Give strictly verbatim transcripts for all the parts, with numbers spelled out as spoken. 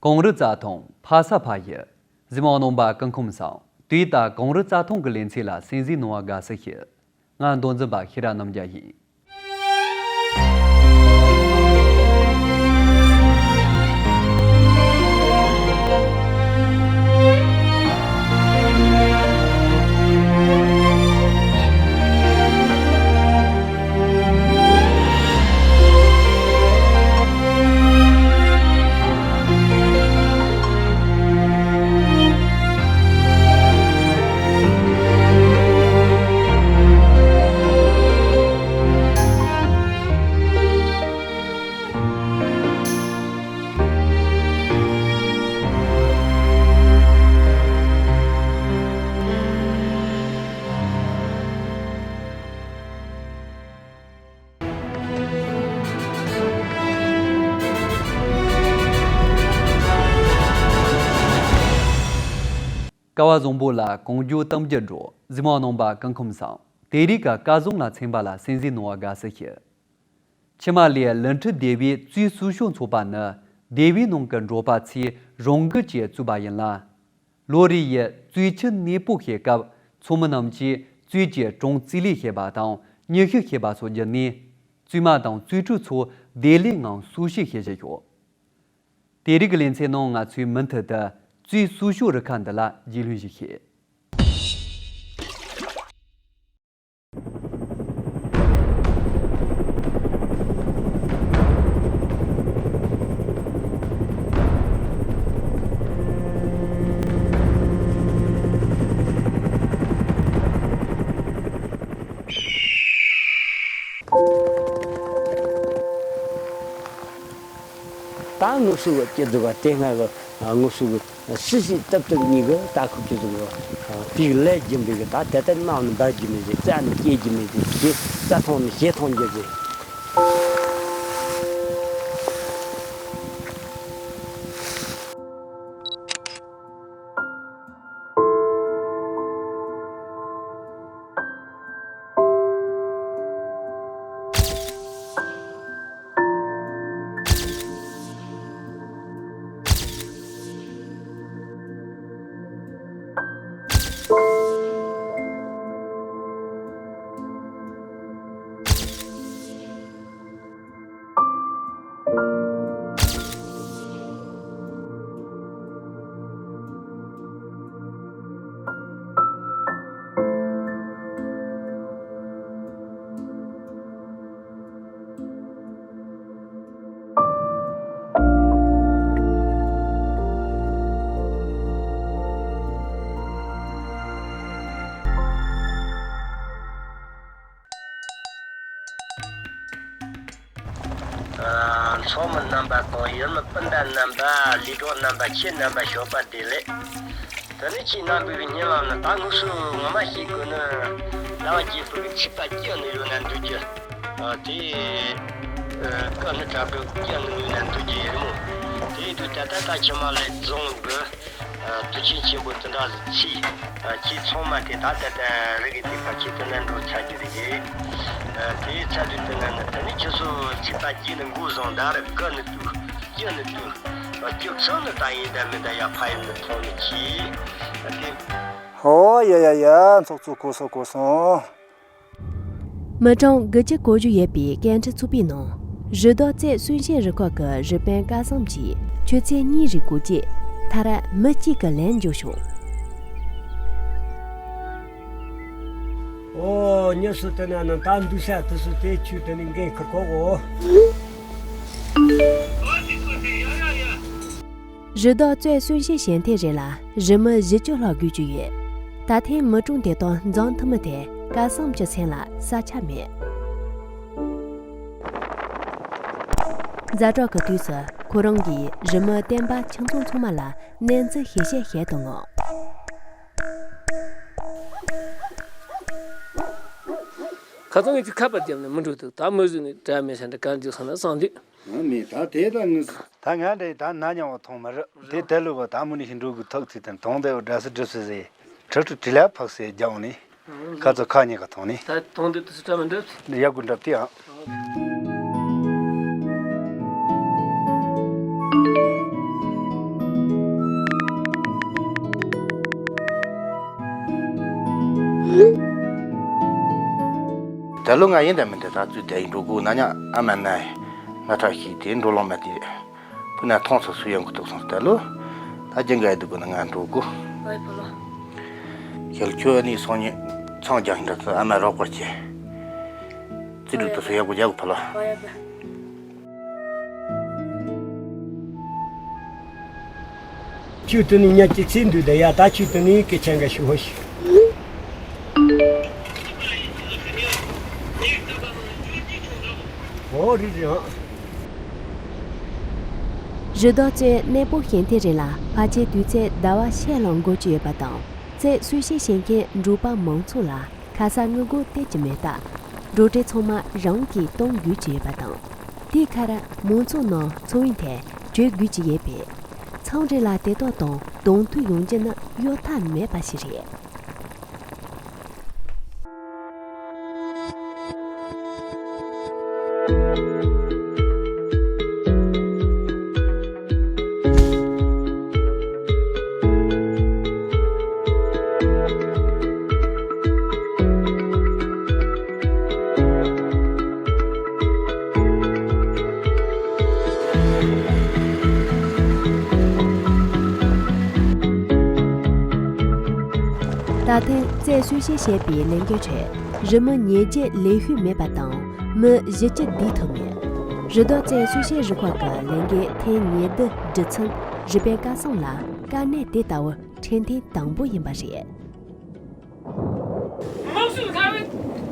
གངས་རི་རྩྭ་ཐང་ཕ་ས་ཕ་ཡུལ། གཟིགས་མོ་རྣམ་པ་སྐུ་ཁམས་བཟང་། དུས་ད་གངས་རི་རྩྭ་ཐང་གི་ལེ་ཚན་ལ་གསན་གཟིགས་གནང་བར་དགའ་བསུ་ཞུ། ང་མདོ་འཛིན་པ་ཤེས་རབ་རྣམ་རྒྱལ་ཡིན། ཀ་བ་བཟང་པོ་ལ་གངས་ལྗོངས་གཏམ་རྒྱུད་འབྲོག། གཟིགས་མོ་རྣམ་པ་སྐུ་ཁམས་བཟང་། དེ་རིང་གི་སྐལ་བཟང་ལ་ཚན་པ་ལ་གསན་གཟིགས་གནང་བར་དགའ་བསུ་ཞུ། ཕྱི་མ་ལས་ལི་ཁྲི་སྡེ་བའི་གཙོས་སུ་ཤོ་ཚོགས་པ་ནི་སྡེ་བའི་ནང་གི་འབྲོག་པ་ཚོས་རང་འགུལ་གྱིས་བཙུགས་པ་ཡིན་ལ། ལོ་རེ་ཡི་གཙོས་ཆུ་གནས་སྤོ་བྱེད་སྐབས་ཚོགས་མི་རྣམས་ཀྱིས་གཙོས་ཀྱི་གྲོང་རྩིས་ལས་བྱེད་པ་དང་མྱུལ་ཞིབ་བྱེད་པ་སོགས་བརྒྱུད་ནས་བཙུན་མ་དང་གཙོས་ཕྲུག་ཚོ་བདེ་ལེགས་ངང་གསོ་སྐྱེལ་བྱེད་བཞིན་ཡོད། དེ་རིང་གི་ལེ་ཚན་ནང་ང་ཚོས་མུ་མཐུད་དུ་གཙོས་སུ་ཤོ་རུ་ཁག་འདི་ལ་རྒྱུས་ལོན་ཞིག་བྱེད། ད་དངོས་སུ་གི་སྐྱིད་སྡུག་ག་དེ་སྔ་གི་དངོས་སུ་གི་སྲིད་སྲིད་སྟབས་སྟབས་གཉིས་གི་ད་ཁུག་ཀྱི་འདུག་གི། དེའི་ལས་རྒྱུ་འབྲས་གི་ད་དེ་ལྟར་ནང་ནས་འབར་རྒྱུ་མེད་ཟེར། རྩ་ནས་སྐྱེ་རྒྱུ་མེད་ཟེར། དེ་རྩྭ་ཐང་ནས་བྱེ་ཐང་རྒྱུ་ཟེར། ཚོགས་མི་རྣམ་པ་དང་ཡུལ་མི་སྤུན་ཟླ་རྣམ་པ། ལས་གྲོགས་རྣམ་པ། ཁྱེད་རྣམ་པ་ཞོགས་པ་བདེ་ལེགས། དེ་ནས་ཁྱེད་རྣམ་པའི་སྙིང་ལམ་ན་ད་དངོས་སུ་ངོ་མ་ཤེས་དགོས་ནི། ཟླ་བ་རྒྱལ་པོ་གི་ཚིག་པ་སྐྱེ་ནི་ཡོད་ན་འདུག་རྒྱུ། དེ་ཀ་ནི་དྲག་པོ་སྐྱེ་ནི་ཡོད་ན་འདུག་རྒྱུ་ཡིན་མོད། དེ་དུས་ད་ལྟ་ད་ཁྱིམ་མ་ལས་རྫོང་གི་དུས་ཆེན་ཆེན་པོ་དེ་འདྲ་ཚེས། ཁྱེད་ཚང་མ་དེ་ད་ལྟ་ད་རི་གི་དེ་ཕ་ཁྱེད་དེ་ན་འགྲོ་ཚར་རྒྱུ་རེད། དེའི་ཚ་དུས་དེ་ན་ནི་དེ་ནི་ཁྱེད་ཚོ་ཚིག་པ་སྐྱེ་ནི་མགོ་བཟུང་ད་རི་ཀ་ནི་དུས་སྐྱེ་ནི་དུས། སྐྱེ་ཚང་ནི་ད་ཡིན་ད་མིན་ད་ཡ་ཕ་ཡིན་ནི་མཐོང་ནི་ཁྱེད་དེ། ཧོ་ཡ་ཡ་ཡ། ཚོགས་གཙོ་གོ་སོང་གོ་སོང་། མི་གྲངས་དགུ་བཅུ་གོ་བཞི་ཡོད་པའི་སྐད་འཕྲིན་ཚོགས་པའི་ནང་། རི་དྭགས་རྩེ་གསོན་བྱེད་རུ་ཁག་གི་རི་དཔོན་སྐལ་བཟང་གིས་ཆུ་ཚོད་གཉིས་རིང་སྒུག་རྗེས་མཐར་མི་གཅིག་གི་ལན་འབྱོར་བྱུང་། ཨོ། ཉི་སུ་དེ་ན་ནི་ད་འདུག་ས་དེ་སུ་དེ་ཆུ་དེ་ནི་འགན་ཁུར་ཁོག་གོ། རི་དྭགས་རྩེ་གསོན་བྱེད་ཞལ་འཐེན་རེ་ལ་རི་མི་བཞི་བཅུ་ལྷག་སྒུག་བཅུག་ཡོད། ད་ཐེངས་མི་གྲངས་དེ་དག་འཛོམས་ཐུབ་མིན་ཐད་སྐལ་བཟང་གི་མཚན་ལ་ས་ཆ་མེད། ཛ་དྲག་གི་དུས་སུ་ཁོ་རང་གིས་རི་མི་བསྟན་པ་ཁྱིམ་ཚང་ཚང་མ་ལ་གནས་ཚུལ་ཞིབ་བཤེར་བྱེད་དུ་བསྔགས། ཁ་སང་ངས་ཅིག་ཁ་པར་བརྒྱབ་ནས་མི་འགྲོ་འདུག་ད་མི་བཟོས་ནས་དྲ་མེད་ས་འདྲ་གར་འཇུག་སོང་ན་བསམ་འདུག་ང་མེད་ད་དེ་ད་ངས། ད་ང་འདྲ་ད་ན་མྱོང་བ་མཐོང་མ་རེད། དེ་དེ་ལུས་པ་ད་མུ་ནི་ཞིག་འགྲོ་དགོས་ཐག་ཚིག་དང་དོང་དེ་འདྲ་སི་འགྲིབ་སི་ཟེར། ཁྲི་ཁྲི་ཁྲི་ལ་ཕག་སེ་རྒྱག་འོང་ནི། ཁ་ཚོ་ཁ་ཉེ་ག་མཐོང་ནི། ད་དོང་དེ་དུ་སི་ཏྲ་མི་འགྲིབ། ཡག་གུ་འགྲིབ་དེ་ཨང་། ད་ལོ་ང་ཡིན་དང་མིན་དེ་ད་ཚུལ་དེ་ཡིན་འགྲོ་དགོས་ན་ཉག་ཨ་མ་ན་ཡི་ན་ཁྲག་ཤིག་དེ་འགྲོ་ལོང་མ་དེ་ཕུ་ན་ཐོང་ཚོ་སུ་ཡོང་གི་འདུག་སོང་ད་ལོ་ད་ཅི་འགའ་ཡི་འདུག་དགོས་ན་ང་འགྲོ་དགོས། ཨོའི་ཕུ་ལོ། ཁྱེད་ཁྱོད་ནི་སོང་ཉིན་ཚང་རྒྱག་ཤིང་འདྲ་ཚོ་ཨ་མ་རོགས་པར་བྱེད། རྩིས་ལུགས་དུ་སུ་ཡག་པོ་རྒྱག་གི་ཕུ་ལོ། ཨོ་ཡ་ཕུ། ཁྱོད་དུ་ནི་ཉལ་གྱི་ཚེ་འདུག་ད་ཡ་ད་ཁྱོད་དུ་ནི་སྐད་ཆ་འགའ་ཞུ་ཧོ་ཤི། ཨོ་རི་རི་ཧ། རི་དྭགས་གཙོད་གནས་སྤོ་ཞིང་དེ་རིང་ལ་ཕལ་ཆེར་དུས་ཚོད་ཟླ་བ་ཕྱེད་ལྷག་འགོར་གྱི་ཡོད་པ་དང་། གཙོད་གསོད་བྱེད་བྱེད་མཁན་འབྲོག་པ་མང་ཚོགས་ལ་ཁ་ས་དངུལ་སྒོར་སྟེར་གྱི་མེད་སྟབས། འགྲོ་གྲོན་ཚང་མ་རང་གིས་གཏོང་དགོས་ཀྱི་ཡོད་པ་དང་། དེའི་ཁར་མང་ཚོགས་ནང་འཚོ་བའི་ཐད་བྲོས་དགོས་ཀྱི་ཡོད་པས། མཚམས་རེ་ལ་དེ་དག་དང་གདོང་ཐུག་ཡོང་རྒྱུ་ནི་གཡོལ་ཐབས་མེད་པ་ཞིག་རེད། ད་ཐེངས་གཙོད་གསོད་བྱེད་བྱས་པའི་ལས་འགུལ་ཁྲོད་རི་མོ་ཉེར་བརྒྱད་ལེགས་ཤོས་མེད་པ་དང་མི་བཞི་བཅུ་བསྡུས་ཐུབ་མེད། རི་དྭགས་གཙོད་གསོད་བྱེད་རུ་ཁག་གི་ལས་འགུལ་ཐེངས་ཉེར་བདུན་སྒྲུབ་མཚམས་རི་པའི་སྐལ་བཟང་ལ་དཀའ་གནད་དེ་ལྟ་བུ་འཕྲད་ཐེངས་དང་པོ་ཡིན་པ་རེད། དམག་ཤུགས་སྔར་བས་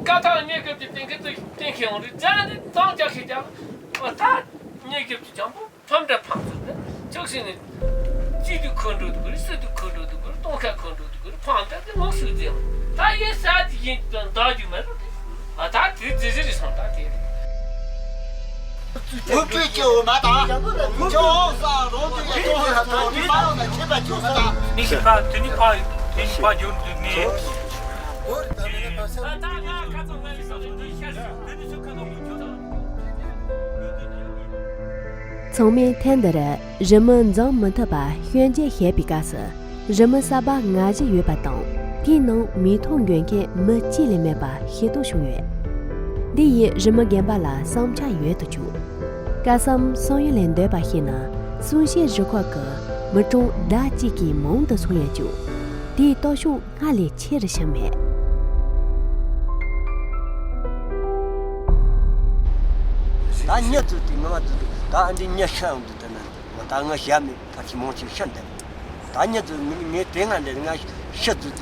བཀའ་ཐང་གནས་སྐབས་ཀྱི་གཏན་འཁེལ་དུ་གཏན་འཁེལ་ཡོང་རེད། རྒྱ་ནི་གཏམ་རྒྱག་ཤེས་ཀྱང་ད་གནས་སྐབས་ཀྱི་ཇམ་པོ་ཕམ་འདྲ་ཕམ་ཚུལ་ནི་ཅོག་ཤེས་ནི་གཅིག་ཏུ་འཁོན་འགྲོ་དུ་གུར་སུ་དུ་འཁོན་འགྲོ་དུ་གུར་སྟོང་ཁ་འཁོན་འགྲོ་དུ་གུར་ཕམ་འདྲ་དེ་དམག་ཤུགས་དེ་ད་ཡེ་ས་དེ་ཡིན་དང་འདའ་རྒྱུ་མེད་རོ། ཨ་ད་དེ་ཇི་ཟེར་སོང་ད་དེ་རེད། འུ་ཚོས་སྐྱེ་བོ་མ་དང་། ཁྱོད་ས་རང་དུ་ཡ་ཏོང་ཧ་ཏོང་ནི་མ་ཡོང་ན་ཁྱེད་པ་ཁྱོད་ས་དང་། མི་ཤི་ཕ་དུ་ནི་ཕ་དུ་ནི་ཕ་འགྱུར་དུ་ནི། ཚང་མས་ཐེངས་འདིར་རི་མོ་འཛིང་མི་ཐུབ་པ་སྐྱོན་བརྗོད་བྱེད་པའི་སྐབས་སུ། རི་མོ་གསར་པ་ལྔ་བཞི་ཡོད་པ་དང་། དེའི་ནང་མིག་མཐོང་འགོད་མཁན་མི་གཅིག་ལས་མེད་པ་ཤེས་རྟོགས་བྱུང་ཡོད། འདི་ཡིས་རི་མོ་རྒན་པ་ལ་བསམ་འཆར་ཡོད་དུ་བཅུག་སྐལ་བཟང་བསམ་ཡུལ་ལས་འདས་པ་ཤེས་ན། གསོད་བྱེད་རུ་ཁག་གི་མི་གྲངས་ཟླ་གཅིག་གིས་མང་དུ་སོང་ཡོད་ཀྱང་། དེའི་སྟོབས་ཤུགས་སྔར་ལས་ཆེ་རུ་ཕྱིན་མེད། ད་མྱི་ཚོ་དེ་ངོ་མ་དེ་འདུག་ད་འདི་མྱི་ཤི་ཡོང་དུས་དེ་ན་ད་ངའི་ཞྭ་མེད། ཕར་ཕྱི་མང་ཆེ་ཤི་འདི། ད་མྱི་ཚོ་ངས་དེ་སྔ་འདི་ང་ཤི་ཚུལ་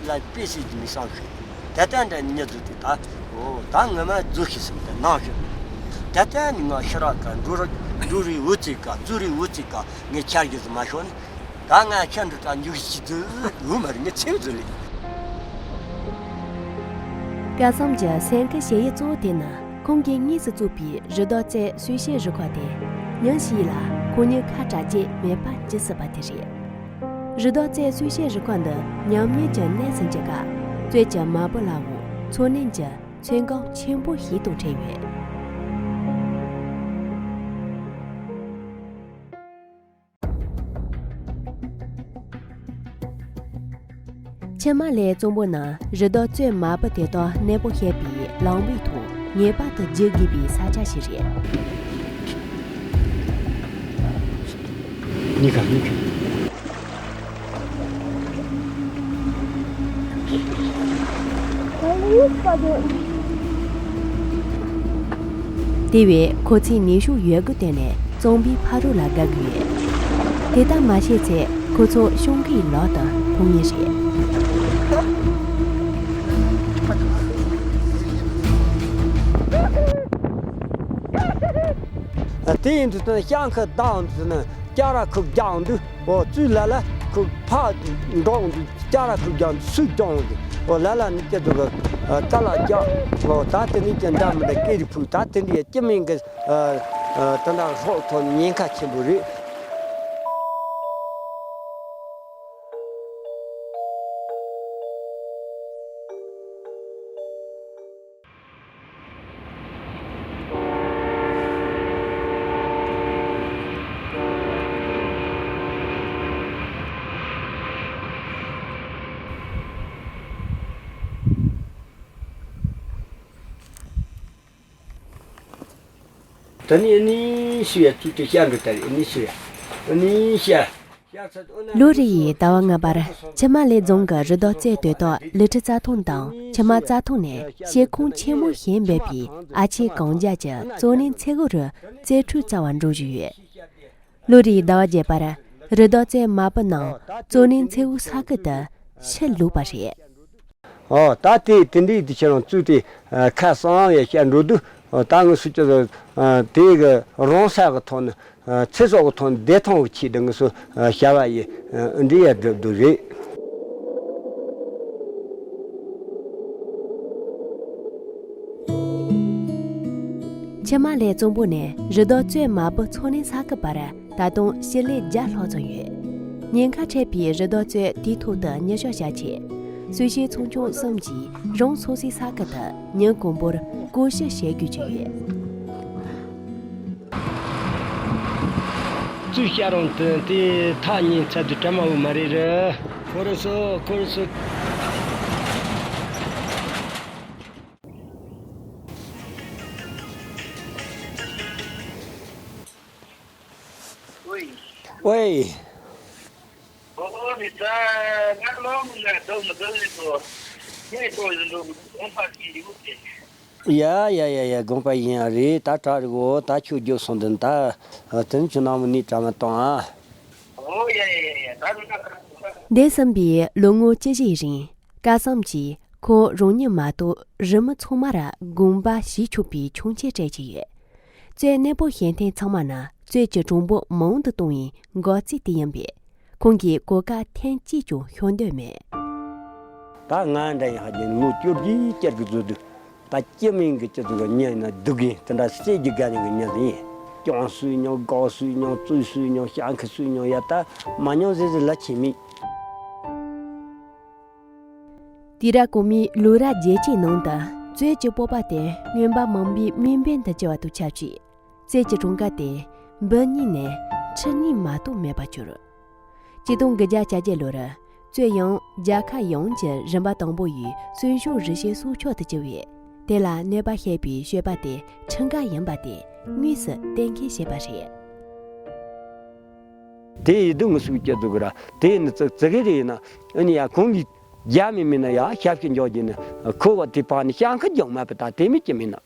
ལ་དཔེ་སྲིད་ཀྱི་མི་བསམ་ཤེས། དེ་ལྟར་འདྲ་མྱི་ཚོ་དེ་ད་འོ་ད་ངོ་མ་རྫུ་ཤི་སོང་དེ་ནང་ཤི། དེ་ལྟར་ནི་ང་ཤི་རག་ག་འགྲོ་རག་འགྲོ་རེ་འུ་ཚིག་ག་རྫུ་རེ་འུ་ཚིག་ག་ངས་ཆར་གི་ཟི་མ་ཤོར་ནི། ད་ང་ཁྱེད་འདི་ད་འཇུག་ཤི་ཚུལ་འུ་མ་རེད། ངས་ཚེ་འུ་ཚུལ་ལས། སྐལ་བཟང་གི་སེམས་ཁུར་བྱེད་ཡུལ་གཙོ་བོ་དེ་ནི། ཁོང་གིས་དངོས་སུ་བཙུགས་པའི་རི་དྭགས་རྩད་གསོད་བྱེད་རུ་ཁག་དེ། ཉིན་ཞིག་ལ་ཁོང་ཉིད་ཁ་གྲག་རྒྱུ་མེད་པ་ཇི་སྲིད་པ་དེ་རེད། རི་དྭགས་རྩད་གསོད་བྱེད་རུ་ཁག་འདི་ཉམས་ཉེས་ཀྱི་གནས་སུ་འགྱུར་སྐབས། རྩོད་ཀྱི་མ་བུ་ལའང་འཚོ་གནས་ཀྱི་ཚོད་བསྒང་ཆེན་པོ་ཞིག་དང་འཕྲད་ཡོད། ཕྱི་མ་ལས་གཙང་པོ་ན་རི་དྭགས་གཙོད་མ་བུ་དེ་དག་གནས་སྤོ་བྱེད་པའི་ལམ་བུའི་ཐོག་ངེས་པར་དུ་བརྒྱུད་དགོས་པའི་ས་ཆ་ཞིག་རེད། གཉིས་ཀ་གཉིས་ཀ། དེ་བས་ཁོ་ཚོས་ནུས་ཤུགས་ཡོད་རྒུ་བཏོན་ནས་གཙང་པོའི་ཕ་རོལ་ལ་བརྒལ་དགོས་ཡོད། དེ་ལྟར་མ་བྱས་ཚེ་ཁོ་ཚོ་གཤོང་ཁའི་ལག་ཏུ་ལྷུང་ངེས་རེད། དེ་ཡིན་དུས་ད་ཤང་ཁ་བདག་འདུག་ན། སྐྱ་ར་ཁུག་རྒྱག་འདུག་འོ་ཙུའི་ལ་ལ་ཁུག་ཕ་འགྲོག་འདུག་སྐྱ་ར་ཁུག་རྒྱག་འདུག་སུས་རྒྱག་འདུག་འོ་ལ་ལ་ནི་སྐྱ་འདུག་ག་ལ་རྒྱག་འོ་ད་དེ་ནི་སྐྱ་འདྲ་མི་འདྲ་སྐད་རིགས་ཕུག་ད་དེ་འདྲའི་སྐྱི་མིང་གི་ད་འདྲ་སྲོག་ཐོག་ཉེན་ཁ་ཆེན་པོ་རེད། ད་ནི་ཨ་ནི་སུ་ཡ་ཚུལ་དེ་ཤ་འགྲོ་ད་རེད། ཨ་ནི་སུ་ཡ་ཨ་ནི་ཤ། ལོ་རེ་ཡི་ཟླ་བ་ལྔ་པར་ཆུ་དམར་ལེབ་རྫོང་གི་རི་དྭགས་གཙོད་དེ་དག་ལི་ཁྲི་རྩྭ་ཐང་དང་ཆུ་དམར་རྩྭ་ཐང་ནས་ཤེལ་ཁང་ཆེན་མོ་བཞེངས་འབད་པའི་ཨ་ཆེ་གངས་རྒྱབ་ཀྱི་གཙོད་གླིང་ཚེ་དབུ་རུ་རྩྭ་ཁྲོད་བཙའ་བར་འགྲོ་བཞིན་ཡོད། ལོ་རེའི་ཟླ་བ་བརྒྱད་པར་རི་དྭགས་གཙོད་མ་བུ་རྣམས་གཙོད་གླིང་ཚེ་དབུ་ས་ཁུལ་དུ་ཕྱིར་ལོག་པ་རེད། ཨོ་ད་དེ་དེ་འདྲའི་དུས་ཆེན་རང་བཙུགས་ཏེ་ཁ་སང་ཡ་ཤ་འགྲོ་དུས་ད་ངུ་སུ་ཅི་དེ་གི་རང་ས་གི་ཐོག་ནས་ཚེ་སྲོག་གི་ཐོག་ནས་བདེ་ཐང་གི་ཆེད་དུ་ངུ་སུ་བྱ་བ་ཡི་འདི་ཡ་སྒྲུབ་འདུག་རེད། ཆུ་དམར་ལེབ་གཙང་པོ་ནས་རི་དྭགས་གཙོད་མ་བུ་གཙོད་གླིང་ས་ཁུལ་བར་ད་དུང་སྤྱི་ལེ་བརྒྱ་ལྷག་ཙམ་ཡོད། ཉེན་ཁ་འཕྲད་པའི་རི་དྭགས་གཙོད་དེའི་ཐོག་ཏུ་མྱུལ་ཞིབ་བྱ་ཆེད། གསོ་བྱེད་ཚོང་ཆུང་གསུམ་གྱིས་རང་སོ་སོའི་ས་ཁུལ་དུ་ཉིན་གང་པོར་སྐོར་ཞིབ་བྱེད་དགོས་ཀྱི་ཡོད། བཙུགས་བྱ་རང་དུ་དེ་ཐག་ཉེ་ཚར་དུས་བཀྲ་མ་འོ་མ་རེད་ར། ཁོ་རེ་སོ་ཁོ་རེ་སོ། ཝེ། ཡ་ཡ་ཡ་ཡ། དགོངས་པ་ཡིན་ཡ་རེད། ད་གྲ་རེད་གོ། ད་ཁྱོད་རྒྱུགས་སོང་དུས་ད་དེ་ནི་ཁྱོད་ནང་མི་ནི་གྲ་མ་གཏོང་ཨ། འདས་ཟིན་པའི་ལོ་ངོ་བཅུ་བཞིའི་རིང་། སྐལ་བཟང་གིས་ཁོང་རང་ཉིད་མ་གཏོགས་རི་མི་ཚང་མར་དགོངས་པ་བཞེས་ཆོག་པའི་ཆོག་མཆན་སྤྲད་ཀྱི་ཡོད། གཙོད་གནས་སྤོ་བྱེད་མཁན་ཚང་མ་ནི་གཙོད་ཀྱི་གྲངས་འབོར་མང་དུ་གཏོང་བའི་འགག་རྩའི་དེ་ཡིན་པས། ཁོང་གིས་གོ་སྐབས་ཐེངས་གཅིག་ཀྱང་ཤོར་འདོད་མེད། ད་ང་འདྲ་ཡིན་ཧ་གི་ངོ་བཅོ་བརྒྱད་བཅར་གི་བཟོ་དུས། ད་སྐྱེ་མིན་གྱི་སྤྱི་ཚོགས་ཀྱི་མྱི་ཡིན་ན་སྡུག་གི་དེ་འདྲ་སྲིད་ཀྱི་དགའ་ཉེ་གི་མྱི་ཡིན། སྐྱོང་སུས་མྱོང་། དགའ་སུས་མྱོང་། བཙོས་སུས་མྱོང་། ཞེན་ཁ་སུས་མྱོང་། ཡ་ད་མ་མྱོང་ཟེར་ཟེར་ལ་ཁྱེད་མིན། དུས་རབས་གོང་མའི་ལོ་རབས་བརྒྱད་ཅུའི་ནང་དུ་གཙོད་ཀྱི་སྤོབས་པ་དེ་རྔོན་པ་མང་པོའི་མིག་དཔེ་དུ་གྱུར་བ་དང་ཆབས་ཅིག་གཙོད་ཀྱི་གྲངས་ཀ་དེ་འབུམ་གཉིས་ནས་ཁྲི་གཉིས་མ་གཏོགས་མེད་པར་གྱུར། ཆིག་སྟོང་དགུ་བརྒྱ་གྱ་བརྒྱད་ལོར་གཙོད་ཡང་རྒྱལ་ཁབ་ཡོངས་ཀྱི་རིམ་པ་དང་པོ་ཡི་གསོན་ཤུགས་རི་སྐྱེས་སྲོག་ཆགས་དུ་གྱུར་བས། དེ་ལ་གནོད་པ་བྱེད་པའི་སྤྱོད་པ་དེ་ཁྲིམས་འགལ་ཡིན་པ་དེ་དངོས་སུ་གཏན་འཁེལ་བྱས་པ་རེད། དེ་ཡི་སྡུག་ངུ་སུག་སྐྱེ་འདུག་གི་ར། དེ་ནི་ཙི་ཙི་གེ་རེ་ཡིན་ན་ཨ་ནི་ཡ་གོང་གི་རྒྱ་མི་མིན་ན་ཡ་ཞབས་ཀྱི་འཇོག་གྱི་ནི་ཁོ་བ་དེ་བག་ནི་ཞང་ཁ་རྒྱང་མ་པའི་ད་དེ་མི་སྐྱེ་མིན་ན།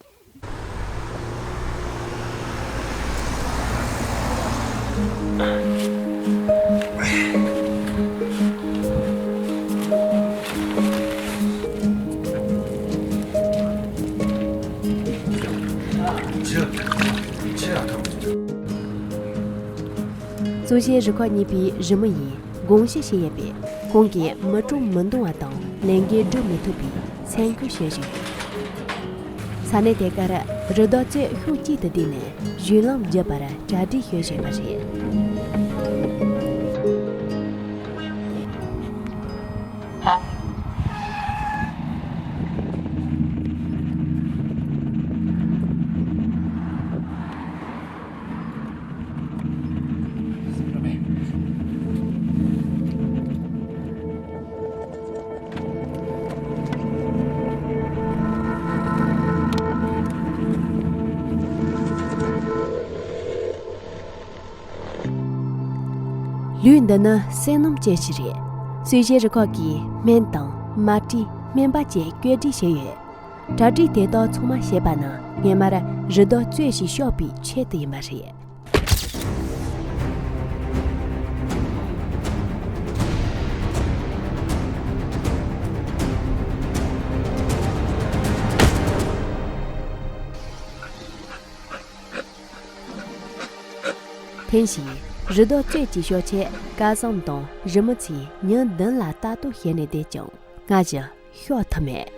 གཙོ་ཆེ་རུ་ཁག་གཉིས་པའི་རི་མོ་ཡིས་དགོངས་བཞེས་བྱས་ཡོད་པས། ཁོང་གིས་མི་གྲངས་མི་འདང་བ་དང་ལས་འགན་སྒྲུབ་མི་ཐུབ་པའི་སེམས་ཁུར་བྱེད་བཞིན་ཡོད། ས་གནས་དེ་གར་རི་དྭགས་གཙོད་ཤུགས་ཀྱིས་དུ་བསྡུས་ནས་གཞུང་ལམ་བརྒྱུད་པར་གྲ་སྒྲིག་བྱེད་བཞིན་པ་རེད། ལུས་འདི་ནི་བསོད་ནམས་ཅན་ཞིག་རེད། སུའེ་ཞེ་རུ་ཁག་གིས་སྨན་དང་མལ་གྲི། སྨན་པ་བཅས་བཀོད་སྒྲིག་བྱས་ཡོད། གྲ་སྒྲིག་དེ་དག་ཚང་མ་བྱས་པ་ནི་སྔོན་མར་རི་དྭགས་གཙོད་ཞིག་གཤོག་པའི་ཆེད་དུ་ཡིན་པ་རེད། ཐེངས་ཤིག་རི་དྭགས་གཙོད་ཀྱི་གཤོག་ཆས་སྐལ་བཟང་དང་རི་མོ་ཚོས་ཉིན་བདུན་ལ་ལྟ་རྟོག་བྱས་ནས་བསྡད་ཀྱང་སྔར་བཞིན་གཤོག་ཐུབ་མེད།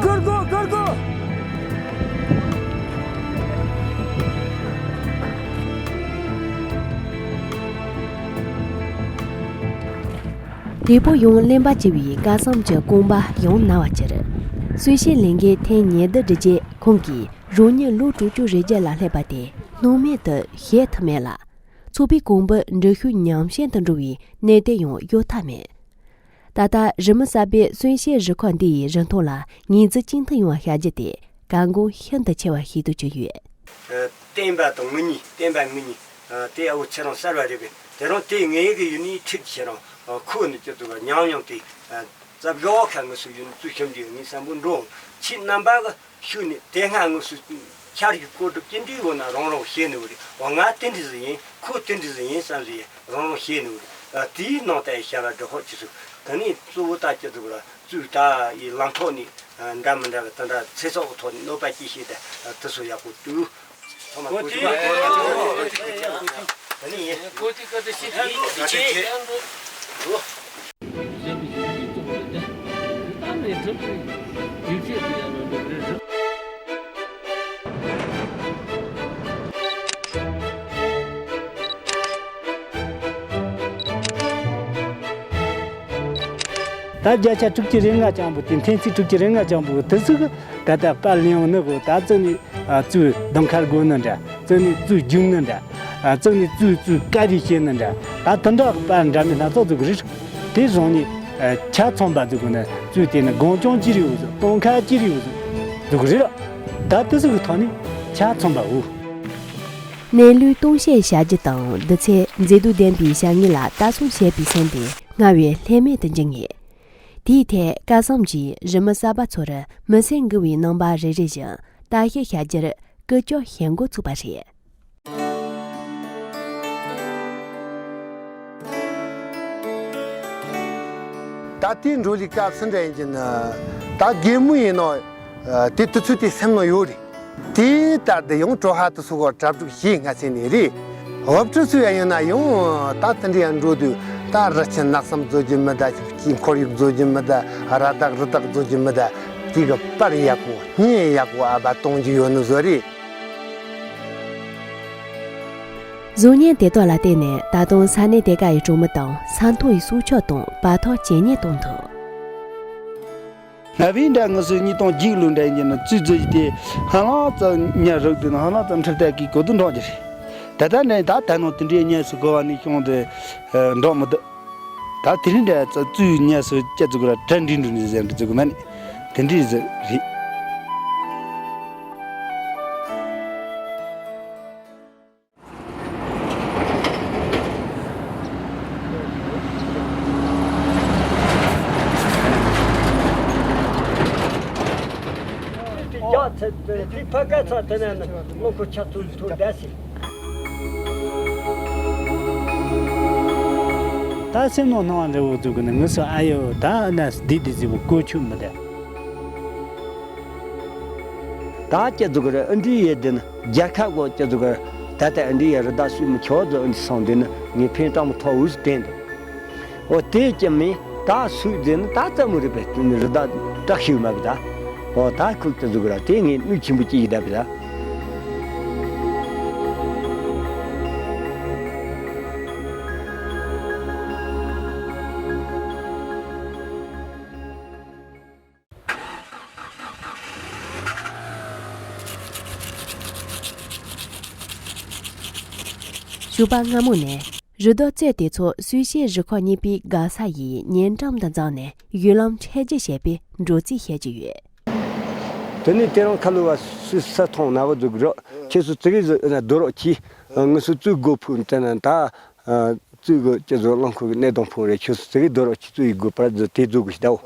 སྒུར་དགོས། སྒུར་དགོས། དེ་པོ་ཡང་གླེན་པ་ཆེ་བའི་སྐལ་བཟང་གི་རྐང་པ་ཡང་ན་བར་གྱུར། གསོལ་ཞིང་ལེན་མཁན་ཐེངས་ཉེར་བདུན་བསྒྲུབས་རྗེས་ཁོང་གིས་རང་ཉིད་ལོ་དྲུག་ཅུ་རེ་བརྒྱད་ལ་སླེབས་པ་དེ་སྣང་མེད་དུ་བཞག་ཐུབ་མེད་ལ། ཚོགས་པའི་གོང་བུ་འགྲུལ་ཤུགས་ཉམས་ཞན་དུ་འགྲོ་བའི་གནད་དོན་ཡང་གཡོལ་ཐབས་མེད། ད་ལྟ་རི་མོ་གསར་པའི་གསོལ་ཞིང་རི་ཁོག་འདི་ཡི་རི་མཐོ་ལ་ངོས་འཛིན་ཅི་འཐུས་ཡོང་བ་བྱ་རྒྱུ་དེ་གལ་འགངས་ཤིན་ཏུ་ཆེ་བ་ཞིག་ཏུ་གྱུར་ཡོད། བསྟན་པ་དང་མི་གཉིས། བསྟན་པ་མི་གཉིས། དེ་ཨ་བོ་ཁྱེད་རང་གསར་བ་རེད་པས། དེ་རིང་དེ་ངའི་གི་ཡུལ་ནས་ཁྲིད་ཁྱེད་རང་ཁོ་ནི་ཅི་ཐུབ་ཉང་ཉང་དེ་རྩ་བཞི་བ་ཁ་ངུ་སུ་ཡུལ་ནས་བཙུགས་ཤིང་འདི་ངའི་བསམ་པོ་འགྲོ་ཁྱེད་རྣམ་པ་གི་ཤུལ་ནས་དེ་སྔ་ངུ་སུ་ཆར་གྱི་གོ་སྒྲུབ་ཅི་འདྲའི་འོ་ན་རང་རང་བཤད་ནི་བ་རེད། འོ་ང་དེ་འདྲ་ཟིག་ཡིན། ཁོ་དེ་འདྲ་ཟིག་ཡིན་བསམ་ཟིག་རང་རང་བཤད་ནི་བ་རེད། དེའི་ནང་དེ་བྱ་བ་སྒྲུབ་ཧོག་ཅི་སུ་དེ་ནས་གཙོ་བོ་ད་ཅི་ཐུབ་ལ་བཙུགས་ད་ཡི་ལམ་ཐོག་ནས་འདྲ་མི་འདྲ་བ་དེ་འདྲ་ཚེ་སྲོག་གི་ཐོག་ནས་གནོད་པ་ཅི་བྱེད་ད་དེ་ཚོ་ཡག་པོ་བཏུལ། ཐོག་མ་གོ་ཐོས། ད་ནི་ཡིན། གོ་ཐོས་ག་དུས་ཤེས་ཤེས་ཤེས། ད་བརྒྱ་ཆ་དྲུག་ཅུ་རེ་ལྔ་ཅན་པོ་དེ། འཐེན་ཚིག་དྲུག་ཅུ་རེ་ལྔ་ཅན་པོ་དེ་ཚོ་གི་ད་ལྟ་པར་ལེན་ཡོང་ནི་གོ། ད་བཙུགས་ནས་བཙུགས་གདོང་ཁར་དགོས་ནི་འདྲ། བཙུགས་ནས་བཙུགས་རྒྱུག་ནི་འདྲ། བཙུགས་ནས་བཙུགས་བཙུགས་ཀ་རེ་བྱེད་ནི་འདྲ། ད་དེ་འདྲ་གི་པར་འདྲ་མིན་སྣ་ཚོགས་བཙུགས་གི་རེད། དེ་བཟུང་ནས་ཆ་ཚང་པ་བཙུགས་གོ་ནི་བཙུགས། དེ་ནི་གང་བྱུང་ཅི་རེད་བཟོ། སྟོང་ཁ་ཅི་རེད་བཟོ་བཙུགས་གི་རེད། ད་དེ་ཚོ་གི་ཐོག་ནས་ཆ་ཚང་པ་འོ། གནས་ལུས་སྟོང་བཤད་བྱ་རྒྱུ་དང་འདི་ཚེ་མཛེས་སྡུག་ལྡན་པའི་བྱ་དངོས་ལ་ལྟ་སྲུང་བྱེད་པའི་སེམས་དེ་སྔར་བས་ལྷད་མེད་དུ་འགྱུར་ངེས། དེའི་ཐད་སྐལ་བཟང་གིས་རི་མོ་གསར་པ་ཚོར་མི་སེམས་འགུལ་བའི་རྣམ་པ་རེ་རེ་བཞིན་ལྟ་བཤལ་བྱ་རྒྱུར་སྐུལ་ལྕག་བྱེད་འགོ་ཚུགས་པ་རེད། ད་ལྟའི་འགྲོ་ལུགས་སྐབས་སུ་འདྲ་ཡིན་གྱི་ན། ད་རྒན་མོ་ཡིན་ནོ། དེ་དུས་ཚོད་དེ་སེམས་ནང་ཡོད་རེད། དེ་ལྟར་དུ་ཡང་གྲོ་ཧ་དུ་སོ་གོ་གྲ་སྒྲིག་བྱེད་སྔ་ཚེ་ནས་རེད། སློབ་ཕྲུག་ཚོ་ཡང་ཡིན་ན་ཡང་ད་དེ་འདྲ་ཡང་འགྲོ་དུས་ད་རི་ཆུ་ནགས་གསུམ་བཟོ་རྒྱུ་མི་གདའ། ཁོར་ཡུག་བཟོ་རྒྱུ་མི་གདའ། ར་དྭགས་རི་དྭགས་བཟོ་རྒྱུ་མི་གདའ། དེ་གི་པར་ཡག་པོ་བརྙན་ཡག་པོ་ཨ་བ་གཏོང་རྒྱུ་ཡོད་ནི་བཟོ་རེད། གཟུགས་བརྙན་དེ་དག་ལ་བརྟེན་ནས་ད་དུང་ས་གནས་དེ་ག་ཡི་གྲོང་མི་དང་ས་མཐོ་ཡི་སྲོག་ཆགས་དང་བར་ཐག་ཇེ་ཉེ་གཏོང་ཐུབ། ང་བའི་འདྲ་ངུ་སུ་ཉིས་སྟོང་བརྒྱད་ལོ་འདྲ་ཡིན་ན་བཙུགས་བཙུགས་ཀྱི་དེ་ཧ་ལམ་ཙམ་ཉ་རུག་དུ་ན་ཧ་ལམ་ཙམ་ཁྲི་ལྟར་གྱི་གོ་དུ་འགྲོགས་ཀྱི་རེད། ད་ལྟ་ནས་ད་ད་ནང་དེ་འདྲའི་ཉལ་སུ་གོ་བ་ནས་བྱུང་དེ་འགྲོགས་མི་འདུག་ད་དེ་རིང་འདྲ་ཙམ་བཙུགས་ཉལ་སུ་སྐྱ་བཙུགས་ར་གྲ་འགྲིག་འགྲིག་ནས་ཟེར་འདྲ་བཙུགས་མ་ནི་དེ་འདྲའི་ཟེར་རེད། ཡ་ཚེ་དེ་ཕ་ག་ཚ་དེ་ནས་ནི་བློ་ཁོ་ཆགས་ཚུལ་ཐུག་བསྡད་ཟིན། ད་སེམས་ནང་སྣང་བ་འདྲ་བོ་འདུག་གི་ནི་ངུ་སོ་ཨ་ཡོ་ད་ཨ་ན་སྡིག་སྡིག་ཟེར་བོ་གོ་ཆོད་མི་བསྡད། ད་ཅི་ཟུག་རེད། ཨ་འདྲི་ཡེ་དེ་ནི་རྒྱལ་ཁབ་གོ་ཅི་ཟུག་རེད། ད་ལྟ་ཨ་འདྲི་ཡེ་རི་དྭགས་སུས་མི་ཁྱོ་ཟོ་ཨ་འདྲི་སོང་དེ་ནི་ངའི་ཕན་སྤྲང་མོ་ཐོག་འུ་སུ་དྲན་འདུག་འོ་དེ་ཅི་མིན་ད་སུས་དེ་ནི་ད་ཙམ་མོ་རེད་པས་དེ་ནི་རི་དྭགས་བཀྲག་ཤིས་མ་གི་ད། འོ་ད་ཁུལ་ཅི་ཟུག་རེད། དེ་ངས་གནོད་ཆེན་པོ་ཅི་ཡི་ད་པས་ད། ཞོགས་པ་སྔ་མོ་ནས་རི་རྡོ་རྩེ་དེ་ཚོ་གསོལ་ཞིང་རི་ཁོག་གཉིས་པའི་དགའ་ས་ཡི་ཉེ་འགྲམ་དུ་འཛེགས་ནས་གཞུང་ལམ་འཕྲེད་རྒྱུ་བྱེད་པའི་འགྲོ་རྩིས་བྱེད་ཀྱི་ཡོད། དེ་ནས་དེ་རིང་ཁ་ལོ་བ་སུ་ས་མཐོང་ན་བ་འཛུགས་རོགས། ཁྱེད་ཚོ་ཙི་གེ་ཟིག་ཨ་ན་སྡོད་རོགས་གྱིས། ངུ་སུ་ཙུ་དགོ་ཕུག་དེ་ན་ད་ཙུ་གི་ཅི་ཟོ་རླངས་འཁོར་གི་གནས་སྟངས་ཕུག་རེད། ཁྱེད་ཚོ་ཙི་གེ་སྡོད་རོགས་གྱིས། ཙུ་ཡི་དགོ་པར་ཟོ་དེ་ཟོ་གི་ཤི་ད་འོ།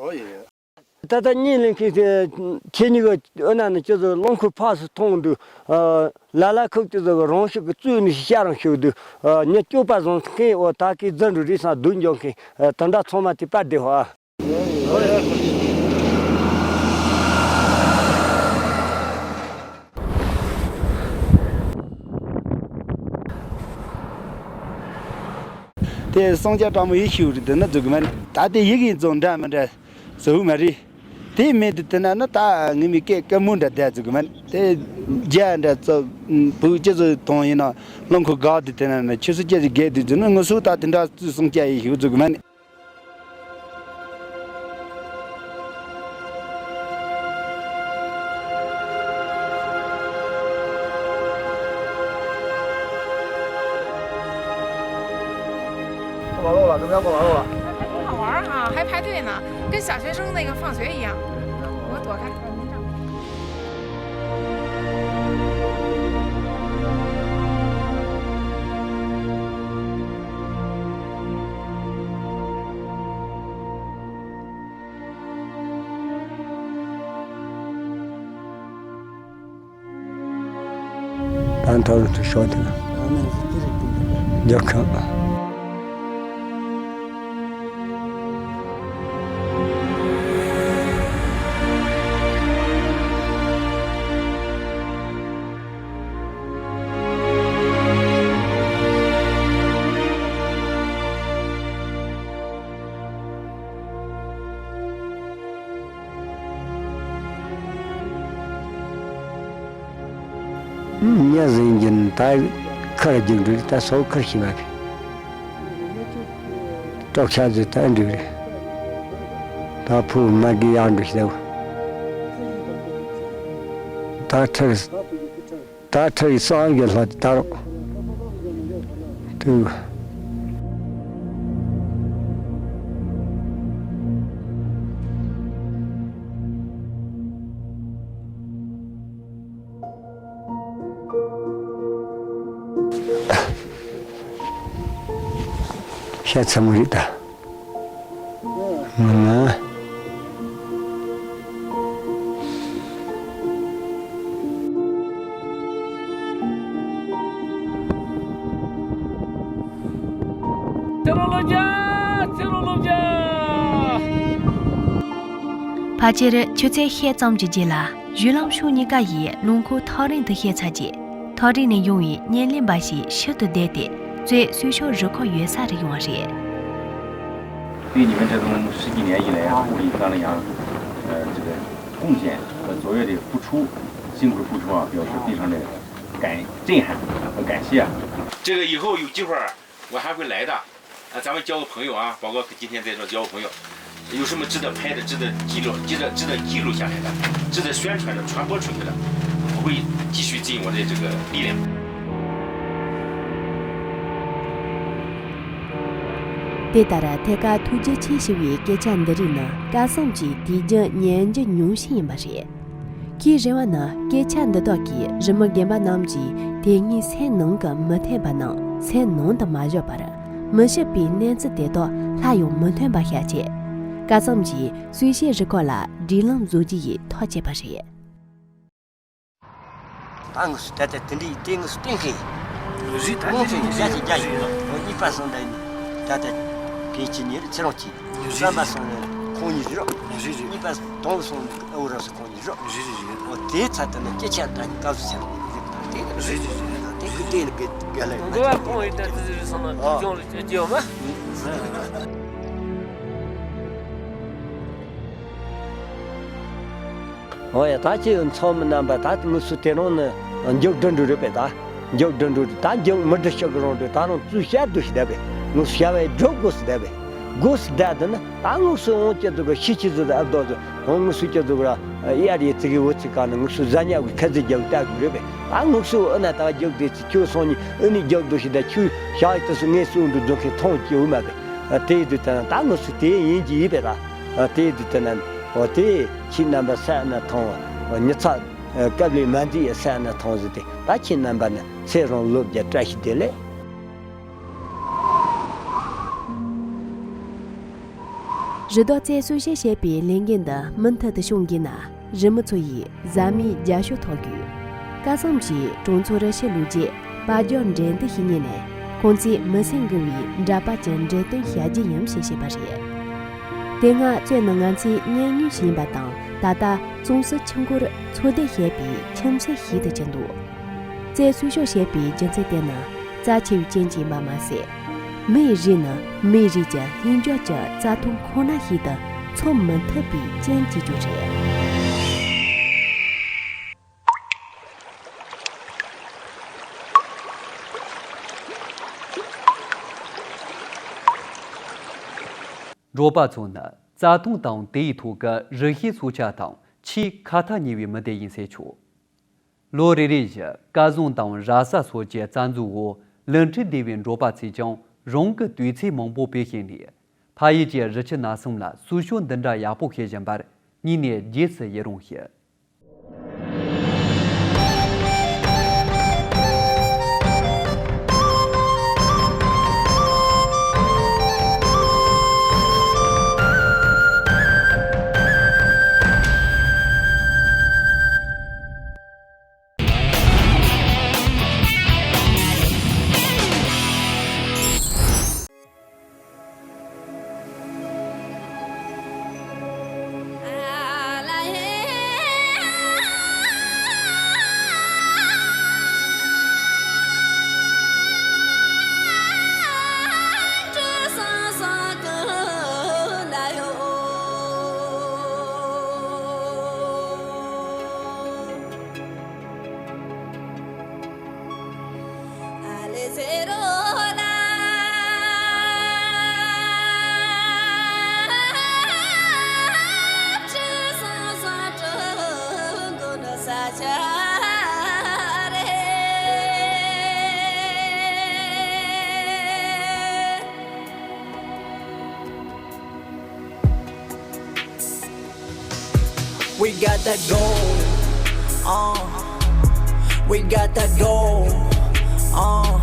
ད་ལྟ་བརྙན་ལེན་མཁན་ཁྱེད་གཉིས་ཀྱི་ཨ་ན་ནི་ཅི་ཟོ་རླངས་འཁོར་ཕག་སུ་མཐོང་འདུག་ལ་ལ་ཁུག་ཅི་ཟོ་གི་རང་ཤུགས་ཀྱི་ཙུ་ནི་ཤ་རང་ཤུགས་འདུག་ཉི་སྐྱོ་པ་བཟང་མཁན་འོ་ད་གི་རྫུ་འགྲོ་རེད་སང་སྡུག་འཇོག་མཁན་དེ་འདྲ་ཚང་མ་དེ་པར་བདེ་ཧོ། དེ་སངས་རྒྱས་དྲང་མོ་ཡིད་ཤེས་རེད་དེ་ན་འཛུགས་མན། ད་དེ་ཡི་གེ་ཚོ་འདྲ་མི་འདྲ་བཟོ་མ་རེད། དེ་མེད་དུ་དེ་ན་ནི་ད་ངི་མི་སྐད་སྐད་མོ་འདྲ་བསྡད་འཛུགས་མན། དེ་རྒྱ་འདྲ་ཚོ་བུ་སྐྱེ་ཚོ་དང་ཡིན་ན་རླངས་འཁོར་ག་དུ་དེ་ན་ནི་ཆུ་སུ་སྐྱེ་ཚོ་རྒས་དུས་ཚོད་ནི་ངི་སུ་ད་དེ་འདྲ་བཙུགས་སངས་རྒྱས་ཡིད་ཤེས་འཛུགས་མན། 过马路了，中间过马路了。很好玩儿哈，还排队呢，跟小学生那个放学一样。我躲开。 ཨ་མཐོ་རིང་དུ་ཤོག་དེ་ལ་རྒྱབ་ཁ། ཉ་ཟིན་གྱིན་ད་ཁར་རྒྱུག་འགྲོ་ད་སོ་ཁར་ཤི་བ་གི། སྲོག་ཆགས་ཟིག་ད་འགྲིག་རེད། ད་ཕུ་མ་གི་ཡག་འགྲོ་ཤི་ད། ད་ཁྲིར། ད་ཁྲི་ཡི་སོ་ཨང་གི་ལྷ་དེ་ད་རོགས། དུ། ཤ་ཚ་མོ་རེད་ད། ང་ང་། ཚེ་རིང་སློབ་གྲྭ། ཚེ་རིང་སློབ་གྲྭ། ཕལ་ཆེར་ཆུ་ཚོད་ཕྱེད་ཙམ་གྱི་རྗེས་ལ་བཞུད་ལམ་ཕྱོགས་གཉིས་ཀ་ཡི་རླངས་འཁོར་ཐག་རིང་དུ་བཤད་ཚར་རྗེས། ཐག་རིང་ནས་ཡོང་བའི་བརྙན་ལེན་པ་ཞིག་ཕྱིར་དུ་བསྡད་དེ་གཙོས་གསོལ་ཤོག་རུ་ཁག་ཡོད་ས་རུ་ཡོང་བ་རེད། 对你们这种十几年以来啊，物理上的呀，呃，这个贡献和卓越的付出，辛苦的付出啊，表示非常的感震撼和感谢啊。这个以后有机会儿，我还会来的。啊，咱们交个朋友啊，宝哥今天在这交个朋友，有什么值得拍的、值得记录、值得、值得记录下来的、值得宣传的、传播出去的，我会继续尽我的这个力量。 དེ་ལྟར་ཐད་ཀར་ཐུགས་རྗེ་ཆེ་ཞུ་བའི་སྐད་ཆ་འདི་རིགས་ནི་སྐལ་བཟང་གིས་དུས་རྒྱུན་ཉན་རྒྱུ་ཉུང་ཤས་ཡིན་པ་རེད། ཁོས་རེ་བ་ནི་སྐད་ཆ་འདི་དག་གིས་རི་མོ་རྒན་པ་རྣམས་ཀྱི་དེ་སྔའི་སེམས་ནང་གི་མི་མཐུན་པ་རྣམས་སེམས་ནང་དུ་མ་བཞག་པར། མི་སྲིད་པའི་གནས་ཚུལ་དེ་དག་སླར་ཡང་མི་མཐུན་པ་བྱ་ཆེད། སྐལ་བཟང་གིས་གསོལ་ཤོག་རུ་ཁག་ལ་སྒྲིག་ལམ་བཟོ་རྒྱུ་ཡི་ཐག་བཅད་པ་རེད། ད་ངུ་སུ་ད་ལྟ་དེ་འདྲའི་དེ་ངུ་སུ་བསྟན་མཁན་ཡིན། རེད། ད་དངོས་དེ་སུ་རེད། རྒྱ་ཆེ་རྒྱ་ཡིན། རེད། ཨོ་གཉིས་པ་སོང་ད་ཡིན། ད་ལྟ་གན་ཅི་ཉེ་རུ་ཚེ་རོང་ཅི། རེད། རེད། རྩམ་པ་སོང་ནས་ཁོང་གཉིས་རེད། རེད། རེད། གཉིས་པ་དོང་སོང་ཨ་བུ་ར་སུ་ཁོང་གཉིས་རེད། རེད། རེད། རེད། ཨོ་དེའི་ཚ་ད་ནི་སྐད་ཆ་ད་ནི་སྐབས་སུ་ཚེ་རོང་གཉིས་རེད། ད་དེ་རེད། རེད། རེད། རེད། ད་དེ་གི་དེ་ནི་གི་ག་ལ་ཡིན། མགོ་བ་ཕོང་ཡིན། ད་དེ་རེད་སོང་ན། ཨོ་ལྗོངས་རེད་ཅེས་ཡོད་མ། ཨོ་ཡ། ད་ཁྱེད་ཚང་མ་རྣམ་པ་ད་ངུ་སུ་དེ་རིང་ནི་མཇུག་སྒྲིལ་འགྲོ་རེད་པས། ད་མཇུག་སྒྲིལ་འགྲོ་རེད། ད་མཇུག་མི་སྒྲིལ་ཤོག་གི་རང་འགྲོ། ད་རང་ཚུར་བཤད་དུ་ཞིག་བསྡད་པས། ངུ་སུ་བྱ་བའི་སྒྲུབ་དགོས་སུ་བསྡད་པས། དགོས་སུ་བསྡད་དུ་ནི་ད་ངུ་སུ་འོང་ཅི་ཟིག་གི་ཤི་ཆི་ཟིག་ཨ་བདོ་ཟིག་འོང་། ངུ་སུ་ཅི་ཟིག་ར་ཨེ་ཡར་ཡི་ཙི་གི་འོ་ཙི་ག་ནི་ངུ་སུ་ཟ་ཉག་གི་ཁ་ཟི་རྒྱབ་བལྟ་དགོས་རེད་པས། ད་ངུ་སུ་ཨ་ན་ད་རྒྱུག་དེ་ཙི་ཁྱོད་སོང་ནི་ཨ་ནི་རྒྱུག་དུ་ཞིག་ད་ཁྱོད་བྱ་བའི་དུ་སུ་ངས་སུ་འགྲོ་རྫོང་ཁའི་མཐོང་ཅི་འོ་མ་པས། དེ་ཡི་དུ་ད་ད་ངུ་སུ་དེ་ཡིན་གྱི་ཡིན་པས། ད་དེ་ཡི་དུ་ད་ན། འོ་དེ་ཁྱེད་རྣམ་པ་ས་ན་ཐོང་། ཉི་ཚ་སྐབས་ལས་མ་འདི་ས་ན་ཐོང་ཟེར་ཏེ། ད་ཁྱེད་རྣམ་པ་ནི་ཚེ་རིང་ལོ་བརྒྱ་བཀྲ་ཤིས་བདེ་ལེགས། རི་དྭགས་རྩེར་གསོལ་ཞལ་བཞེས་པའི་ལས་འགན་འདི་མུ་མཐུད་དུ་སྐྱོང་དགོས་ན། རི་མོ་ཚོ་ཡིས་ཟ་མའི་རྒྱ་ཤོག་ཐོག་དགོས། སྐལ་བཟང་གྱིས་གྲོང་ཚོ་རུ་ཕྱི་ལོག་རྗེས་དཔལ་འབྱོར་འགྲན་བསྡུར་ཞིག་གཉེར་ནས། ཁོང་ཚོས་མི་སེམས་འགུལ་བའི་འདྲ་པར་གྱི་འབྲི་སྟོན་བྱ་རྒྱུ་ཡིན་ཞེས་བཤད་པ་རེད། དེ་སྔ་གཙོས་ནི་ང་ཚོས་གཉེན་ཉེ་ཞིག་ཡིན་པ་དང་། ད་ལྟ་ཙུང་སི་ཆུ་འགོར་འཚོ་སྡོད་བྱེད་པའི་ཁྱིམ་མཚེས་ཤིག་ཏུ་གྱུར་འདུག་རྩེར་གསོལ་ཞལ་བཞེས་པའི་རྒྱུ་མཚན་དེ་ནི་རྩ་ཆེ་བའི་རྐྱེན་གྱིས་ཡིན་པ་མ་ཟད། མིའི་རིགས་ནི་མིའི་རིགས་ཀྱི་ལྷིང་འཇགས་ཀྱི་རྩྭ་ཐང་ཁོ་ན་ཞིག་ཏུ་འཚོ་མི་ཐུབ་པའི་རྐྱེན་གྱིས་ཀྱང་རེད། འབྲོག་པ་ཚོ་ནི་རྩྭ་ཐང་དང་དེའི་ཐོག་གི་རི་ཤའི་སྲོག་ཆགས་དང་ཆེས་ཁ་ཐག་ཉེ་བའི་མི་སྡེ་ཡིན་ཟེར་ཆོག་ལོ་རེ་རེ་བཞིན་སྐལ་བཟང་དང་ར་ས་སོགས་ཀྱི་རྩྭ་མཛོད་འོག་ལུས་འཕྲོད་བདེ་བའི་འབྲོག་པ་ཚོས་ཀྱང་རང་གི་དུས་ཚོད་མང་པོ་སྤེལ་བྱས་ནས། ཕ་ཡུལ་གྱི་རི་ཆུ་སྣ་གསུམ་ལ་གསོལ་ཤོག་འདི་འདྲ་ཡག་པོ་བྱེད་བཞིན་པར་སྙིང་ནས་རྗེས་སུ་ཡི་རང་ཞུ། We got that gold, uh. We got that gold, uh.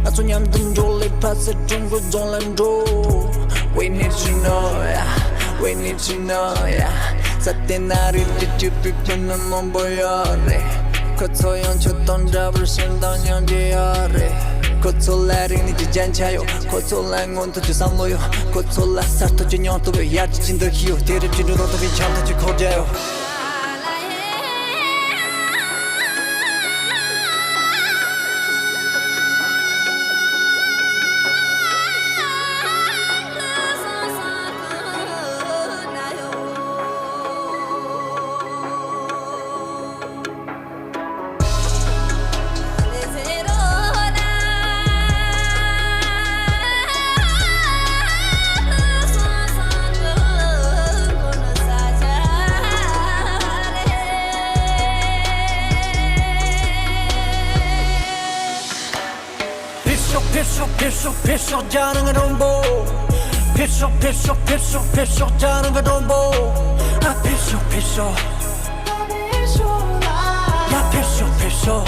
ང་ཚོ་མཉམ་དུ་འགྲོ་ལེ་ཕ་སི་ཀྲུང་གོ་རྫོང་ལ་འགྲོ། We need to know, yeah. We need to know, yeah. ས་དེ་ན་རི་ཏི་ཏི་པི་པི་ནི་མང་པོ་ཡོད་རེད། ཁོ་ཚོ་ཡང་ཁྱོད་དང་འདྲ་བར་ཞེ་སྡང་སྙིང་རྗེ་ཡོད་རེད། ཁོ་ཚོ་ལ་རིག་གནས་ཀྱི་རྒྱན་ཆ་ཡོད། ཁོ་ཚོ་ལ་མངོན་མཐོ་གི་བསམ་བློ་ཡོད། ཁོ་ཚོ་ལ་གསར་གཏོད་ཀྱི་སྙིང་སྟོབས་ཡོད། ཡར་རྒྱས་ཀྱི་འདུ་ཤེས་ཡོད། དེང་རབས་ཅན་འགྲོ་སྟངས་ཐོག་གི་འཆམ་མཐུན་གྱི་འཁོར་རྒྱ་ཡོད། ཕེབས་ཤོག་ཕེབས་ཤོག་ཕེབས་ཤོག་ཕེབས་ཤོག་རྒྱ་ནག་མགྲོན་པོ། ཕེབས་ཤོག་ཕེབས་ཤོག་ཕེབས་ཤོག་ཕེབས་ཤོག་རྒྱ་ནག་མགྲོན་པོ། ཨ་ཕེབས་ཤོག་ཕེབས་ཤོག་ཡ་ཕེབས་ཤོག་ཕེབས་ཤོག་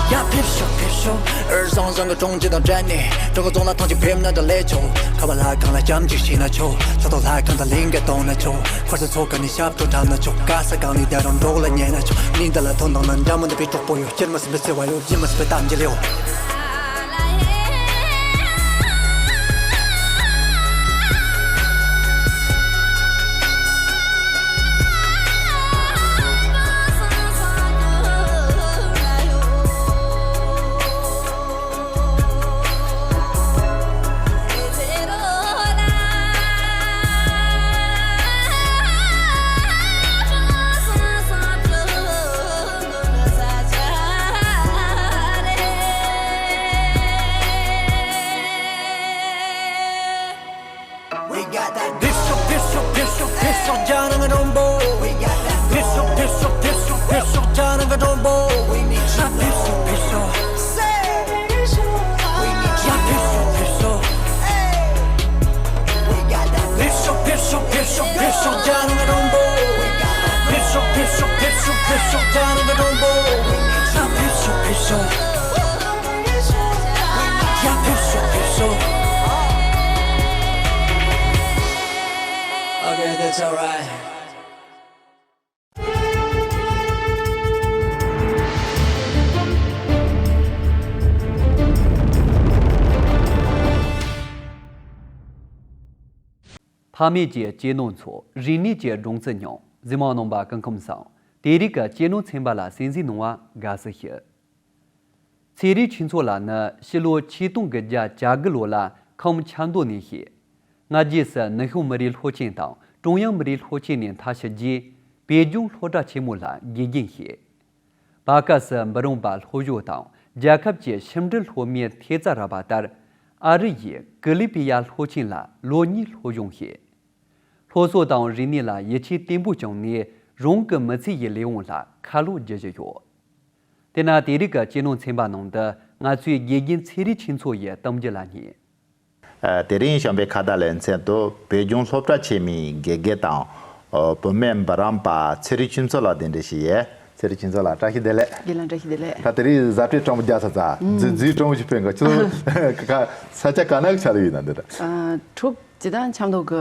ཡ་ཕེབས་ཤོག་ཕེབས་ཤོག་ཨེ་བཟང་བཟང་གི་གྲོང་ཁྱེར་དང་འབྲེལ་ནས། ཀྲུང་གོ་རྫོང་ལ་ཐང་ཆེན་ཕེབས་ན་ད་ལས་ཆོག་ཁ་བ་ལྷ་ཁང་ལ་སྐྱབས་འཇུག་ཞུས་ན་ཆོག་ས་ཐོག་ལྷ་ཁང་དང་ལིང་ག་གཏོང་ན་ཆོག་འཁོར་ས་ཚོ་ག་ནས་ཞབས་བྲོ་འཁྲབ་ན་ཆོག་ག་ས་གང་ནས་བསྡད་རུང་འབྲོག་ལ་ཉལ་ན་ཆོག་གླིང་དར་ལ་ཐོན་བཏང་ན་འདྲ་མི་འདྲ་བའི་གྲོགས་པོ་ཡོད། སྐྱེར་མ་ཟིན་པའི་བརྩེ་བ་ཡོད། སྦྱིན་མ་ཟིན་པའི་གཏམ་རྒྱུད་ཡོད། We got that ཕེབས་ཤོག་ཕེབས་ཤོག་ཕེབས་ཤོག་ཕེབས་ཤོག་རྒྱ་ནག་མགྲོན་པོ། We got that ཕེབས་ཤོག་ཕེབས་ཤོག་ཕེབས་ཤོག་ཕེབས་ཤོག་རྒྱ་ནག་མགྲོན་པོ། We need you. ཕེབས་ཤོག་ཕེབས་ཤོག We need you. ཡ་ཕེབས་ཤོག་ཕེབས་ཤོག Hey. We got that ཕེབས་ཤོག་ཕེབས་ཤོག་ཕེབས་ཤོག་ཕེབས་ཤོག་རྒྱ་ནག་མགྲོན་པོ། ཕེབས་ཤོག་ཕེབས་ཤོག་ཕེབས་ཤོག་ཕེབས་ཤོག་རྒྱ་ནག་མགྲོན་པོ། ཡ་ཕེབས་ཤོག་ཕེབས་ཤོག་ཡ་ཕེབས་ཤོག་ཕེབས་ཤོག Okay, that's alright. ཕ་མེས་ཀྱི་གཅེས་ནོར་ཚོ། རིག་གནས་ཀྱི་སྦྲང་རྩི་མྱོང་། གཟིགས་མོ་རྣམ་པ་སྐུ་ཁམས་བཟང་། དེ་རིང་གི་གཅེས་ནོར་ཚན་པ་ལ་གསན་གཟིགས་གནང་བར་དགའ་བསུ་ཞུ། ཚེ་རིང་ཆོས་མཚོ་ལགས་ནི་ཕྱི་ལོ་ཆིག་སྟོང་དགུ་བརྒྱ་གྱ་དགུ་ལོ་ལ་ཁམས་ཆབ་མདོ་ནས་ཤེས། སྔ་རྗེས་སུ་ནུབ་བྱང་མི་རིགས་སློབ་ཆེན་དང་ཀྲུང་དབྱང་མི་རིགས་སློབ་ཆེན་ནས་མཐར་ཕྱིན་རྗེས། བོད་ལྗོངས་སློབ་གྲྭ་ཆེན་མོ་ལ་དགེ་རྒན་བྱས། བར་སྐབས་སུ་འབུམ་རམས་པ་སློབ་གཞོན་དང་རྒྱལ་ཁབ་ཀྱི་ཕྱི་འབྲེལ་སློབ་མའི་ཐེབས་རྩ་རག་པ་ལྟར། ཨ་རི་ཡི་ཀུ་ལི་པི་ཡ་སློབ་ཆེན་ལ་ལོ་གཉིས་སློབ་སྦྱོང་བྱས། སློབ་གསོ་དང་རིག་གནས་ལ་ཡིད་ཆེས་བརྟན་པོ་བཅངས་ནས། རང་གི་མི་ཚེ་ཡི་ལས་དབང་ལ་ཁ་ལོ་བསྒྱུར་བཞིན་ཡོད། དེས་ན་དེ་རིང་གི་སྤྱི་ནོར་ཚན་པ་ནང་དུ་ང་ཚོས་དགེ་རྒན་ཚེ་རིང་ཆོས་མཚོ་ཡི་གཏམ་རྒྱུད་ལ་ཉན། ཨ། དེ་རིང་གཤམ་པའི་ཁ་བརྡ་ལེ་ཚན་དུ་བོད་ལྗོངས་སློབ་གྲྭ་ཆེན་མོའི་དགེ་རྒན་དང་། ཨ། བུད་མེད་འབུམ་རམས་པ་ཚེ་རིང་ཆོས་མཚོ་ལགས་གདན་འདྲེན་ཞུས་ཡོད། ཚེ་རིང་ཆོས་མཚོ་ལགས་བཀྲ་ཤིས་བདེ་ལེགས། རྒན་ལགས་བཀྲ་ཤིས་བདེ་ལེགས། ད་དེ་རིང་གཟའ་སྤྲེལ་སྤྲང་པོ་རྒྱག་ཚར་ཚར། ཨུམ། རྫི་རྫི་སྤྲང་པོ་ཞིག་ཕེབས་འགའ་ཁྱོད་ཚོ་ཁ་ས་ཆ་ག་ན་གི་ཆ་ལ་ཡོད་ན་འདི་ད། ཨ། འཁྲུག་ཇི་ལྟར་ཆབ་མདོ་གི་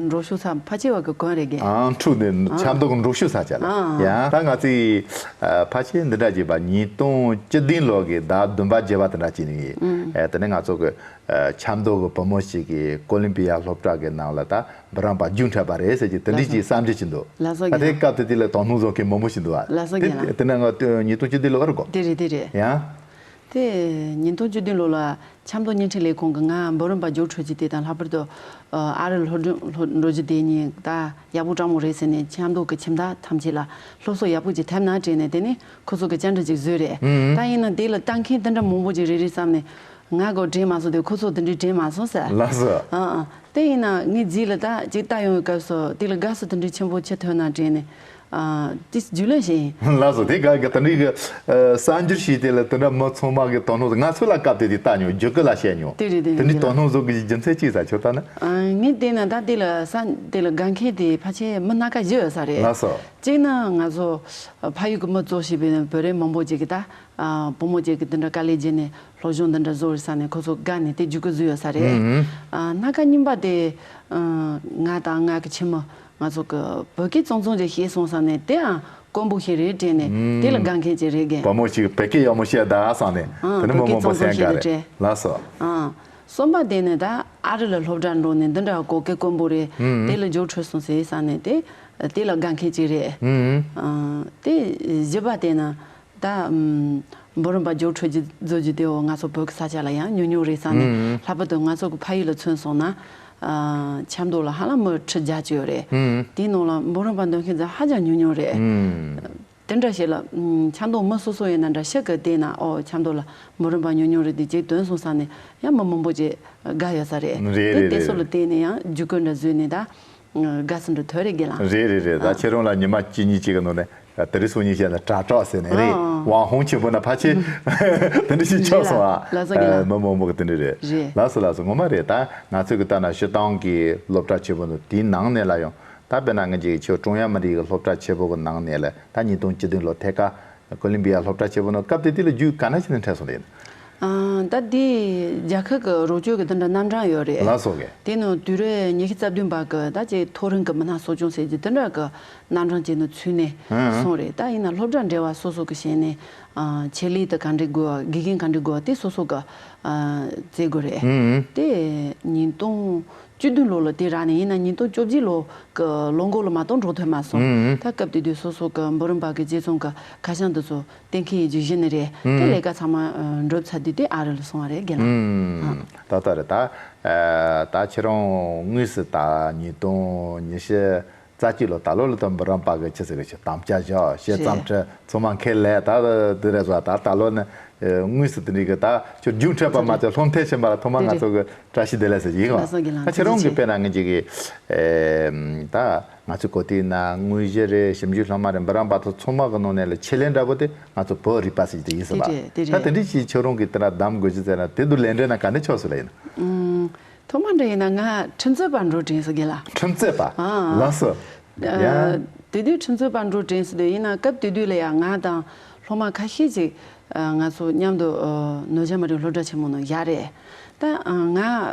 འབྲོག་ཤོད་ས་ཕལ་ཆེ་བ་གི་དགོན་རེད་གི། ཨང་། འཁྲུག་ནི། ཨང་། ཆབ་མདོ་གི་འབྲོག་ཤོད་ས་ཆ་ལ། ཨང་། ཡང་ད་ང་ཚོས་ཨ་ཕལ་ཆེར་འདི་འདྲ་བྱས་པ་ཉིས་སྟོང་བཅུ་བདུན་ལོ་གི་ཟླ་བདུན་པ་བརྒྱད་པ་དེ་འདྲ་བྱས་ནས། ཨང་། ཨེ། དེ་ནས་ང་ཚོ་གི་ཨ་ཆབ་མདོ་གི་བུ་མོ་ཞིག་གིས་ཀོ་ལོམ་པི་ཡ་སློབ་གྲྭ་གི་ནང་ལ་ད་འབུམ་རམས་པ་རྒྱུགས་འཕྲད་པ་རེད་ཟེར་གྱི་དེ་འདྲའི་ཅིག་བསམ་འཆར་ཅིག་འདུག། ལགས་སོ། ད་དེ་རྒན་ལགས། སྐབས་དེ་དུས་ལ་དོ་སྣང་བཟོ་མཁན་མང་པོ་ཞིག་འདུག་བ། ལགས་སོ། དེ་རྒན་ལགས། དེ་ནས་ང་ཉིས་སྟོང་བཅུ་བདུན་ལོ་ག་རེ་གོ། དེ་རེད། དེ་རེད། ཡང་། དེ་ཉིས་སྟོང་བཅུ་བདུན་ལོ་ལ་ཆབ་མདོ་བརྙན་འཕྲིན་ལས་ཁུངས་ཀྱིས་ང་འབུམ་རམས་པ་རྒྱུགས་འཕྲོད་རྒྱུ་དེ་དང་། ལྷག་པར་དུ་ཨ་རི་སློབ་སྦྱོང་སློབ་འགྲོ་རྒྱུ་དེ་གཉིས་ད་ཡག་པོ་སྤྲང་པོ་རེད་ཟེར་ནས། ཆབ་མདོ་གི་ཁྱིམ་བདག་ཐམས་ཅད་ལ་སློབ་གསོ་ཡག་པོ་ཅིག་ཐེབས་ན་དྲན་ནས། དེ་ནས་ཁོ་ཚོ་གི་བཅར་འདྲི་ཅིག་བཟོས་རེད། ཨང་། ད་ཡིན་ན་དེ་ལ་ལྟ་མཁན་དེ་འདྲ་མང་པོ་ཅིག་རེད་རེད་བསམ་ནས། ང་གོ་དྲན་མ་སོང་དེ། ཁོ་ཚོ་དེ་འདྲའི་དྲན་མ་སོང་ཟེར། ལགས་སོ། ཨ་ཨ། དེ་ཡིན་ན་ངའི་རྗེས་ལ་ད་ཅིག་ལྟ་ཡོང་བའི་སྐབས་སུ་དེ་ལ་དགའ་བསུ་དེ་འདྲའི་ཆེན་པོ་ཅིག་ཐོན་ན་དྲན་ནས། ཨ། དེ་རྒྱུས་ལོན་བྱས་ཡིན། ལགས་སོ། དེ་ག་གི་དེ་འདྲའི་གི་ཨ་གསར་འགྱུར་ཞིག་དེ་ལ་དེ་འདྲ་མི་ཚང་མ་གི་དོ་སྣང་། ང་ཚོ་ལ་སྐབས་དེ་དུས་ལྟ་མྱོང་། རྒྱུད་སྐུད་ལ་བཤད་མྱོང་། དེ་རེད། དེ་རེད། དེ་འདྲའི་དོ་སྣང་བཟོ་གི་རྒྱུ་མཚན་ཅི་ཟེར་ཁྱོད་ལྟ་ན། ཨ། ངས་བལྟས་ན་ད་དེ་ལ་ས་དེ་ལ་དགའ་མཁན་དེ་ཕལ་ཆེར་མི་སྣ་ཁ་བཞི་ཡོད་ས་རེད། ལགས་སོ། གཅིག་ནི་ང་ཚོ་ཕ་ཡུལ་གི་མི་གཙོ་བྱས་པའི་བོད་རིགས་མང་པོ་ཅིག་གིས་ད། ཨ། བུ་མོ་ཅིག་གིས་འདི་འདྲ་དཀའ་ལས་བརྒྱབ་ནས་སློབ་སྦྱོང་འདི་འདྲ་བཟོ་རེད་བསམ་ནས་ཁོ་ཚོ་དགའ་ནས་དེ་རྒྱུད་སྐུད་བཟོས་ཡོད་ས་རེད། ཨུ་ཨུ། ཨ། སྣ་ཁ་གཉིས་པ་དེ། ཨ། ང་དང་ང་གི་ཁྱིམ་མི། ང་ཚོ་གི་བོད་སྐད་གཙང་གཙང་ཅིག་ཤེས་སོང་བསམ་ནས། དེའང་དཀོན་པོ་ཞིག་རེད་དྲན་ནས། ཨུ། དེ་ལ་དགའ་མཁན་ཅིག་རེད་གི། བུ་མོ་ཞིག་བོད་སྐད་ཡག་མོ་བཤད་གདའ་བསམ་ནས། ཨ། དེ་ནི་བོད་སྐད་མི་མང་པོ་གཙང་གཙང་སེམས་དགའ་ཞིག་རེད། རེད་དྲན། ལགས་སོ། ཨ། གསུམ་པ་དེ་ནི་ད་ཨ་རི་ལ་སློབ་གྲྭ་འགྲོ་ནས་འདི་འདྲ་གོ་སྐབས་དཀོན་པོ་རེད། ཨུ་ཨུ། དེ་ལ་རྒྱུགས་འཕྲོད་སོང་ཟེར་བསམ་ནས། དེ་དེ་ལ་དགའ་མཁན་ཅིག་རེད། ཨུ་ཨུ། ཨ། དེ་བཞི་པ་དེ་ནི་ད་ཨམ་འབུམ་རམས་པ་རྒྱུགས་འཕྲོད་རྒྱུ་བཟོ་རྒྱུ་དེའོ། ང་ཚོ་བོད་ཀྱི་ས་ཆ་ལ་ཡང་ཉུང་ཉུང་རེད་བསམ་ནས། ཨུ་ཨུ། ལྷག་པར་དུ་ང་ཚོ་གི་ཕ་ཡུལ་ལ་མཚོན་སོང་ན། ཨ། ཆབ་མདོ་ལ་ཧ་ལམ་མི་ཁྲི་བརྒྱད་ཅིག་ཡོད་རེད། ཨུ་ཨུ། དེའི་ནང་ལ་འབུམ་རམས་པ་འདོན་མཁན་ཚོ་ཧ་ཅང་ཉུང་ཉུང་རེད། ཨུ་ཨུ། དེ་འདྲ་ཞིག་ལ། ཨམ། ཆབ་མདོ་མི་སོ་སོ་ཡིན་ན་འདྲ་ཞིག་གིས་བལྟས་ན། ཨོ། ཆབ་མདོ་ལ་འབུམ་རམས་པ་ཉུང་ཉུང་རེད། དེ་ཅིག་འདོན་སོང་བསམ་ནས་ཡང་མི་མང་པོ་ཅིག་དགའ་ཡོད་ས་རེད། རེད་རེད་རེད། དེ་དེ་ཚོ་ལ་བརྟེན་ནས་ཡང་རྒྱུད་སྐུད་འདྲ་བཟོས་ནས་ད་དགའ་བསུ་འདྲ་ཐོབ་རེད་གི་ལ། རེད་རེད་རེད། ད། ཨ། ཁྱེད་རང་ལ་ཉི་མ་གཅིག་གཉིས་ཅིག་གི་ནང་ནས་དེ་རིང་སང་ཉིན་བཤད་ན་དྲ་གྲོགས་ཟེར་ནས་རེད། ཨ། ཝང་ཧུང་ཆེན་པོ་ན་ཕལ་ཆེར། ཨ། དེ་འདྲ་ཞིག་ཆགས་སོང་ཨ། ལགས་སོ་གི་ལ། ཨ། མི་མང་པོ་གི་དེ་འདྲ་རེད། རེད། ལགས་སོ་ལགས་སོ། ངོ་མ་རེད། ད་ང་ཚོ་གི་ལྟ་ན་སྤྱིར་བཏང་གི་སློབ་གྲྭ་ཆེན་པོ་ནང་དེའི་ནང་ནས་ལ་ཡང་། ད་དཔེར་ན་ང་ཅིག་ཁྱོད་ཀྲུང་དབྱང་མི་རིགས་ཀྱི་སློབ་གྲྭ་ཆེན་པོ་གི་ནང་ནས་ལ། ད་ཉིས་སྟོང་བཅུ་བདུན་ལོ་ཐད་ཀར་ཀོ་ལོམ་བི་ཡ་སློབ་གྲྭ་ཆེན་པོ་ནང་སྐབས་དེ་དུས་ལ་རྒྱུགས་ག་ནས་བྱས་ནས་འཕྲད་སོང་རེད། ཨ། ད་དེ་རྒྱལ་ཁབ་ཀྱི་རོགས་སྐྱོར་གྱི་དེ་འདྲ་རྣམ་གྲངས་ཡོད་རེད། ལགས་སོ་གི། དེ་ནང་དུས་རབས་ཉི་ཤུ་རྩ་བདུན་པ་གི་ད་ཅིག་མཐོ་རིམ་གྱི་མི་སྣ་གསོ་སྐྱོང་ཟེར་རྒྱུ་དེ་འདྲ་གི་རྣམ་གྲངས་ཅིག་ནང་ཚུད་ནས། ཨང་། སོང་རེད། ད་ཡིན་ན་སློབ་གྲྭ་འབྲེལ་བ་སོ་སོ་གི་བྱས་ནས། ཨ། ཆེད་ལས་དེ་ག་འདྲ་དགོས་པ། དགེ་རྒན་ག་འདྲ་དགོས་པ་དེ་སོ་སོ་གི། ཨ། བཙལ་དགོས་རེད། ཨང་། དེ་ཉིས་སྟོང་བཅུ་བདུན་ལོ་ལ་དེ་རག་ནས། ཡིན་ན་ཉིས་སྟོང་བཅོ་བརྒྱད་ལོ་གི་ལོ་འགོ་ལ་མ་གཏོགས་འགྲོ་ཐུབ་མ་སོང་། ཨང་། ད་སྐབས་དེ་དུས་སོ་སོ་གི་འབུམ་རམས་པ་གི་དགེ་རྒན་གི་ཁ་བྱང་དེ་ཚོ་གཏན་འཁེལ་ཡིན་རྒྱུ་གཞི་ནས་རེད། ཨང་། དེ་ལས་ཀ་ཚང་མ་འགྲུབ་ཚར་དུས་དེ་ཨ་རི་ལ་སོང་བ་རེད་གི་ལ། ཨང་། ཨ། ད་ལྟ་རེད། ད་ཨ་ད་ཁྱེད་རང་དངོས་སུ་ད་ཉིས་སྟོང་ཉི་ཤུ་རྩ་གཅིག་ལོ་ད་ལོ་ལ་ད་འབུམ་རམས་པ་གི་ཆི་ཟེར་གི་ཆི་དམ་བཅའ་བཞག། བཤད། རེད། རྩོམ་འབྲི་ཚང་མ་ཁས་ལེན། ད་དེ་རེད་བ། ད་ད་ལོ་ནི་ཨ་དངོས་སུ་དེ་འདྲའི་གི་ད་ཁྱོད་རྒྱུགས་འཕྲད་པ་མ་ཚད་སློབ་ཐོན་ཕྱིན་པ་ལ་ཐོག་མར་ང་ཚོ་གི་བཀྲ་ཤིས་བདེ་ལེགས་ཟེར་གྱི་ཡིན། ལགས་སོ་གི་ལགས། ད་ཁྱེད་རང་གི་དཔེར་ན་ངེད་ཅིག་གི་ཨེ་ད་ང་ཚོའི་གོ་ཐོས་ན་དངོས་གཞི་རེད། ཞིབ་འཇུག་སློབ་མ་རེད། འབུམ་རམས་པ་ཚོ་ཚང་མ་གི་ནང་ནས་ལ་ཆེད་ལས་འདྲ་པོ་དེ་ང་ཚོ་བོད་རིག་པ་ཟེར་གྱི་དེ་ཡིན་ཟེར་བ། དེ་རེད། དེ་ད་རེད། དེ་འདྲའི་ཅིག་ཁྱེད་རང་གི་དེ་ན་གདམ་དགོས་ཀྱི་ཟེར་ན་དེ་དུ་ལས་འབྲས་ན་ག་འདྲ་ཆགས་སོང་ལ་ཡིན། ཨུམ། ཐོག་མ་འདྲ་ཡིན་ན་ང་ཁྲིམས་རྩོད་པ་འགྲོ་དྲན་སོང་གི་ལ། ཁྲིམས་རྩོད་པ། ཨ། ལགས་སོ། ཨ། ཡ། དེ་དུས་ཁྲིམས་རྩོད་པ་འགྲོ་དྲན་སོང་དུས་ཡིན་ན། སྐབས་དེ་དུས་ལ་ཡང་ང་དང་སློབ་མ་ཁ་ཤས་ཅིག་ཨ་ང་ཚོ་མཉམ་དུ་ཨ་ནུབ་བྱང་མི་རིགས་སློབ་གྲྭ་ཆེན་མོ་ནང་བཞག་རེད། ད་ཨ་ང་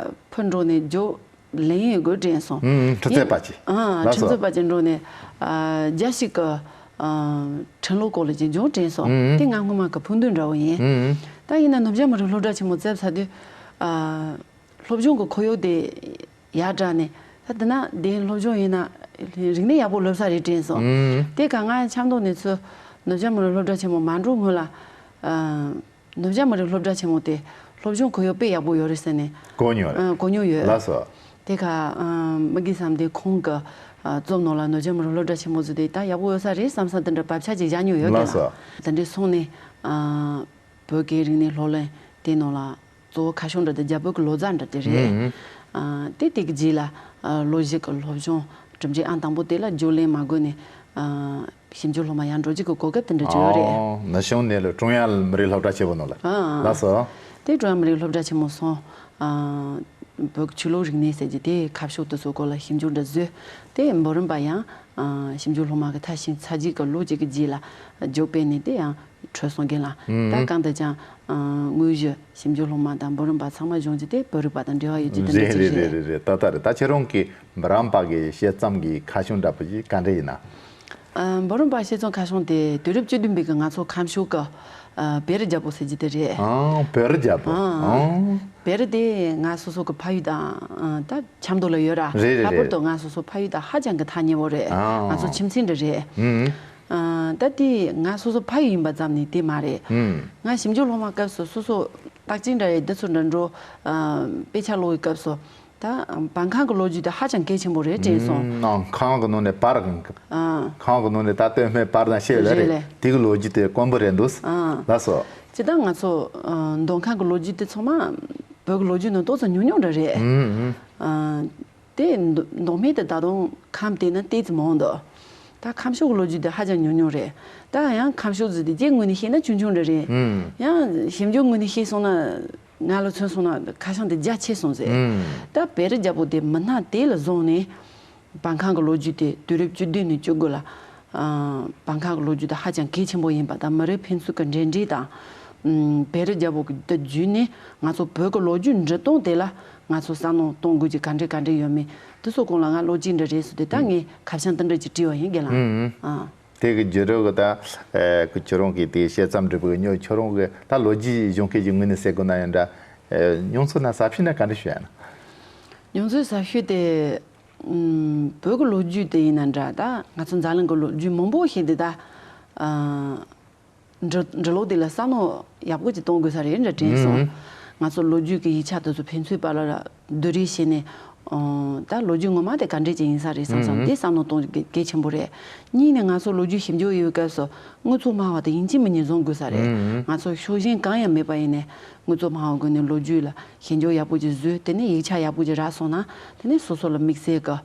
ཕར་འགྲོ་ནས་རྒྱུགས་ལེན་ཡོང་དགོས་དྲན་སོང་། ཨུམ། ཁྲིམས་རྩོད་པ་ཅིག། ཨ། ལགས་སོ། ཁྲིམས་རྩོད་པ་ཅིག་འགྲོ་ནས་ཨ་རྒྱལ་སྤྱི་གི་ཨ་ཁྲིམས་ལུགས་སྐོར་ལ་ཅིག་རྒྱུགས་དྲན་སོང་། ཨུམ། དེ་ང་སྔོན་མ་གི་ཕུགས་འདུན་འདྲ་བོ་ཡིན། ཨུམ། ད་ཡིན་ན་ནུབ་བྱང་མི་རིགས་སློབ་གྲྭ་ཆེན་མོ་བཙལ་ཚར་དུས་ཨ། སློབ་སྦྱོང་གི་ཁོར་ཡུག་དེ་ཡར་དྲགས་ནས། ད་དེ་ན་དེ་སློབ་སྦྱོང་ཡིན་ན་རིག་གནས་ཡག་པོ་སློབ་ས་རེད་དྲན་སོང་། ཨུམ། དེ་ག་ང་ཆབ་མདོ་ནས་ཚུར་ནུབ་བྱང་མི་རིགས་སློབ་གྲྭ་ཆེན་མོ་མ་འགྲོ་སྔོན་ལ། ཨ། ནུབ་བྱང་མི་རིགས་སློབ་གྲྭ་ཆེན་མོ་དེ་སློབ་སྦྱོང་གོ་ཡོ་དཔེ་ཡག་པོ་ཡོད་རེད་ཟེར་ནས་གོ་མྱོང་རེད། ཨ་གོ་མྱོང་ཡོད། ལགས་སོ། དེ་ཁ་ཨ་མི་དགེ་བསམ་དེ་ཁོང་གི་ཨ་རྩོམ་ནང་ལ་ནུབ་བྱང་མི་རིགས་སློབ་གྲྭ་ཆེན་མོ་ཚོ་དེ་ད་ཡག་པོ་ཡོད་ས་རེད་བསམ་ས་དེ་འདྲ་བབ་ཆགས་ཅིག་བཞག་མྱོང་ཡོད་ཀྱི་ལགས་ལ། སོ། དེ་འདྲའི་སོང་ནས་ཨ་བོད་ཀྱི་རིག་གནས་སློབ་གླིང་དེ་ནང་ལ་གཙོ་བོ་ཁ་བྱང་འདྲ་དེ་རྒྱ་བོད་ཀྱི་ལོ་ཙཱ་འདྲ་དེ་རེད། ཧུམ། ཨ་དེ་དེ་གི་རྗེས་ལ་ཨ་ལོ་བཞི་གི་སློབ་སྦྱོང་གྲུབ་འབྲས་ཨང་དང་པོ་དེ་ལ་རྒྱུགས་ལེན་མ་དགོས་ནས་ཨ་ཞིབ་འཇུག་སློབ་མ་ཡར་འགྲོ་རྒྱུ་གི་གོ་སྐབས་དེ་འདྲ་ཅིག་ཡོད་རེད། ཨོ། ནུབ་བྱང་ནས་ལ་ཀྲུང་དབྱང་མི་རིགས་སློབ་གྲྭ་ཆེན་པོ་ནང་ལ། ཨ་ཨ། ལགས་སོ། དེ་ཀྲུང་དབྱང་མི་རིགས་སློབ་གྲྭ་ཆེན་མོ་སོང་། ཨ་བོད་ཀྱི་ཆོས་ལུགས་རིག་གནས་ཟེར་གྱི་དེ་ཁ་ཕྱོགས་དེ་ཚོ་སྐོར་ལ་ཞིབ་འཇུག་འདྲ་བཟོས། དེ་འབུམ་རམས་པ་ཡང་ཨ་ཞིབ་འཇུག་སློབ་མ་གི་མཐར་ཕྱིན་ཚར་རྗེས་ཀྱི་ལོ་གཅིག་གི་རྗེས་ལ་རྒྱུགས་སྤྲད་ནས་དེ་ཡང་གྲོལ་སོང་གི་ལ། ད་ཨུམ། གང་ལྟར་ཀྱང་ཨ་དངོས་གཞི་ཞིབ་འཇུག་སློབ་མ་དང་འབུམ་རམས་པ་ཚང་མ་སྦྱོང་རྒྱུ་དེ་བོད་རིག་པ་དང་འབྲེལ་བ་ཡོད་རྒྱུ་དེ་འདྲ་རེད་ཅིག་རེད། རེད་རེད་རེད། ད་ལྟ་རེད། ད་ཁྱེད་རང་གིས་འབུམ་རམས་པ་གི་དཔྱད་རྩོམ་གྱི་ཁ་བྱང་འདྲ་པོ་ཞིག་ག་འདྲ་ཡིན་ན། ཨ་འབུམ་རམས་པ་དཔྱད་རྩོམ་ཁ་བྱང་དེ་དུས་རབས་བཅུ་བདུན་པའི་གི་ང་ཚོ་ཁམས་ཕྱོགས་ཀྱི་ཨ་བེ་རི་རྒྱལ་པོ་ཟེར་གྱི་དེ་རེད། ཨང་། བེ་རི་རྒྱལ་པོ། ཨང་། ཨང་། བེ་རི་དེ་ང་སོ་སོ་གི་ཕ་ཡུལ་དང་ཨ་ད་ཆབ་མདོ་ལ་ཡོད་ར། རེད་རེད་ལྷག་པར་རེད། དུ་ང་སོ་སོ་ཕ་ཡུལ་དང་ཧ་ཅང་གི་ཐག་ཉེ་བོ་རེད། ཨང་། ང་ཚོ་ཁྱིམ་མཚེས་འདྲ་རེད། ཨང་། ཨ་ད་དེ་ང་སོ་སོ་ཕ་ཡུལ་ཡིན་པ་ཙམ་ནས་དེ་མ་རེད། ཨང་། ང་ཞིབ་འཇུག་སློབ་མ་སྐབས་སུ་སོ་སོ་རྟགས་ཅན་འདྲ་རེད། འདི་ཚོ་འདྲ་འགྲོ་ཨ་དཔེ་ཆ་ཀློག་གི་སྐབས་སུ། ད་བར་ཁང་གི་ལོ་རྒྱུས་དེ་ཧ་ཅང་གལ་ཆེན་པོ་རེད་དྲན་སོང་། ཨང་། ཁང་གི་ནང་ནས་པར། ཨང་། ཁང་གི་ནང་ནས་ད་སྟོད་སྨད་པར་དང་ཤེས་ལེ་རེད་རེད། དེ་གི་ལོ་རྒྱུས་དེ་དཀོན་པོ་རེད་འདུག་ཨང་། ལགས་སོ། སྤྱིར་བཏང་ང་ཚོ་ཨ་མདོ་ཁམས་ཀྱི་ལོ་རྒྱུས་དེ་ཚང་མ་བོད་ཀྱི་ལོ་རྒྱུས་ནང་ཏོག་ཙམ་ཉུང་ཉུང་འདྲ་རེད། ཨང་། ཨང་། ཨ་དེ་མདོ་མདོ་སྨད་དེ་ད་དུང་ཁམས་དེ་ནི་ཏོག་ཙམ་མང་འདུག་ད་ཁམས་ཕྱོགས་ཀྱི་ལོ་རྒྱུས་དེ་ཧ་ཅང་ཉུང་ཉུང་རེད། ད་ཡང་ཁམས་ཕྱོགས་ཟེར་དེ་རྒྱའི་ངོས་ནས་བཤད་ན་ཆུང་ཆུང་འདྲ་རེད། ཨང་། ཡང་ཞིབ་འཇུག་ངོས་ནས་བཤད་སོང་ན། ང་ལ་མཚོན་སོང་ན་ཁ་བྱང་དེ་རྒྱ་ཆེ་སོང་ཟེར། ཨང་། ད་བེ་རི་རྒྱལ་པོ་དེ་མི་སྣ་དེ་ལ་བཟུང་ནས་བར་ཁང་གི་ལོ་རྒྱུས་དེ་དུས་རབས་བཅུ་བདུན་ནས་བཅུ་དགུ་ལ་ཨ་བར་ཁང་གི་ལོ་རྒྱུས་དེ་ཧ་ཅང་གལ་ཆེན་པོ་ཡིན་པ་དང་། མི་རིགས་ཕན་ཚུན་གྱི་འབྲེལ་འདྲིས་དང་ཨ་བེ་རི་རྒྱལ་པོ་གི་དེ་བརྒྱུད་ནས་ང་ཚོ་བོད་ཀྱི་ལོ་རྒྱུས་འབྲི་སྟངས་དེ་ལ་ང་ཚོ་བསམ་བློ་གཏོང་དགོས་ཀྱི་ག་འདྲ་ག་འདྲ་ཡོད་མེད་དེ་ཚོ་སྐོར་ལ་ང་ལོ་གཅིག་འདྲ་རེད་ཟེར་དུས། ད་ངས་ཁ་བྱང་དེ་འདྲ་ཅིག་བྲིས་པ་ཡིན་གྱི་ལ། ཨང་། ཨ། དེ་གི་བརྒྱུད་རིམ་གི་ད་ཨེ་གི་ཁྱོད་རང་གིས་དེ་དཔྱད་རྩོམ་འབྲི་བའི་ཉོ་ཁྱོད་རང་གི་ད་ལོ་རྒྱུས་སྦྱོང་མཁན་གྱི་ངོས་ནས་ཟེར་དགོས་ན་ཡང་འདྲ། ཨེ་མྱོང་ཚོར་ན་ས་ཕྱིན་ན་ག་འདྲ་ཞུ་ཡ་ན། མྱོང་ཚོར་ཟབ་ཤོས་དེ་ཨམ་བོད་ཀྱི་ལོ་རྒྱུས་དེ་ཡིན་ན་འདྲ། ད་ང་ཚོ་འཛམ་གླིང་གི་ལོ་རྒྱུས་མང་པོ་ཞིག་དེ་ད་ཨ་འབྲི་འབྲི་ཀློག་དེ་ལ་བསམ་བློ་ཡག་པོ་ཅིག་གཏོང་དགོས་ས་རེད་འདྲ་དྲན་སོང་། ཨང་། ང་ཚོ་ལོ་རྒྱུས་ཀྱི་ཡིག་ཆ་དེ་ཚོ་ཕན་ཚུན་བར་ལ་བསྡུར་རེས་བྱས་ནས། ཨོ། ད་ལོ་རྒྱུས་ངོ་མ་དེ་ག་འདྲས་ཅིག་ཡིན་ས་རེད་བསམ་བསམ། ཨང་། དེ་བསམ་བློ་གཏོང་རྒྱུ་གལ་ཆེན་པོ་རེད། གཉིས་ནས་ང་ཚོ་ལོ་རྒྱུས་ཞིབ་འཇུག་ཡོད་སྐབས་སུ་དངོས་གཙོ་སྨྲ་བ་དང་ཡིན་གཅིག་མིན་གཉིས་འཛོམས་དགོས་ས་རེད། ཨང་། ང་ཚོ་ཕྱོགས་ཞེན་གང་ཡང་མེད་པ་ཡིན་ནས་དངོས་གཙོ་སྨྲ་བ་སྒོ་ནས་ལོ་རྒྱུས་ལ་ཞིབ་འཇུག་ཡག་པོ་ཅིག་བཟོས། དེ་ནས་ཡིག་ཆ་ཡག་པོ་ཅིག་རག་སོང་ན། དེ་ནས་སོ་སོ་ལ་དམིགས་བསལ་གྱི་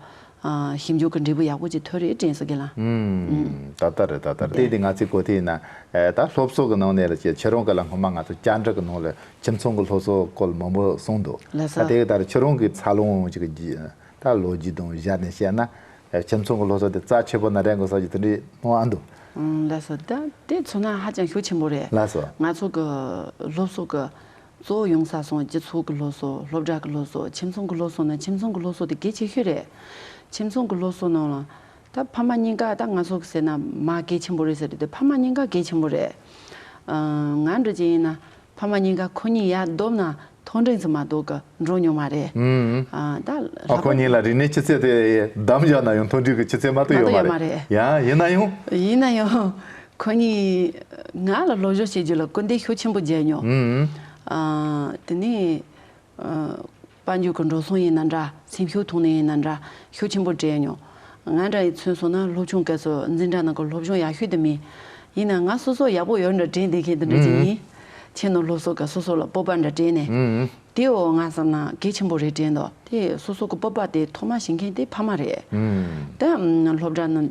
ཨ་ཞིབ་འཇུག་གི་འབྲས་བུ་ཡག་པོ་ཅིག་ཐོན་རེད་དྲན་སོང་གི་ལ། ཨང་། ད་ལྟ་རེད། ད་ལྟ་རེད། དེ་དེ་ང་ཚོའི་གོ་ཐོས་ཡིན་ན། ཨེ་ད་སློབ་གསོ་གི་ནང་ནས་ལ་ཁྱེད་ཁྱེད་རང་གི་ལ་སྔོན་མ་ང་ཚོ་བཅར་འདྲི་གི་ནང་ལ་ཁྱིམ་ཚང་གི་སློབ་གསོ་སྐོར་མང་པོ་གསུངས་འདུག་ལགས་སོ། ད་དེ་གི་ད་ཁྱེད་རང་གི་འཚར་ལོངས་ཅིག་གི་ད་ལོ་རྒྱུས་དང་སྦྱར་ནས་བཤད་ན། ཨེ་ཁྱིམ་ཚང་གི་སློབ་གསོ་དེ་རྩ་ཆེ་པོ་ན་རེད་དགོས་ས་ཅིག་དེ་འདྲའི་སྣང་བ་འདུག་ཨང་། ལགས་སོ། ད་དེ་མཚོན་ན་ཧ་ཅང་ཤུགས་ཆེན་པོ་རེད། ལགས་སོ། ང་ཚོ་གི་སློབ་གསོ་གི་གཙོ་བོ་ཡོང་ས་སོང་སྤྱི་ཚོགས་ཀྱི་སློབ་གསོ། སློབ་གྲྭ་གི་སློབ་གསོ། ཁྱིམ་ཚང་གི་སློབ་གསོ་ནི་ཁྱིམ་ཚང་གི་སློབ་གསོ་དེ་གལ་ཆེ་ཤོས་རེད། ཁྱིམ་ཚང་གི་སློབ་གསོ་ནང་ལ་ད་ཕ་མ་གཉིས་ཀ། ད་ང་ཚོ་གི་ཟེར་ན་མ་གལ་ཆེན་པོ་རེད་ཟེར་དུས། ད་ཕ་མ་གཉིས་ཀ་གལ་ཆེན་པོ་རེད། ཨ་ང་འདྲ་ཅིག་ཡིན་ན་ཕ་མ་གཉིས་ཀ་ཁོ་གཉིས་ཡར་བསྡོམས་ན་མཐོ་འབྲིང་ཙམ་མ་གཏོགས་གི་འགྲོ་མྱོང་མ་རེད། ཨང་། ཨ་ད་ཨ་ལྷག་ཁོ་པར་གཉིས་ལ་རིག་གནས་ཆུ་ཚད་དེ་བསྡམས་བཞག་ན་ཡང་མཐོ་འབྲིང་གི་ཆུ་ཚད་མ་གཏོགས་ཡོད་མ་རེད། མ་གཏོགས་ཡོད་མ་རེད། ཡང་ཡིན་ན་ཡང་། ཡིན་ན་ཡང་། ཁོ་གཉིས་ང་ལ་སློབ་སྦྱོང་བྱེད་རྒྱུ་ལ་སྐུལ་འདེད་ཤུགས་ཆེན་པོ་བརྒྱབ་མྱོང་། ཨང་། ཨ་དེ་ནས་ཨ་དཔལ་འབྱོར་གྱི་འགྲོ་སོང་ཡིན་ན་འདྲ། སེམས་ཤུགས་ཐོག་ནས་ཡིན་ན་འདྲ། ཤུགས་ཆེན་པོ་སྤྲད་མྱོང་། ང་འདྲ་ཡིས་མཚོན་སོང་ན་སློབ་ཆུང་སྐབས་སུ་འཛིན་གྲྭ་ནང་གི་སློབ་སྦྱོང་ཡག་ཤོས་དེ་མིན། ཡིན་ན་ང་སོ་སོ་ཡག་པོ་ཡོད་འདྲ་དྲན་བསྡད་མཁན་དེ་འདྲ་ཅིག་ཨང་ཡིན། ཁྱེད་ནི་སློབ་གསོ་སྐབས་སོ་སོ་ལ་སྤོབས་པ་འདྲ་སྤྲད་ནས། ཨང་། དེའོ་ང་བསམ་ན་གལ་ཆེན་པོ་རེད་དྲན་འདུག་དེ་སོ་སོ་གི་སྤོབས་པ་དེ་ཐོག་མ་བྱིན་མཁན་དེ་ཕ་མ་རེད། ཨང་། ད་སློབ་གྲྭ་ནང་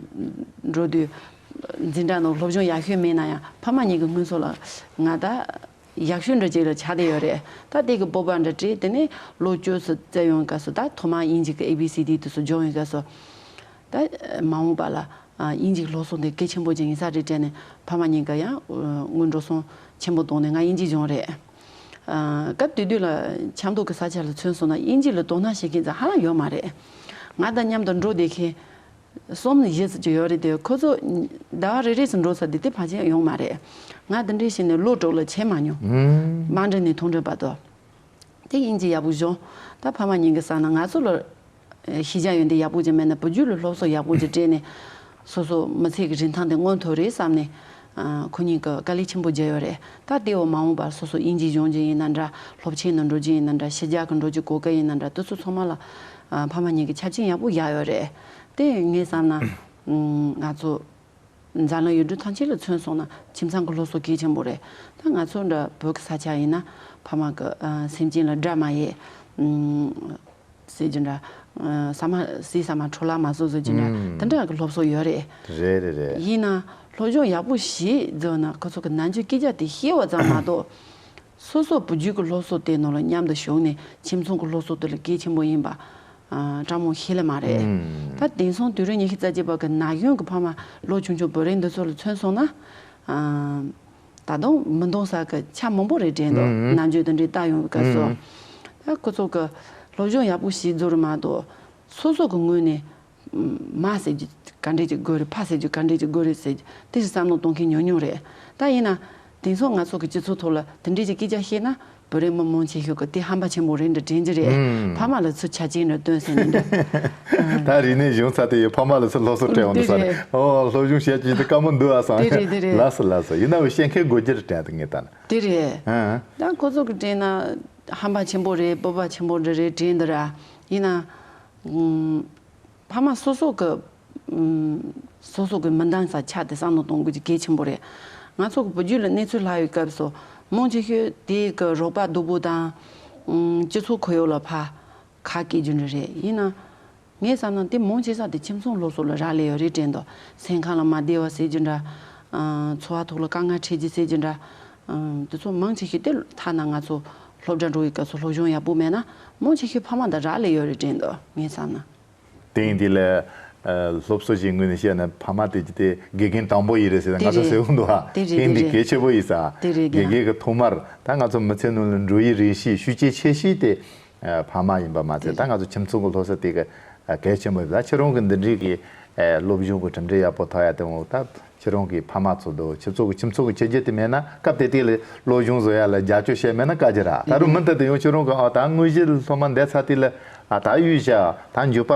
འགྲོ་དུས་འཛིན་གྲྭ་ནང་སློབ་སྦྱོང་ཡག་ཤོས་མེད་ན་ཡང་ཕ་མ་གཉིས་ཀྱི་སྔུན་ཚོ་ལ་ང་ད་ཡག་ཤོས་འདྲ་ཅིག་ལ་ཆགས་བསྡད་ཡོད་རེད། ད་དེ་གི་སྤོབས་པ་འདྲ་སྤྲད། དེ་ནས་ལོ་བཅུ་ཙམ་བཙལ་ཡོང་སྐབས་སུ། ད་ཐོག་མ་དབྱིན་ཇི་གི་ཨེ་བི་སི་ཌི་དེ་ཚོ་སྦྱོང་ཡོང་སྐབས་སུ། ད་མ་འོངས་པ་ལ་ཨ་དབྱིན་ཇིའི་སློབ་གསོ་འདི་གལ་ཆེན་པོ་ཅིག་ཡིན་ས་རེད་དྲན་ནས་ཕ་མ་གཉིས་ཀ་ཡང་དངུལ་འགྲོ་སོང་ཆེན་པོ་བཏང་ནས་ང་དབྱིན་ཇི་སྦྱོང་རེད། ཨ་སྐབས་དེ་དུས་ལ་ཆབ་མདོ་གི་ས་ཆ་ལ་མཚོན་སོང་ན་དབྱིན་ཇི་ལ་དོ་སྣང་བྱེད་མཁན་ཙམ་ཧ་ལམ་ཡོད་མ་རེད། ང་དང་མཉམ་དུ་འགྲོ་བསྡད་མཁན་གསུམ་བཞི་ཙམ་ཅིག་ཡོད་རེད་དེ། ཁོ་ཚོ་ཟླ་བ་རེ་རེ་ཙམ་འགྲོ་ས་དེ་དེ་ཕལ་ཆེར་ཡོང་མ་རེད། ང་དེ་འདྲས་བྱས་ནས་ལོ་དྲུག་ལ་ཆད་མ་མྱོང་། ཨང་། དམའ་འབྲིང་ནས་མཐོ་འབྲིང་བར་དུ། དེ་དབྱིན་ཇི་ཡག་པོ་སྦྱོང་། ད་ཕ་མ་གཉིས་ཀྱི་བསམ་ན་ང་ཚོ་ལ་ཨེ་ཤེས་བྱ་ཡོན་ཏན་ཡག་པོ་ཅིག་མེད་ན་བུ་རྒྱུད་ལ་སློབ་གསོ་ཡག་པོ་ཅིག་སྤྲད་ནས་སོ་སོ་མི་ཚེ་གི་རིན་ཐང་དེ་མངོན་ཐུབ་རེད་བསམ་ནས། ཨ་ཁོ་གཉིས་ཀྱིས་དཀའ་ལས་ཆེན་པོ་བརྒྱབ་ཡོད་རེད། ད་དེ་འོ་མ་འོངས་པར་སོ་སོ་དབྱིན་ཇི་སྦྱོང་རྒྱུ་ཡིན་ན་འདྲ། སློབ་ཆེན་ནང་འགྲོ་རྒྱུ་ཡིན་ན་འདྲ། ཕྱི་རྒྱལ་གི་འགྲོ་རྒྱུ་གོ་སྐབས་ཡིན་ན་འདྲ། དེ་ཚོ་ཚང་མ་ལ་ཨ་ཕ་མ་གཉིས་ཀྱིས་ཆ་རྐྱེན་ཡག་པོ་བཞག་ཡོད་རེད། དེ་ངས་བསམ་ན་ཨ་ང་ཚོ་འཛམ་གླིང་ཡུལ་གྲུ་ཐམས་ཅད་ལ་མཚོན་སོང་ན་ཁྱིམ་ཚང་གི་སློབ་གསོ་གལ་ཆེན་པོ་རེད། ད་ང་ཚོ་འདྲ་བོད་ཀྱི་ས་ཆ་ཡིན་ན་ཕ་མ་གི་ཨ་སེམས་ཅན་ལ་དགྲ་མ་ཡིན། ཨ་ཟེར་གྱི་འདྲ། ཨ་ཟ་མ་ཟས་ཟ་མ་འཕྲོ་བརླག་མ་བཟོ་ཟེར་གྱི་འདྲ། ཨུམ། དེ་འདྲ་གི་སློབ་གསོ་ཡོད་རེད། རེད་རེད་རེད། ཡིན་ན་སློབ་སྦྱོང་ཡག་པོ་ཞིག་བཟོ་ན་ཁོ་ཚོ་གི་ནམ་རྒྱུན་སྐད་ཆ་དེ་ཤེས་པ་ཙམ་མ་གཏོགས། སོ་སོ་བུ་རྒྱུད་ཀྱི་སློབ་གསོ་དེ་ནང་ལ་མཉམ་དུ་ཞུགས་ནས་ཁྱིམ་ཚང་གི་སློབ་གསོ་དེ་ལ་གལ་ཆེན་པོ་ཡིན་པ་ཨ་སྤྲང་མོ་ཤེས་ལེ་མ་རེད། ཨུམ། ད་དེང་སང་དུས་རབས་ཉི་ཤུ་རྩ་གཅིག་པ་གི་ན་གཞོན་གྱི་ཕ་མ་ལོ་ཆུང་ཆུང་བུ་རིང་འདི་ཚོ་ལ་མཚོན་སོང་ན། ཨ་ད་དུང་མི་འདང་ས་གི་ཆ་མང་པོ་རེད་དྲན་འདུག་ཨུམ། ནམ་རྒྱུན་དེ་འདྲའི་ལྟ་ཡོང་བའི་སྐབས་སུ། ཨུམ། ད་ཁོ་ཚོ་གི་སློབ་སྦྱོང་ཡག་པོ་ཞིག་བཟོ་རུ་མ་གཏོགས། སོ་སོ་གི་ངོས་ནས་མ་ཟེར་རྒྱུ་ག་འདྲས་ཅིག་དགོས་རེད། ཕ་ཟེར་རྒྱུ་ག་འདྲས་ཅིག་དགོས་རེད་ཟེར་རྒྱུ་དེ་ཞིག་བསམ་བློ་གཏོང་མཁན་ཉུང་ཉུང་རེད། ད་ཡིན་ན་དེང་སང་ང་ཚོ་གི་སྤྱི་ཚོགས་ཐོག་ལ་དེ་འདྲས་ཀྱི་སྐད་ཆ་བཤད་ན་བོད་རིགས་མི་མང་ཆེ་ཤོས་ཀྱིས་དེ་ཧམ་པ་ཆེན་པོ་རེད་འདྲ་དྲན་གྱི་རེད། ཨུམ། ཕ་མ་ལ་ཚུར་ཆ་རྐྱེན་འདྲ་སྟོན་ཟེར་ནས་འདྲ། ད་རིག་གནས་གཞུང་ཚ་དེ་ཡི་ཕ་མ་ལ་ཚུར་སློབ་གསོ་སྤྲད་འོང་འདུག་ས་རེད། དེ་རེད། ཨོ་སློབ་སྦྱོང་བྱེད་ཀྱི་དེ་དཀའ་མོ་འདུག་ཨ་སང་། དེ་རེད་དེ་རེད། ལགས་སོ་ལགས་སོ། ཡིན་ནའང་བཤད་མཁན་དགོས་རྒྱུ་རེད་དྲན་འདུག་ངས་ད་ནི། དེ་རེད། ཨ། ད་ཁོ་ཚོ་གི་དྲན་ན་ཧམ་པ་ཆེན་པོ་རེད། སྤོབས་པ་ཆེན་པོ་འདྲ་རེད་དྲན་འདི་ར། ཡིན་ན། ཨུམ། ཕ་མ་སོ་སོ་གི་ཨུམ། སོ་སོ་གི་མི་འདང་ས་ཆ་དེ་བསམ་བློ་གཏོང་དགོས་ཀྱི་གལ་ཆེན་པོ་རེད། ང་ཚོ་གི་བུ་རྒྱུད་ལ་གནས་ཚུལ་ལྷག་ཡོད་སྐབས་སུ་མང་ཆེ་ཤོས་དེ་གི་རོགས་པ་སྡུག་པོ་དང་། ཨུམ། སྤྱི་ཚོགས་ཁོར་ཡུག་ལ་ཕར་ཁ་སྐད་རྒྱུ་འདྲ་རེད། ཡིན་ན་ངས་བསམ་ན་དེ་མང་ཆེ་ས་དེ་ཁྱིམ་ཚང་སློབ་གསོ་ལ་རག་ལས་ཡོད་རེད་དྲན་འདུག་སེམས་ཁམས་ལ་མ་བདེ་བ་ཟེར་རྒྱུ་འདྲ། ཨུམ། འཚོ་བ་ཐོག་ལ་དཀའ་ངལ་འཕྲད་རྒྱུ་ཟེར་རྒྱུ་འདྲ། ཨུམ། དེ་ཚོ་མང་ཆེ་ཤོས་དེ་ཐ་ན་ང་ཚོ་སློབ་གྲྭ་འགྲོ་བའི་སྐབས་སུ་སློབ་སྦྱོང་ཡག་པོ་མེད་ན་མང་ཆེ་ཤོས་ཕ་མ་དང་རག་ལས་ཡོད་རེད་དྲན་འདུག་ངས་བསམ་ན། དེ་ཡིན་དུས་ལ། ཨ། སློབ་གསོ་བྱེད་ངོས་ནས་བཤད་ན་ཕ་མ་དེ་གྱི་དེ་དགེ་རྒན་དང་པོ་ཡིན་རེད་ཟེར་ན་དེ་ང་ཚོ་རེད། ཟེར་འོང་འདུག་ཨ། དེ་རེད། དེ་དེ་འདི་རེད། གལ་ཆེ་པོ་ཡིན་ས། དེ་རེད་དགེ་རྒན་གྱི་ཐོག་མར་ད་ང་ཚོ་མི་ཚེ་ནང་ལ་འགྲོ་ཡི་རེ་ཞིག་ཤུགས་རྐྱེན་ཆེ་ཤོས་དེ་ཨ་ཕ་མ་ཡིན་པ་མ་ཚད། དེ་ད་ང་ཚོ་ཁྱིམ་ཚང་གི་སློབ་གསོ་དེ་ག་ཨ་གལ་ཆེན་པོ་ཡིན། ད་ཁྱེད་རང་གི་འདི་འདྲའི་གི་ཨ་སློབ་སྦྱོང་གི་གྲུབ་འབྲས་ཡག་པོ་ཐོབ་ཡ་དེ་འོ་ད། ཁྱེད་རང་གི་ཕ་མ་ཚོ་དང་ཁྱེད་ཚོ་གི་ཁྱིམ་ཚང་གི་བྱས་རྗེས་དེ་མེད་ན་སྐབས་དེ་དུས་ལ་སློབ་སྦྱོང་བཟོ་ཡ་ལ་རྒྱབ་སྐྱོར་བྱས་མེད་ན་དཀའ་རྒྱུ་ར། ད་རུང་མུ་མཐུད་དུ་ཡང་ཁྱེད་རང་གི་ཨ་ད་དངོས་གཞི་སློབ་མ་འདས་ཚར་དུས་ལ་ཨ་ད་གཡུས་བཞག་ད་འགྱོད་པ་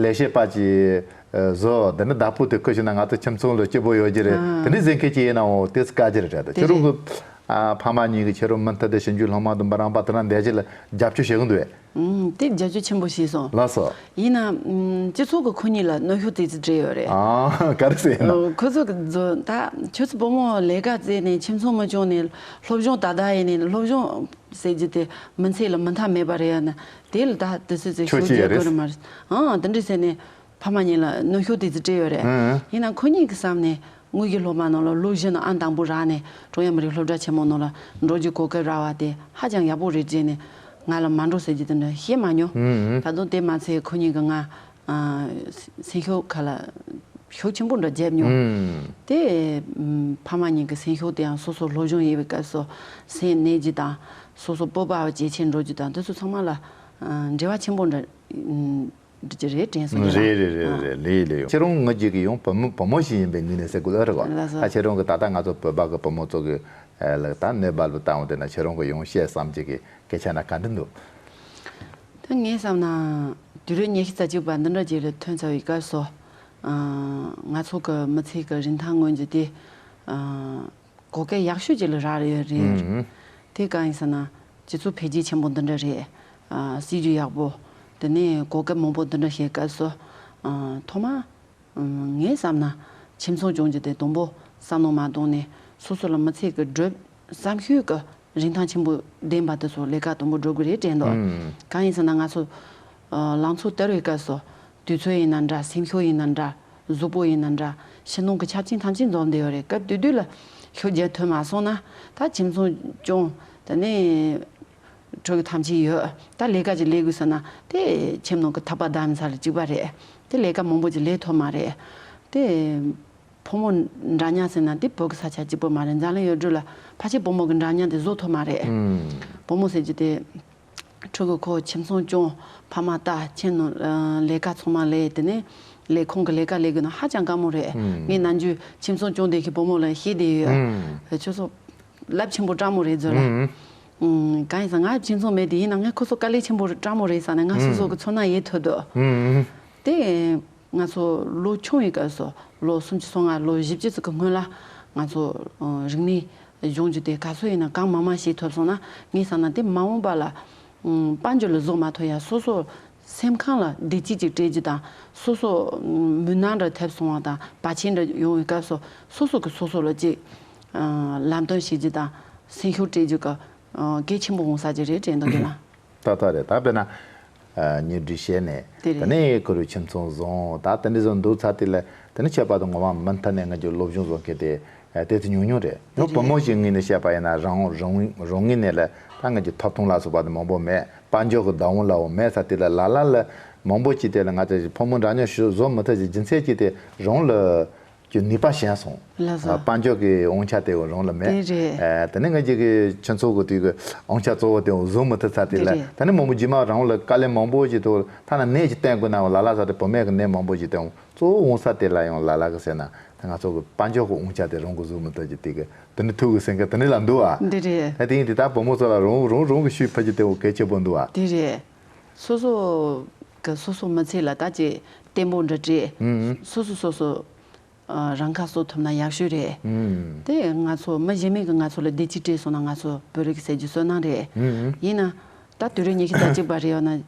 ལས་བྱེད་པ་ཅིག་བཟོ། འདི་ནི་བདག་པོ་དེ་ཁུར་བྱས་ན་ང་ཚོ་ཁྱིམ་ཚང་ལ་སྐྱིད་པོ་ཡོད་རྒྱུ་རེད། དེ་འདྲའི་ཟེར་མཁན་ཅིག་ཡིན་ནའང་དེ་ཚོ་དཀའ་རྒྱུ་རེད། ད་དེ་ཁྱེད་རང་རེད། གི་ཨ་ཕ་མ་གཉིས་ཀྱིས་ཁྱེད་རང་མུ་མཐུད་དུ་ཞིབ་འཇུག་སློབ་མ་དང་འབུམ་རམས་པ་དེ་འདྲ་འདས་རྒྱུ་ལ་རྒྱབ་སྐྱོར་བྱེད་གི་འདུག་གས། ཨུམ། དེ་རྒྱབ་སྐྱོར་ཆེན་པོ་བྱས་སོང་། ལགས་སོ། ཡིན་ན་ཨུམ་སྤྱི་ཚོགས་ཀྱིས་ཁོ་གཉིས་ལ་གནོན་ཤུགས་ཏོག་ཙམ་སྤྲད་ཡོད་རེད། ཨ་ག་རེ་ཟེར་ན། ཨོ་ཁོ་ཚོ་གི་ཚོ་ད་ཁྱོད་ཚོ་བུ་མོ་ལས་ཀ་བཙལ་ནས་ཁྱིམ་ཚང་མི་སྐྱོང་ནས་སློབ་སྦྱོང་ད་ལྟ་ཡིན་ནས་སློབ་སྦྱོང་ཟེར་རྒྱུ་དེ་མི་ཚེ་ལ་མི་མཐའ་མེད་པ་རེད་ཡ་ན། དེ་ལ་ད་དེ་ཚོ་ཚོས་ཁྱོད་ཤུགས་ཅི་ཡ་རྒྱག་རེད། དགོས་རེད་མ་རེད། ཨང་དེ་འདྲ་ཟེར་ནས་ཕ་མ་གཉིས་ལ་གནོན་ཤུགས་ཏོག་ཙམ་སྤྲད་ཡོད་རེད། ཨང་། ཡིན་ན་ཁོ་གཉིས་ཀྱི་བསམ་ནས། དངོས་ཀྱི་སློབ་མ་རྣམས་ལ་ལོ་བཞི་ནང་ཨང་དང་པོ་རག་ནས་ཀྲུང་དབྱང་མི་རིགས་སློབ་གྲྭ་ཆེན་མོ་ནང་ལ་འགྲོ་རྒྱུའི་གོ་སྐབས་རག་པ་དེ་ཧ་ཅང་ཡག་པོ་རེད་ཟེར་ནས་ང་ལ་མ་འགྲོ་ཟེར་རྒྱུ་དེ་འདྲ་བཤད་མ་མྱོང་། ཨང་། ད་དུང་དེ་མ་ཚད་ཁོ་གཉིས་ཀྱིས་ང་ཨ་སེམས་ཤུགས་ཁ་ལ་ཤུགས་ཆེན་པོ་འདྲ་བརྒྱབ་མྱོང་། ཨང་། དེ་ཨམ་ཕ་མ་གཉིས་ཀྱི་སེམས་ཤུགས་དེ་ཡང་སོ་སོ་སློབ་སྦྱོང་ཡིན་པའི་སྐབས་སུ་སེམས་ནད་ཀྱི་དང་སོ་སོ་སྤོབས་པ་ཇེ་ཆེར་འགྲོ་རྒྱུ་དང་དེ་ཚོ་ཚང་མ་ལ་ཨ་འབྲེལ་བ་ཆེན་པོ་འདྲ་ཨམ། འདི་ཅི་རེད་དྲན་སོང་རེད་རེད་རེད་རེད། ལེ་ལེ་ཡོང་། ཁྱེད་རང་ངོས་ཀྱི་གི་ཡང་བུ་མོ་བུ་མོ་ཞིག་ཡིན་པའི་ངོས་ནས་ཟེར་དགོས་ཨ་རེད་བ། ལགས་སོ། ད་ཁྱེད་རང་གི་ད་ལྟ་ང་ཚོ་བོད་པ་གི་བུ་མོ་ཚོ་གི་ཨ་ལ་ད་གནས་བབ་ལ་བལྟ་འོང་དེ་ན་ཁྱེད་རང་གི་ཡང་བཤད་བསམ་གྱི་གི་སྐད་ཆ་ན་ག་འདྲ་འདུག་ད་ངས་བསམ་ན་དུས་རབས་ཉི་ཤུ་རྩ་གཅིག་པ་འདི་འདྲ་ཅིག་ལ་ཐོན་ཚར་བའི་སྐབས་སུ་ཨ་ང་ཚོ་གི་མི་ཚེ་གི་རིན་ཐང་མངོན་རྒྱུ་དེ་ཨ། གོ་སྐབས་ཡག་ཤོས་ཅིག་ལ་རག་ཡོད་རེད། ཨང་། དེ་གང་ཡིན་ཟེར་ན་སྤྱི་ཚོགས་འཕེལ་རྒྱས་ཆེན་པོ་འདི་འདྲ་རེད། ཨ་སྲིད་ཇུས་ཡག་པོ། དེ་ནས་གོ་སྐབས་མང་པོ་འདི་འདྲ་ཞིག་སྐབས་སུ། ཨ་ཐོག་མ། ཨ་ངས་བསམ་ན་ཁྱིམ་ཚང་སྐྱོང་རྒྱུ་དེ་དང་པོ་བསམ་བློ་མ་བཏང་ནས་སོ་སོ་ལ་མི་ཚེ་གི་སྒྲུབ་བསམ་ཤོས་ཀྱི་རིན་ཐང་ཆེན་པོ་ལྡན་པ་དེ་ཚོ་ལས་ཀ་དང་པོ་སྒྲུབ་དགོས་རེད་དྲན་འདུག་ཨང་། གང་ཡིན་ཟེར་ན་ང་ཚོ་ཨ་ལང་ཚོ་དར་བའི་སྐབས་སུ་དུས་ཚོད་ཡིན་ན་འདྲ། སེམས་ཤུགས་ཡིན་ན་འདྲ། གཟུགས་པོ་ཡིན་ན་འདྲ། ཕྱི་ནང་གི་ཆ་རྐྱེན་ཐམས་ཅད་འཛོམས་བསྡད་ཡོད་རེད། སྐབས་དེ་དུས་ལ་ཤུགས་རྒྱག་ཐུབ་མ་སོང་ན་ད་ཁྱིམ་ཚང་སྐྱོང་། དེ་ནས་ཕྲུ་གུ་ཐམས་ཅད་ཡོད། ད་ལས་ཀ་ཅིག་ལས་དགོས་ཟེར་ན་དེ་ཁྱིམ་ནང་གི་ཐག་པ་བསྡམས་ས་ལ་གཅིག་པ་རེད། དེ་ལས་ཀ་མང་པོ་ཅིག་ལས་ཐུབ་མ་རེད། དེ་ཕོ་མོ་འདྲ་མཉམ་ཟེར་ན་དེ་བོད་ཀྱི་ས་ཆ་གཅིག་པོ་མ་རེད། འཛམ་གླིང་ཡུལ་གྲུ་ལ་ཕལ་ཆེར་བུ་མོ་གི་འདྲ་མཉམ་དེ་བཟོ་ཐུབ་མ་རེད། ཨང་། བུ་མོ་ཟེར་རྒྱུ་དེ། ཕྲུ་གུ་ཁོ་ཁྱིམ་ཚང་སྐྱོང་། ཕ་མ་ལྟ། ཁྱིམ་ནང་ལས་ཀ་ཚང་མ་ལས། དེ་ནས་ལས་ཁུངས་ཀྱི་ལས་ཀ་ལས་དགོས་ན་ཧ་ཅང་དཀའ་མོ་རེད། ཨང་། ངས་ནམ་རྒྱུན་ཁྱིམ་ཚང་སྐྱོང་བསྡད་མཁན་བུ་མོ་ལ་བཤད་བསྡད་ཡོད། ཨང་། ཁྱོད་ཚོ་རླབས་ཆེན་པོ་སྤྲང་མོ་རེད་ཟེར་ལ། ཨང་། ཨང་། གང་ཡིན་ཟེར་ང་ཁྱིམ་ཚང་མེད་དེ་ཡིན་ན་ངས་ཁོ་ཚོ་དཀའ་ལས་ཆེན་པོ་སྤྲང་མོ་རེད་བསམ་ནས་ང་སོ་སོ་གི་ཚོར་སྣང་ཡལ་ཐུབ་འདུག་ཨང་། དེ། ང་ཚོ་ལོ་ཆུང་བའི་སྐབས་སུ་ལོ་སུམ་ཅུ་སོ་ལྔ་ལོ་བཞི་བཅུ་ཙམ་གྱི་སྔོན་ལ་ ང་ཚོ་རིག་གནས་སྦྱོང་རྒྱུ་དེ་ག་ཚོད་ཡིན་ན་གང་མང་མང་ཤེས་ཐུབ་སོང་ན། ངས་བསམ་ན་དེ་མ་འོངས་པ་ལ་དཔལ་འབྱོར་ལ་བཟོ་མ་ཐུབ་ཡ། སོ་སོ་སེམས་ཁམས་ལ་བདེ་སྐྱིད་ཅིག་སྤྲད་རྒྱུ་དང་། སོ་སོ་མུན་ནག་འདྲ་ཐེབས་སོང་བ་དང་བར་ཆད་འདྲ་ཡོང་བའི་སྐབས་སུ་སོ་སོ་གིས་སོ་སོ་ལ་ཅིག་ལམ་སྟོན་བྱེད་རྒྱུ་དང་སེམས་ཤུགས་སྤྲད་རྒྱུ་གི་གལ་ཆེན་པོ་འོང་ས་ཅིག་རེད་དྲན་འདུག་རྒན་ལགས། ཏག་ཏག་རེད། ད་དཔེར་ན། ཨ། ཉེ་འབྲེལ་བཤད་ནས། དེ་རེད། དེ་ནས་ཁོ་རུ་ཁྱིམ་ཚང་བཟང་། ད་དེ་འདྲ་བཟོ་འདུག་ཚར་དེ་ལ་དེ་ནས་ཁྱད་པར་དུ་ངོ་མ་མུ་མཐུད་ནས་ང་ཚོ་སློབ་སྦྱོང་བཟོ་མཁན་དེ་ཨ་དེ་ཚོ་ཉུང་ཉུང་རེད། དེ་ཡང་བུ་རེད། མོ་ཞིག་ངོས་ནས་བཤད་པ་ཡིན་ན། རང་རང་རང་ངོས་ནས་ལ་ད་ང་ཚོ་ཐོབ་ཐང་ལ་སོགས་པ་དེ་མང་པོ་མེད། དཔལ་འབྱོར་གྱི་བདག་དབང་ལའང་མེད་ས་དེ་ལ་ལ་ལ་ལ་མང་པོ་ཅིག་དེ་ལ་ང་ཚོ་བུ་མོ་འདྲ་མཉམ་ཞིག་བཟོ་མི་ཐུབ་ཅིག་རྒྱུ་མཚན་གྱིས་དེ་རང་ལ་གྱི་ནུས་པ་ཞན་སོང་། ལགས་སོ། ཨ། དཔལ་འབྱོར་གྱི་དབང་ཆ་དེ་རང་ལ་མེད། དེ་རེད། ཨ། དེ་ནས་ང་ཅག་གི་ཁྱིམ་ཚང་གི་དུས་ཀྱི་དབང་ཆ་གཙོ་བོ་དེ་བཟོ་མི་ཐུབ་ཚར་དེ་ལ། དེ་རེད། ད་ནི་མང་པོ་རྗེས་མ་རང་ལ་དཀའ་ལས་མང་པོ་ཞིག་ཐུག་ཐ་ན་ནད་ཅིག་བསྟེན་དགོས་ན་ལ་ལ་ས་དེ་བུད་མེད་ཀྱི་ནད་མང་པོ་ཞིག་བསྟེན། གཙོ་བོ་འོང་ས་དེ་ལ་ཡང་ལ་ལ་གི་ཟེར་ན་ད་ང་ཚོ་གི་དཔལ་འབྱོར་གྱི་དབང་ཆ་དེ་རང་གིས་བཟོ་མི་ཐུབ་ཀྱི་དེ་གི་དེ་ནི་ཐུག་གི་སེམས་ཁ་དེ་ནི་ལ་འདུག་ཨ། འདི་རེད། ད་དེ་ཡིན་དུས་ད་བུ་མོ་ཚོ་ལ་རང་རང་རང་གི་ཤུགས་ཕར་གྱི་དེ་འོ་གལ་ཆེ་པོ་འདུག་ཨ། དེ་རེད། སོ་སོ་གི་སོ་སོ་མི་ཚེ་ལ་ད་ཅིག་བརྟན་པོ་འདྲ་སྤྲད། ཨུ། སོ་སོ་སོ་སོ། ཨ། རང་ཁ་གསོ་ཐུབ་ན་ཡག་ཤོས་རེད། ཨུ། དེ་ང་ཚོ་མི་གཞན་མ་གིས་ང་ཚོ་ལ་བདེ་སྐྱིད་སྤྲད་སོང་ན་ང་ཚོ་བོད་རིགས་ཟེར་རྒྱུ་བསོད་ནམས་རེད། ཨུ། ཡིན་ན་ད་དུས་རབས་ཉི་ཤུ་རྩ་གཅིག་པ་རེད་ཡོད་ན།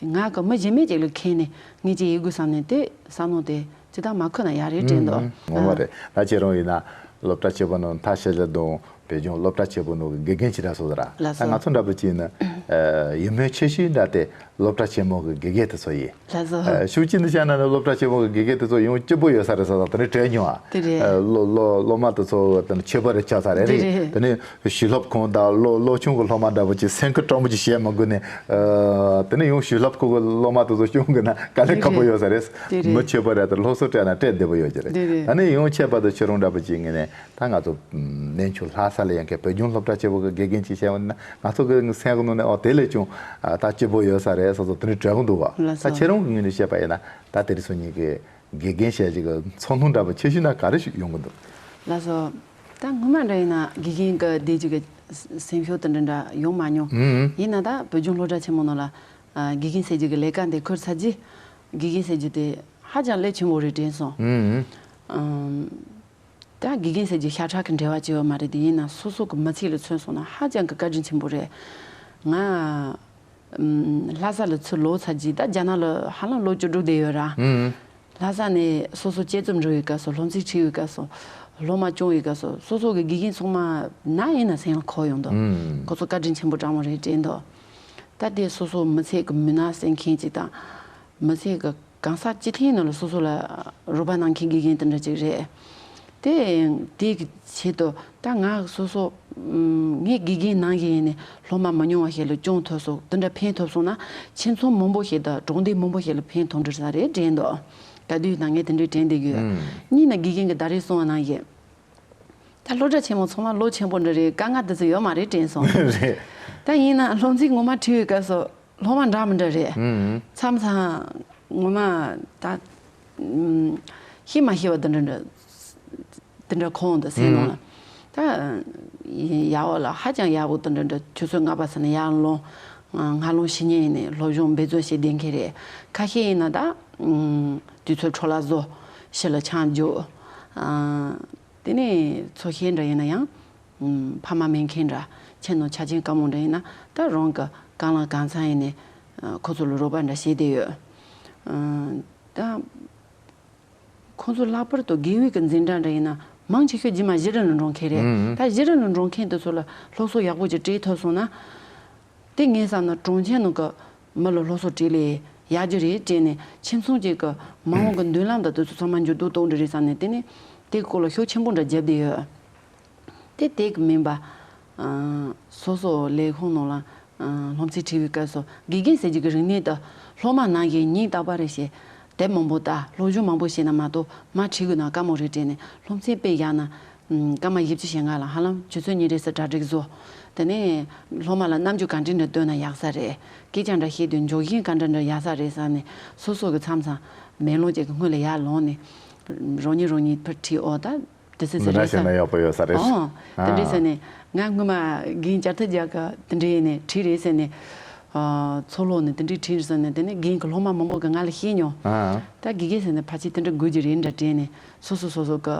ང་གིས་མི་གཞན་མ་ཅིག་ལ་ཁེལ་ནས་ངས་ཅིག་ཡེད་དགོས་བསམ་ནས་དེ་བསམ་བློ་དེ་ཅི་ལྟར་མ་འཁོར་ན་ཡག་རེད་དྲན་འདུག། ཨུ། ངོ་མ་རེད། ད་ཁྱེད་རང་ཡིན་ན་སློབ་གྲྭ་ཆེན་པོ་ནང་མཐར་ཕྱིན་ལ་དང་བོད་ལྗོངས་སློབ་གྲྭ་ཆེན་པོ་ནང་གི་དགེ་རྒན་ཅིག་རག་སོང་ཟེར་ར། ལགས་སོ། ད་ང་ཚོ་འདྲ་པོ་ཅིག་ཡིན་ན། ཨ། ཡིད་སྨོན་ཆེ་ཤོས་འདྲ་དེ་སློབ་གྲྭ་ཆེན་མོ་གི་དགེ་རྒན་དེ་ཚོ་ཡིན། ལགས་སོ། ཨ། ཤུགས་ཅིག་ནས་བཤད་ན་ནི་སློབ་གྲྭ་ཆེན་མོ་གི་དགེ་རྒན་དེ་ཚོ་ཡང་སྐྱིད་པོ་ཡོད་ས་རེད་ཟེར་ད་དེ་ནས་དྲན་མྱོང་ཨ། དེ་རེད། ཨ། སློབ་སློབ་སློབ་མ་དེ་ཚོ་དེ་ནས་ཁྱད་པར་རེ་ཆགས་ས་རེད། དེ་རེད། དེ་ནས་ཞི་ལྷབ་ཁང་དང་སློབ་སློབ་ཆུང་གི་སློབ་མ་འདྲ་པོ་ཅིག་སེམས་ཁུར་སྤྲང་པོ་ཅིག་བྱེད་མ་དགོས་ནས། ཨ། དེ་ནས་ཡང་ཞི་ལྷབ་ཁང་གི་སློབ་མ་དེ་ཚོ་སྐྱོང་དགོས་ན་དཀའ་ལས་ཁག་པོ་ཡོད་ས་རེད། དེ་རེད། མི་ཁྱད་པར་རེ་དང་སློབ་གསོ་སྤྲད་ན་སྤྲད་བདེ་པོ་ཡོད་ཀྱི་རེད། དེ་རེད། ད་ནས་ཡང་ཁྱད་པར་དུ་ཁྱེད་རང་འདྲ་པོ་ཅིག་ངོས་ནས། ད་ང་ཚོ་གནས་མཆོག་ལྷ་ས་ལ་ཡང་ཁྱེད་བོད་ལྗོངས་སློབ་གྲྭ་ཆེན་པོ་གི་དགེ་རྒན་ཅིག་བྱས་པ་ན་ང་ཚོ་གི་སེམས་ཀྱི་ནང་ནས་ཨོ་དེ་ལས་ཀྱང་ཨ་ད་སྐྱིད་པོ་ཡོད་ས་རེད་སོ་སོ་དེ་འདྲ་དྲན་གྱི་འདུག་བ། ལགས་ད་སོ། ཁྱེད་རང་གི་ངོས་ནས་བཤད་པ་ཡིན་ན་ད་དེ་རིང་སང་ཉིན་གྱི་དགེ་རྒན་བྱས་ཅིག་གི་ཚོར་སྣང་འདྲ་པོ་ཆེ་ཤོས་ན་ག་རེ་ཞིག་ཡོང་གི་འདུག། ལགས་སོ། ད་སྔོན་མ་འདྲ་ཡིན་ན་དགེ་རྒན་གྱི་བདེ་སྐྱིད་ཀྱི་སེམས་ཤུགས་དེ་འདྲ་འདྲ་ཡོང་མ་མྱོང་། ཨུ། ཡིན་ན་ད་བོད་ལྗོངས་སློབ་གྲྭ་ཆེན་མོ་ནང་ལ་ཨ་དགེ་རྒན་ཟེར་རྒྱུ་གི་ལས་ཀ་འདི་འཁུར་ཚར་རྗེས་དགེ་རྒན་ཟེར་རྒྱུ་དེ་ཧ་ཅང་ལས་ཆེན་པོ་རེད་དྲན་སོང་། ཨུ། ཨམ། ད་དགེ་རྒན་ཟེར་རྒྱུ་ཤ་ཁྲག་གི་འབྲེལ་བ་ཅིག་ཡོད་མ་རེད་དེ། ཡིན་ན་སོ་སོ་གི་མི་ཚེ་ལ་མཚོན་སོང་ན་ཧ་ཅང་གི་བཀའ་དྲིན་ཆེན་པོ་རེད། ང་ཨམ་ལྷ་ས་ལ་ཚུར་ལོག་ཚར་རྗེས་ད་རྒྱ་ནག་ལ་ཧ་ལམ་ལོ་བཅུ་དྲུག་བསྡད་ཡོད་ར། ཨུམ། ལྷ་ས་ནས་སོ་སོ་དཔྱད་རྩོམ་འབྲི་བའི་སྐབས་སུ་སློབ་ཚན་ཁྲིད་པའི་སྐབས་སུ་སློབ་མ་སྐྱོང་བའི་སྐབས་སུ་སོ་སོ་གི་དགེ་རྒན་ཚང་མ་ན་ཡིན་ན་སེམས་ལ་འཁོར་ཡོང་འདུག། ཨུམ། ཁོ་ཚོ་བཀའ་དྲིན་ཆེན་པོ་དྲང་མོ་རེད་དྲན་འདུག། ད་དེ་སོ་སོ་མི་ཚེ་གི་མུན་ནག་སེལ་མཁན་ཅིག་དང་། མི་ཚེ་གི་གང་ཟག་སྤྱི་ཐེངས་ནང་ལ་སོ་སོ་ལ་རོགས་པ་གནང་མཁན་དགེ་རྒན་དེ་འདྲ་ཅིག་རེད། དེ་དེ་གི་ཆེད་དུ་ད་ང་སོ་སོ་ངས་དགེ་རྒན་ནང་བཞིན་ཡིན་ནས་སློབ་མ་མི་ཉུང་བ་ཞིག་ལ་སྐྱོང་ཐུབ་སོང་། དེ་འདྲ་ཕན་ཐོགས་སོང་ན་ཁྱིམ་ཚང་མང་པོ་ཞིག་དང་གྲོང་སྡེ་མང་པོ་ཞིག་ལ་ཕན་ཐོགས་འགྲོ་ས་རེད་དྲན་འདུག། ག་དུས་ཡིན་ན་ངས་དེ་འདྲའི་དྲན་བསྡད་ཀྱི་ཡོད། ཨུམ། གཉིས་ནས་དགེ་རྒན་གྱིས་ད་རེས་གསུངས་པ་ནང་བཞིན། ད་སློབ་གྲྭ་ཆེན་མོ་ཚང་མ་ལོ་ཆེན་པོ་འདྲ་རེད། དཀའ་ངལ་དེ་ཚོ་ཡོད་མ་རེད་དྲན་སོང་། རེད། ད་ཡིན་ན་སློབ་ཚན་ངོ་མ་ཁྲིད་པའི་སྐབས་སུ་སློབ་མ་འདྲ་མི་འདྲ་རེད། ཨུམ། མཚམས་མཚམས་ངོ་མ་ད་ཨུམ་ཤེས་མ་ཤེས་པ་དེ་འདྲ་འདྲ་དེ་འདྲ་ཁོང་དུ་སེམས་ནང་ལ། ཨུམ། ད་ཡག་པོ་ལ་ཧ་ཅང་ཡག་པོ་དེ་འདྲ་འདྲ་ཆུ་ཚོད་ལྔ་པ་ཚོ་ནས་ཡར་ལོངས། སྔ་ལོང་ཕྱི་ཉིན་ཡིན་ནས་སློབ་སྦྱོང་འབད་རྩོལ་བྱེད་བསྡད་མཁན་རེད། ཁ་ཤས་ཡིན་ན་ད་ཨུམ་དུས་ཚོད་འཕྲོ་བརླག་བཟོ། ཕྱི་ལ་ཆང་རྒྱུག། ཨ། དེ་ནས་ཚོ་ཤེས་འདྲ་ཡིན་ན་ཡང་། ཨུམ། ཕ་མ་མེད་མཁན་འདྲ། ཁྱིམ་ནང་ཆ་རྐྱེན་དཀའ་མོ་འདྲ་ཡིན་ན་ད་རང་གི་གང་ལ་གང་འཚམ་ཡིན་ནས་ཨ་ཁོ་ཚོ་ལ་རོགས་པ་འདྲ་བྱེད་བསྡད་ཡོད། ཨ། ད་ཁོང་ཚོ་ལྷག་པར་དུ་དགེ་འོས་ཀྱི་འཛིན་གྲྭ་འདྲ་ཡིན་ན་མང་ཆེ་ཤོས་རྗེས་མ་གཞི་རིམ་ལ་འགྲོ་མཁན་རེད། ཨུམ། ད་གཞི་རིམ་ལ་འགྲོ་མཁན་དེ་ཚོ་ལ་སློབ་གསོ་ཡག་པོ་ཅིག་སྤྲད་ཐུབ་སོང་ན། དེ་ངས་བསམ་ན་གྲོང་ཁྱེར་ནང་གི་མི་ལ་སློབ་གསོ་སྤྲད་ལས་ཡག་རྒྱུ་རེད་དྲན་ནས། ཁྱིམ་ཚང་གཅིག་གི་མ་འོངས་ཀྱི་མདུན་ལམ་དང་དེ་ཚོ་ཚང་མ་འགྱུར་ལྡོག་གཏོང་གི་རེད་བསམ་ནས། དེ་ནས་དེ་སྐོར་ལ་ཤུགས་ཆེན་པོ་འདྲ་བརྒྱབ་བསྡད་ཡོད། དེ་དེ་གི་མིན་པ། ཨ། སོ་སོ་ལས་ཁུངས་ནང་ལ་ཨ་སློབ་ཚན་ཁྲིད་པའི་སྐབས་སུ་དགེ་རྒན་ཟེར་རྒྱུ་གི་རིག་གནས་དེ་སློབ་མ་ནང་བཞིན་ཉིན་རྟག་པ་རེ་བཞིན་དེབ་མང་པོ་ལྟ། སློབ་སྦྱོང་མང་པོ་བྱས་ན་མ་གཏོགས་མར་ཁྲིད་དགོས་ན་དཀའ་མོ་རེད་དྲན་ནས། སློབ་ཚན་དཔེ་བཞག་ན། ཨུམ། སྐར་མ་བཞི་བཅུ་ཞེ་ལྔ་ལ་ཧ་ལམ་ཆུ་ཚོད་གཉིས་རེ་ཙམ་གྲ་སྒྲིག་བཟོ། དེ་ནས་སློབ་མ་ལ་རྣམ་འགྱུར་ག་འདྲ་འདྲ་སྟོན་ན་ཡག་ས་རེད། སྐད་ཆ་འདྲ་བཤད་དུས་འཇོག་གཞི་ག་འདྲ་འདྲ་ཡག་ས་རེད་བསམ་ནས། སོ་སོ་གི་མཚམས་མཚམས་མེ་ལོང་ཅིག་གི་སྔོན་ལ་ཡར་ལོངས་ནས་རང་ཉིད་རང་ཉིད་ཕར་ཁྲིད། ཨོ་ད་དེ་སྲིད་ཟེར་རེད་བསམ། འདྲ་བྱས་ན་ཡག་པོ་ཡོད་ས་རེད། ཨོ། དེ་འདྲས་ཟེར་ནས་ང་སྔོན་མ་རྒན་བསྐྱར་དུ་རྒྱག་ག་དེ་འདྲས་ཡིན་ནས་ཁྲིད་རེད་ཟེར་ནས། ཨ། ཚོགས་ལོག་ནས་དེ་འདྲས་ཁྲིད་རེད་ཟེར་ནས། དེ་ནས་རྒན་གྱི་སློབ་མ་མང་པོ་གིས་ང་ལ་བཤད་མྱོང་། ཨ། ད་དགེ་རྒན་ཟེར་ནས་ཕལ་ཆེར་དེ་འདྲ་དགོས་ཀྱི་རེད་འདྲ་དྲན་ནས། སོ་སོ་སོ་སོ་གི་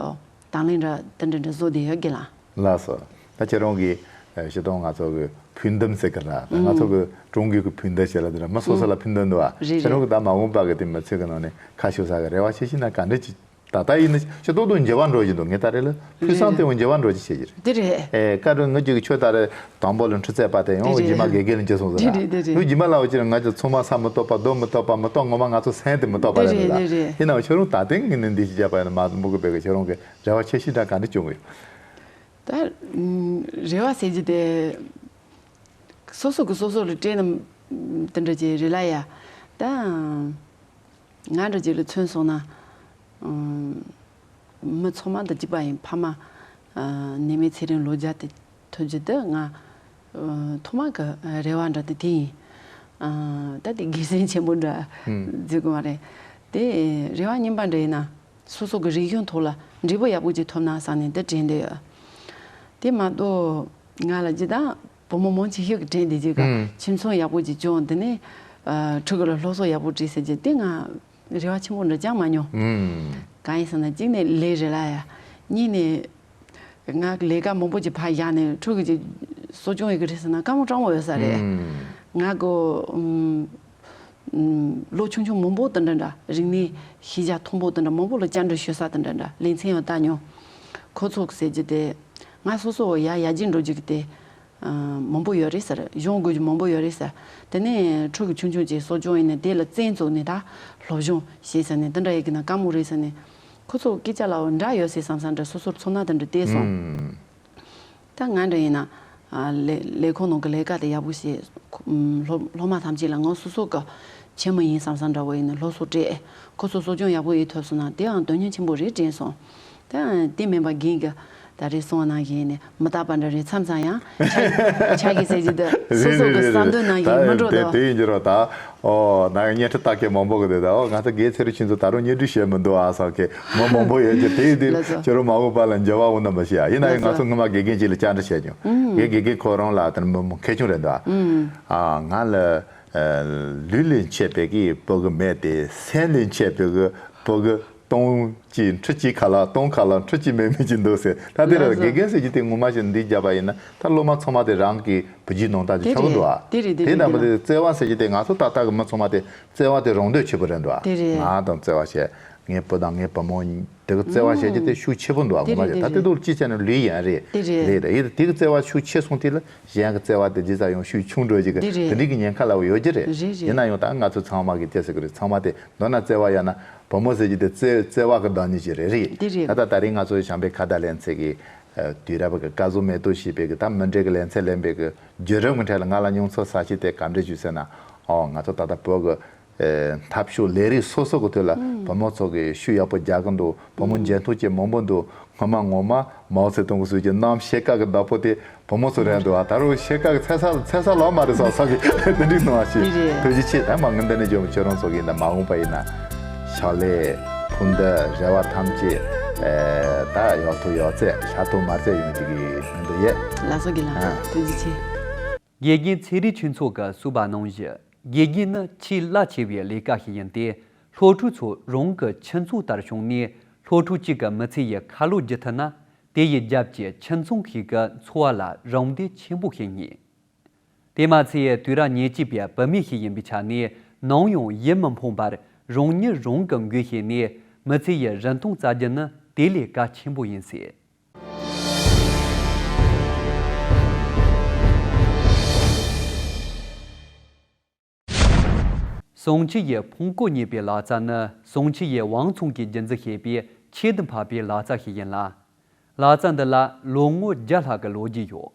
དང་ལེན་འདྲ་དེ་འདྲ་འདྲ་བཟོ་བསྡད་ཡོད་དགེ་ལགས། ལགས་སོ། ད་ཁྱེད་རང་གིས་ཨ་སྤྱིར་བཏང་ང་ཚོ་གི་ཕུགས་འདུན་ཟེར་གི་ར། ད་ང་ཚོ་གི་ཀྲུང་གོའི་གི་ཕུགས་འདུན་ཟེར་ལ་དེ་འདྲ་མི་སོ་སོ་ལ་ཕུགས་འདུན་འདུག་ཨ། རེད་ཁྱེད་རང་རེད། གིས་ད་མ་འོངས་པ་གི་དེ་མི་ཚེ་གི་ནང་ནས་ཁ་ཕྱོགས་ས་གི་རེ་བ་ཆེ་ཤོས་ན་ག་འདྲ་ཅིག་ད་ལྟ་ཡིན་ན་སྤྱི་ཏོག་ཏོ་འགྱུར་བ་འགྲོ་བཞིན་འདུག་ངས་ད་རེས་ལ་ཕུགས་བསམ་རེད། དེ་འོ་འགྱུར་བ་འགྲོ་གི་བྱེད་ཀྱི་རེད། དེ་རེད། ཨེ་བཀའ་དྲིན་ངེད་ཀྱི་ཁྱོད་ད་རེས་དང་པོ་ལ་འཕྲུལ་རྩལ་པ་དེ་ཡང་དེ་རེད། རྗེས་མ་དགེ་རྒན་ལ་འགྱུར་སོང་ཟེར་དེ་ལ། རེད་དེ་རེད། ཡང་རྗེས་མ་ལ་འོ་ཅི་རེད། ང་ཚོ་ཚང་མ་ས་མི་ཐོབ་པ་རྡོ་མི་ཐོབ་པ་མི་ཐོབ་ངོ་མ་ང་ཚོ་སེམས་དེ་མི་ཐོབ་པ་དེ་རེད་རེད་འདུག་ད། དེ་རེད། ཡིན་ནའང་ཁྱོད་རང་ད་ཐེངས་ངས་ནི་འདི་ཞིག་བྱས་པ་ཡིན་ན་མ་མོ་གི་བས་གི་ཁྱོད་རང་གི་རེ་བ་ཆེ་ཤོས་འདྲ་ག་འདྲ་བྱུང་གི་ཡོད། ད་ཨུམ་རེ་བ་ཟེར་གྱི་དེ་སོ་སོ་གི་སོ་སོ་ལ་སྤྲད་ན་དེ་འདྲ་ཅིག་རེད་ལ་ཡ། ད་ང་འདྲ་ཅིག་ལ་མཚོན་སོང་ན། ཨུམ་མི་ཚང་མ་དང་གཅིག་པ་ཡིན། ཕ་མ་ཨ་ནད་མེད་ཚེ་རིང་ལོ་བརྒྱ་དེ་ཐུབ་རྒྱུ་དེ་ང་ཨ་ཐོག་མ་གི་རེ་བ་འདྲ་དེ་དེ་ཡིན། ཨ་ད་དེ་དགེ་མཚན་ཆེན་པོ་འདྲ་ཨུམ་བརྗོད་དགོས་མ་རེད། དེ་རེ་བ་རྙིང་པ་འདྲ་ཡིན་ན། སོ་སོ་གི་རིག་གཞུང་ཐོག་ལ་འབྲས་བུ་ཡག་པོ་ཅིག་ཐོབ་ན་བསམ་ནས་འདི་དྲན་འདོད་ཡོད། དེ་མ་གཏོགས་ང་ལ་ཇི་ལྟར་བུ་མོ་མང་ཆེ་ཤོས་ཀྱིས་དྲན་བསྡད་ཀྱི་ཨུམ། ཁྱིམ་ཚང་ཡག་པོ་ཅིག་བྱུང་། དེ་ནས་ཨ་ཕྲུ་གུ་ལ་སློབ་གསོ་ཡག་པོ་སྤྲད་ཟེར་རྒྱུ་དེ་ང་རེ་བ་ཆེན་པོ་འདྲ་ཅང་མ་མྱོང་། ཨུམ། གང་ཡིན་ཟེར་ན་གཅིག་ནས་ལས་རེད་ལ་ཡ། གཉིས་ནས་ང་ལས་ཀ་མང་པོ་ཅིག་ཕར་བཞག་ནས་ཕྲུ་གུ་ཅིག་གསོ་སྐྱོང་ཡོད་ཀྱི་རེད་ཟེར་ན་དཀའ་མོ་སྤྲང་པོ་ཡོད་ས་རེད། ཨུམ། ང་གི་ཨུམ། ལོ་ཆུང་ཆུང་མང་པོ་དེ་འདྲ་འདྲ། རིག་གནས་ཤེས་བྱ་མཐོན་པོ་དེ་འདྲ་མང་པོ་ལ་བཅར་འདྲི་ཞུ་ས་དེ་འདྲ་འདྲ་ལེ་ཚན་ཡང་བལྟ་མྱོང་། ཁོ་ཚོ་གི་ཟེར་རྒྱུ་དེ། ང་སོ་སོ་ཡར་ཡར་རྒྱས་འགྲོ་རྒྱུ་གི་དེ། ཨ་མང་པོ་ཡོད་རེད་ཟེར། སྦྱོང་དགོས་རྒྱུ་མང་པོ་ཡོད་རེད་ཟེར། དེ་ནས་ཕྲུ་གུ་ཆུང་ཆུང་ཅིག་གསོ་སྐྱོང་ཡིན་ན་དེ་ལ་བཙན་བཙུགས་ནས་ད་སློབ་སྦྱོང་བྱེད་ཟེར་ནས་དེ་འདྲ་ཡི་གི་ན་དཀའ་མོ་རེད་ཟེར་ནས། ཁོ་ཚོ་སྐད་ཆ་ལ་འདྲ་ཡོད་ཟེར་བསམ་བསམ་འདྲ་སོ་སོར་ཚོར་སྣང་དེ་འདྲ་བལྟས་སོང་། ཨུམ། ད་ང་འདྲ་ཡིན་ན། ཨ་ལས་ལས་ཁུངས་ནང་གི་ལས་ཀ་དེ་ཡག་པོ་བྱས། ཁོ་ཨུམ་སློབ་སློབ་མ་ཐམས་ཅད་ལ་ང་སོ་སོ་གི་ཆེན་མོ་ཡིན་བསམ་བསམ་འདྲ་བོ་ཡིན་ན་སློབ་གསོ་སྤྲད། ཁོ་ཚོ་གསོ་སྐྱོང་ཡག་པོ་ཡེད་ཐུབ་སོང་ན་དེའང་དོན་སྙིང་ཆེན་པོ་རེད་དྲན་སོང་། ད་དེ་མིན་པ་རྒན་གྱིས་ད་རེས་གསུངས་པ་ནང་བཞིན་ནས་མི་རྟག་པ་འདྲ་རེད། མཚམས་མཚམས་ཡང་ཆ་ཆ་གི་ཟེར་གྱི་འདུག་སོ་སོ་གི་བསམ་འདུན་ནང་བཞིན་མི་འགྲོ་དོ། དེ་ཡིན་གྱི་རོ་ད། ཨོ་ན་ཡང་བརྙན་འཕྲིན་ལྟ་མཁན་མང་པོ་གི་དེ་ད། ཨོ་ང་ཚོ་དགེ་ཚེ་རིང་ཁྱེད་ཚོ་ད་རུང་བརྙན་འཕྲིན་བྱས་མི་འདུག་ཨ་བསམ་མཁན་མི་མང་པོ་ཡོད་ཀྱི། དེ་ཡིན་དུས་ལགས་སོ། ཁྱོད་རང་མ་འོངས་པ་ལ་འགྱུར་བ་འོང་ན་མི་ཤེས་ཨ། ཡིན་ན་ཡང་ལགས་ང་ཚོ་སོ། སྔོན་མ་དགེ་རྒན་ཅིག་ལ་བཅར་འདྲི་བྱས་མྱོང་། ཨུམ། དགེ་དགེ་རྒན་ཁོ་རང་ལ་དེ་མི་མཁས་ཆུང་རེད་འདུག་ཨ། ཨུམ། ཨ་ང་ལ་ཨ་ལུས་ལས་མཆེད་པའི་གི་བུ་གི་མེད་དེ། སེམས་ལས་མཆེད་པའི་གི་བུ་གི་སྟོང་གཅིག་ཁྲི་གཅིག་ཁ་ལག་སྟོང་ཁ་ལག་ཁྲི་གཅིག་མེད་མེད་ཅིག་འདུག་ཟེར། ད་དེ་ར་ལགས་སོ། དགེ་རྒན་ཟེར་གྱི་དེ་ངོ་མ་ཞིག་འདི་བརྒྱབ་པ་ཡིན་ན་ད་སློབ་མ་ཚང་མ་དེ་རང་གི་བུ་རྒྱུད་ནང་ལྟར་གྱི་དེ་ཆགས་ཀྱི་འདུག་ཨ། རེད་རེད། དེ་རེད་རེད། ནང་པ་དེ་བརྩེ་བ་ཟེར་གྱི་དེ་ང་ཚོ་ཏག་ཏག་གི་མི་ཚང་མ་དེ་བརྩེ་བ་དེ་རང་འདོད་ཆེ་པོ་རེད་འདུག་ཨ། དེ་རེད། ང་དང་བརྩེ་བ་བྱས། ངའི་བུ་དང་ངའི་བུ་མོ་དེ་གི་བརྩེ་བ་བྱེད་རྒྱུ་དེ་ཤུགས་ཆེ་པོ་འདུག་ཨ། དེ་ངོ་མ་རེད་རེད། ད་དེ་དེ་རེད། དུ་ཅི་བྱས་ན་ལུས་ཡིན་རེད། དེ་རེད། རེད་རེད། ཡིན་དེ་གི་བརྩེ་བ་ཤུགས་ཆེ་སོང་དུས་ལ་གཞན་གི་བརྩེ་བ་དེ་ཇི་ཙམ་ཡང་ཤུགས་ཆུང་འགྲོ་རྒྱུ་གི་དེ་རེད། དེ་འདྲའི་གི་ཉེན་ཁ་ལ་ཡོད་རྒྱུ་རེད། རེད་རེད། ཡིན་ན་ཡང་ད་ང་ཚོ་ཚང་མ་གི་བརྩེ་ཟེར་གི་རེད། ཚང་མ་དེ་མདོར་ན་བརྩེ་བ་ཡང་ན་བུ་མོ་ཟེར་རྒྱུ་དེ་བརྩེ་བརྩེ་བ་གི་བདག་ཉིད་ཅིག་རེད། རེད། དེ་རེད། ད་ད་ད་རེས་ང་ཚོ་བྱམས་པའི་ཁ་བརྡ་ལེན་ཚད་གི་དུས་རབས་གི་བཀའ་ཟུར་མེ་ཏོག་བཞད་པའི་གི་ད་མི་འདྲ་གི་ལེན་ཚད་ལེན་པའི་གི་བརྒྱུད་རིམ་གི་གྲས་ལ་ང་ལ་མྱོང་ཚོར་ས་ཆ་དེ་ག་འདྲ་བྱུང་ཟེར་ན། ཨོ་ང་ཚོ་ད་ལྟ་བོད་གི་ཨེ་འཐབ་ཕྱོགས་ལས་རིགས་སོ་སོ་གི་ཐོག་ལ་ཨུམ། བུ་མོ་ཚོ་གི་ཤུགས་ཡག་པོ་རྒྱག་གི་འདུག་བུ་མོ་ཨུམ། འཇོན་ཐང་ཅན་མང་པོ་འདུག་སྔོན་མ་ངོ་མ་མའོ་ཙེ་ཏུང་གི་གསུང་གི་གནམ་ཤེལ་དཀར་གི་བདག་པོ་དེ་བུ་མོ་ཚོ་རེད་འདུག་ཨ། ད་རུང་ཤེལ་དཀར་གི་ཚེ་ས་ཚེ་ས་ལོག་མ་རེད་བསམ་བསམ་གི་དེ་འདྲའི་སྣང་བ་ཞིག་རེད། ཐུགས་རྗེ་ཆེ། ད་མ་ངན་འདི་ནས་འཇོན་ཁྱོད་རང་ཚོ་གི་ཡིན་ན་མ་འོངས་པ་ཡིན་ན་ཕྱག་ལས་ཕུགས་འདུན་རེ་བ་ཐམས་ཅད་ཨེ་ད་ཡག་ཐོག་ཡག་བརྩེགས་ཤ་ཐོག་མར་བརྩེགས་ཡོང་རྒྱུ་གི་སྨོན་འདུན་ཡོད། ལགས་སོ་རྒན་ལགས། ཨ། ཐུགས་རྗེ་ཆེ། དགེ་རྒན་ཚེ་རིང་ཆོས་མཚོ་གིས་གསུངས་པ་ནང་བཞིན། དགེ་རྒན་ནི་ཆེས་རླབས་ཆེ་བའི་ལས་ཀ་ཞིག་ཡིན་ཏེ། སློབ་ཕྲུག་ཚོ་རང་གི་ཁྱིམ་ཚང་ལྟར་བྱུང་ནས། སློབ་ཕྲུག་གཅིག་གི་མི་ཚེ་ཡི་ཁ་ལོ་བསྒྱུར་ཐུབ་ན། དེ་ཡི་རྒྱབ་ཀྱི་ཁྱིམ་ཚང་ཞིག་གི་འཚོ་བ་ལ་རམ་འདེགས་ཆེན་པོ་བྱེད་ངེས། དེ་མ་ཚད་དུས་རབས་ཉེར་གཅིག་པའི་བུད་མེད་ཞིག་ཡིན་པའི་ཆ་ནས། ནམ་ཡང་ཡིད་མི་ཕངས་པར་རང་ཉིད་རང་གིས་འགུལ་བྱས་ནས། མི་ཚེ་ཡི་རིན་ཐང་བཙལ་རྒྱུ་ནི་དེ་ལས་གལ་ཆེན་པོ་ཡིན་སྲིད། བསང་ཁྱི་ཡི་ཕུང་སྐུ་རྙེད་པའི་ལག་རྩལ་ནི་བསང་ཁྱི་ཡི་ཝང་ཚང་གིས་རྒྱུན་འཛིན་བྱེད་པའི་ཁྱད་དུ་འཕགས་པའི་ལག་རྩལ་ཞིག་ཡིན་ལ། ལག་རྩལ་འདི་ལ་ལོ་ངོ་བརྒྱ་ལྷག་གི་ལོ་རྒྱུས་ཡོད།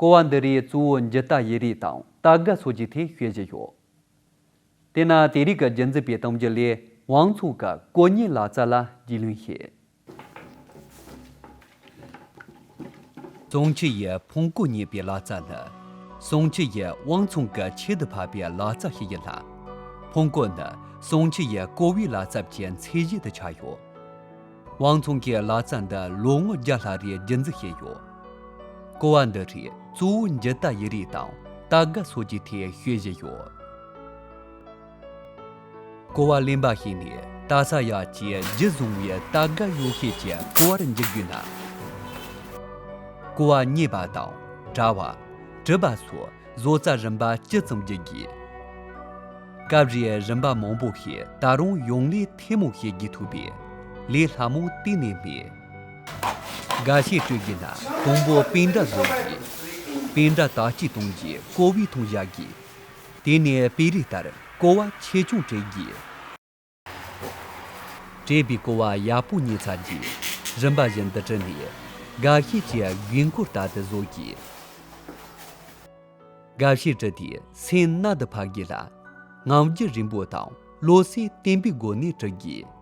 ཀོ་བ་འདི་རིགས་གཙོ་བོ་འཇིག་རྟ་ཡི་རིགས་དང་སྟར་ག་སོགས་ཀྱི་ཐད་བཤད་བཞིན་ཡོད། དེས་ན་དེ་རིགས་ཀྱི་རྒྱུན་འཛིན་པའི་གཏམ་རྒྱུད་ལས་ཝང་ཚང་གི་སྐུ་རྙེད་ལག་རྩལ་ལ་རྒྱུས་ལོན་བྱེད། བསང་ཁྱི་ཡི་ཕུང་སྐུ་རྙེད་པའི་ལག་རྩལ་ནི། བསང་ཁྱི་ཡི་ཝང་ཚང་གི་ཁྱད་དུ་འཕགས་པའི་ལག་རྩལ་ཞིག་ཡིན་ལ། ཕུང་སྐུ་ནི་བསང་ཁྱི་ཡི་ཀོ་བའི་ལག་རྩལ་གྱི་མཚན་གཞི་དུ་ཆགས་ཡོད། ཝང་ཚང་གིས་ལག་རྩལ་འདི་ལོ་ངོ་བརྒྱ་ལྷག་རིང་རྒྱུན་འཛིན་བྱས་ཡོད། ཀོ་བ་འདི་རིགས་གཙོ་བོ་འཇིག་རྟ་ཡི་རིགས་དང་སྟར་ག་སོགས་ཀྱི་ཐད་བཤད་བཞིན་ཡོད། གོ་བ་ལེན་པ་ཞིག་ནས་ད་ས་ཡ་གྱིས་རྒྱུ་བཟུང་བའི་ད་ག་ཡོ་ཤས་ཀྱི་གོ་བར་འགྱུར་དགོས་ན། གོ་བ་རྙེད་པ་དང་དྲ་བ། གྲུབ་པ་སོགས་བཟོ་རྩལ་རིམ་པ་ཇི་ཙམ་བགྱིད་དགོས། སྐབས་རེ་རིམ་པ་མང་པོ་ཞིག་ད་རུང་ཡོང་ལས་ཐེངས་མང་བྱེད་དགོས་ཐུག་པས་ལས་སླ་མོ་གཏན་ནས་མེད། འགའ་ཤས་སྤྲོད་དགོས་ན་དང་པོ་པཎ་ཌ་བཟོ་དགོས། པཎ་ཌ་དར་སྐྱེད་གཏོང་རྒྱུའི་ཀོ་བའི་ཐང་བཞག་དགོས། དེ་ནས་དཔེ་རིས་ལྟར་ཀོ་བ་ཆེ་ཆུང་བྲི་དགོས། བྲིས་པའི་ཀོ་བ་ཡག་པོ་རྙེད་ཚར་རྗེས་རིམ་པ་བཞིན་འདི་བྲིས་ནས་འགའ་ཤས་ཀྱི་དགོས་མཁོ་ལྟར་དུ་བཟོ་དགོས། འགའ་ཤས་བྲིས་དུས་སེམས་རྣལ་དུ་ཕབ་དགོས་ལ། ངང་རྒྱུད་རིང་པོ་དང་བློ་གསལ་བརྟན་པོའི་སྒོ་ནས་བྲི་དགོས།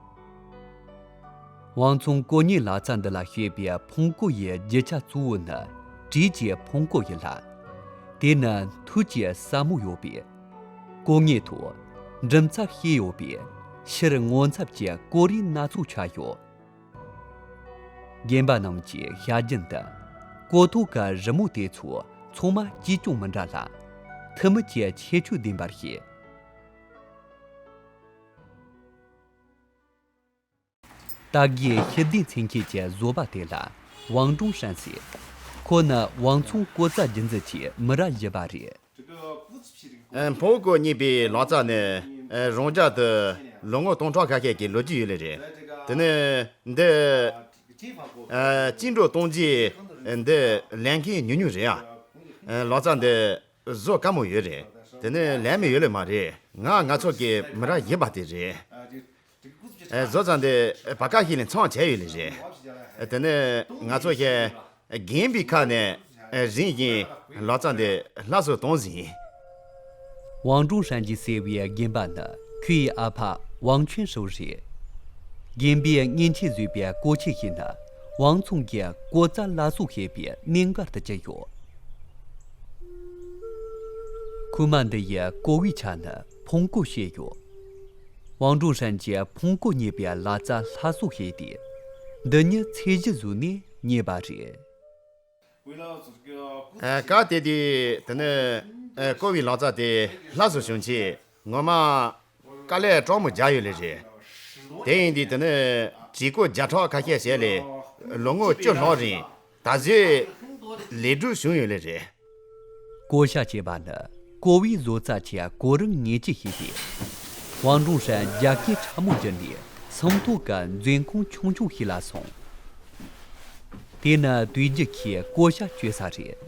དབང་མཚོ་གོ་སྙོད་ལག་རྩལ་འདི་ལ་བཤད་པའི་ཕུང་ཀོ་ཡི་རྒྱུ་ཆ་གཙོ་བོ་ནི་བྲིས་ཀྱི་ཕུང་ཀོ་ཡིན་ལ། དེ་ནི་མཐུད་ཀྱི་ཟབ་མོ་ཡོད་པས། གོ་ངེས་ཐོག་འགྲིམ་ཚབ་ཤེས་ཡོད་པས་ཕྱིར་ངོ་ཚབ་ཀྱི་སྐོར་རིགས་སྣ་ཚོགས་ཆགས་ཡོད། རྒན་པ་རྣམས་ཀྱི་བྱ་རྒྱུན་དུ་གོ་ཐོག་གི་རི་མོ་དེ་ཚོ་ཚང་མ་གཅིག་ཀྱང་མི་འདྲ་ལ། ཐུན་མིན་གྱི་ཁྱད་ཆོས་ལྡན་པར་བཤད། ཏཱ་གིའི་ཤི་དུས་མཚན་ཁྱེད་ཀྱི་བཟོ་པ་དེ་ལ་ཝང་ཀྲུང་ཧྲན་ཟེར། ཁོ་ནི་ཝང་ཚང་ཀོ་ཙ་རྒྱུན་འཛིན་གྱི་མི་རབས་བཞི་པ་རེད། ཨ། ཕུང་ཀོ་རྙེད་པའི་ལག་རྩལ་ནི། ཨ། རང་འཇགས་དུ་ལོ་ངོ་སྟོང་ཕྲག་ཁ་ཤས་ཀྱི་ལོ་རྒྱུས་ཡོད་ལེ་རེད། དེ་ནི་འདི། ཨ། བཅིངས་འགྲོལ་གཏོང་རྗེས་འདི་ལེན་མཁན་ཉུང་ཉུང་རེད་ཨ། ཨ། ལག་རྩལ་འདི་བཟོ་དཀའ་མོ་ཡོད་རེད། དེ་ནི་ལེན་མི་ཡོད་ལེ་མ་རེད། ང་ང་ཚོ་གི་མི་རབས་བཞི་པ་དེ་རེད། ཨ། བཟོ་རྩལ་འདི་བར་སྐབས་ཤིག་ལ་མཚམས་བཅད་ཡོད་ལེ་རེད། དེ་ནས་ང་ཚོ་ཞལ་རྒན་པའི་ཁ་ནས་རིམ་བཞིན་ལག་རྩལ་འདི་སླར་གསོ་གཏོང་ཟིན། ཝང་ཀྲུང་ཧྲན་གྱིས་ཟེར་བའི་རྒན་པ་ནི་ཁོ་ཡི་ཨ་ཕ་ཝང་ཆོན་ཧྲོ་རེད། རྒན་པས་མཉེན་ཆས་བཟོས་པའི་ཀོ་ཆས་ཤིག་ནི་ཝང་ཚང་གི་ཀོ་ཙ་སླར་གསོ་བྱེད་པའི་གནད་འགག་ཏུ་གྱུར་ཡོད། ཁུག་མ་འདི་ཡི་ཀོ་བའི་ཆ་ནི་ཕུང་ཀོ་ཞེས་ཡོད། ཝང་ཀྲུང་ཧྲན་གྱིས་ཕུང་ཀོ་རྙེད་པའི་ལག་རྩལ་སླར་གསོ་བྱས་ཏེ། འདི་ཉིད་ཚད་གཞི་བཟོས་ནས་རྙེད་པ་རེད། ཨ། སྐབས་དེ་དུས་དེ་ནི། ཨ། ཀོ་བའི་ལག་རྩལ་དེ་སླར་གསོ་བྱུང་ཆེད་ངོ་མ་དཀའ་ལས་སྤྲང་མོ་རྒྱག་ཡོད་ལེ་རེད། དེ་ཡིན་དུས་དེ་ནི་བྲིས་སྐོར་བརྒྱ་ཕྲག་ཁ་ཤས་བྱས་ལས་ལོ་ངོ་བཅུ་ལྷག་རིང་ད་གཟོད་ལས་སྒྲུབ་བྱུང་ཡོད་ལེ་རེད། བརྐོ་བྱ་ཅེས་པ་ནི་ཀོ་བའི་བཟོ་རྩལ་གྱི་གོ་རིམ་ངེས་ཅན་ཞིག་སྟེ། ཝང་ཀྲུང་ཧྲན་རྒྱ་སྐད་ཕྲ་མོ་བསྒྱུར་ནས་ཟམ་ཐོག་གི་མཛོད་ཁང་ཆུང་ཆུང་ཞིག་ལ་སོང་། དེ་ནི་དུས་རྒྱུན་གྱི་བརྐོ་བྱ་སྤྱོད་ས་རེད།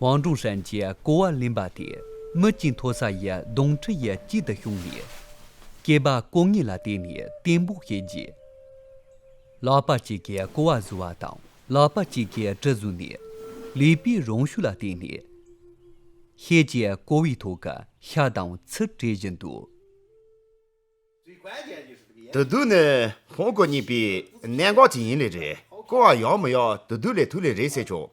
ཝང་ཀྲུང་ཧྲན་གྱིས་ཀོ་བ་ལེན་པ་དེ་མི་གཅིག་མཐོ་ས་ཡི་སྡོང་ཁྲི་ཡི་དཀྱིལ་དུ་ཞོན་ནས། སྐེད་པ་ཀོ་ངོས་ལ་བཏེགས་ནས་བརྟན་པོ་བྱེད་རྒྱུ། ལག་པ་གཅིག་གིས་ཀོ་བ་བཟོ་བ་དང་། ལག་པ་གཅིག་གིས་གྲི་བཟུང་ནས་ལུས་པོའི་རང་ཤུགས་ལ་བརྟེན་ནས། ཤེལ་གྱི་ཀོ་བའི་ཐོག་གི་ཤ་དང་ཚིལ་བྲེག་བཞིན་འདུག། དུག་སྡུག་ནི་ཕུང་ཀོ་རྙེད་པའི་གནད་འགག་ཅིག་ཡིན་ལེ་རེད། ཀོ་བ་ཡག་མི་ཡག་དུག་སྡུག་ལས་ཐུག་ལེ་རེད་ཟེར་ཆོག།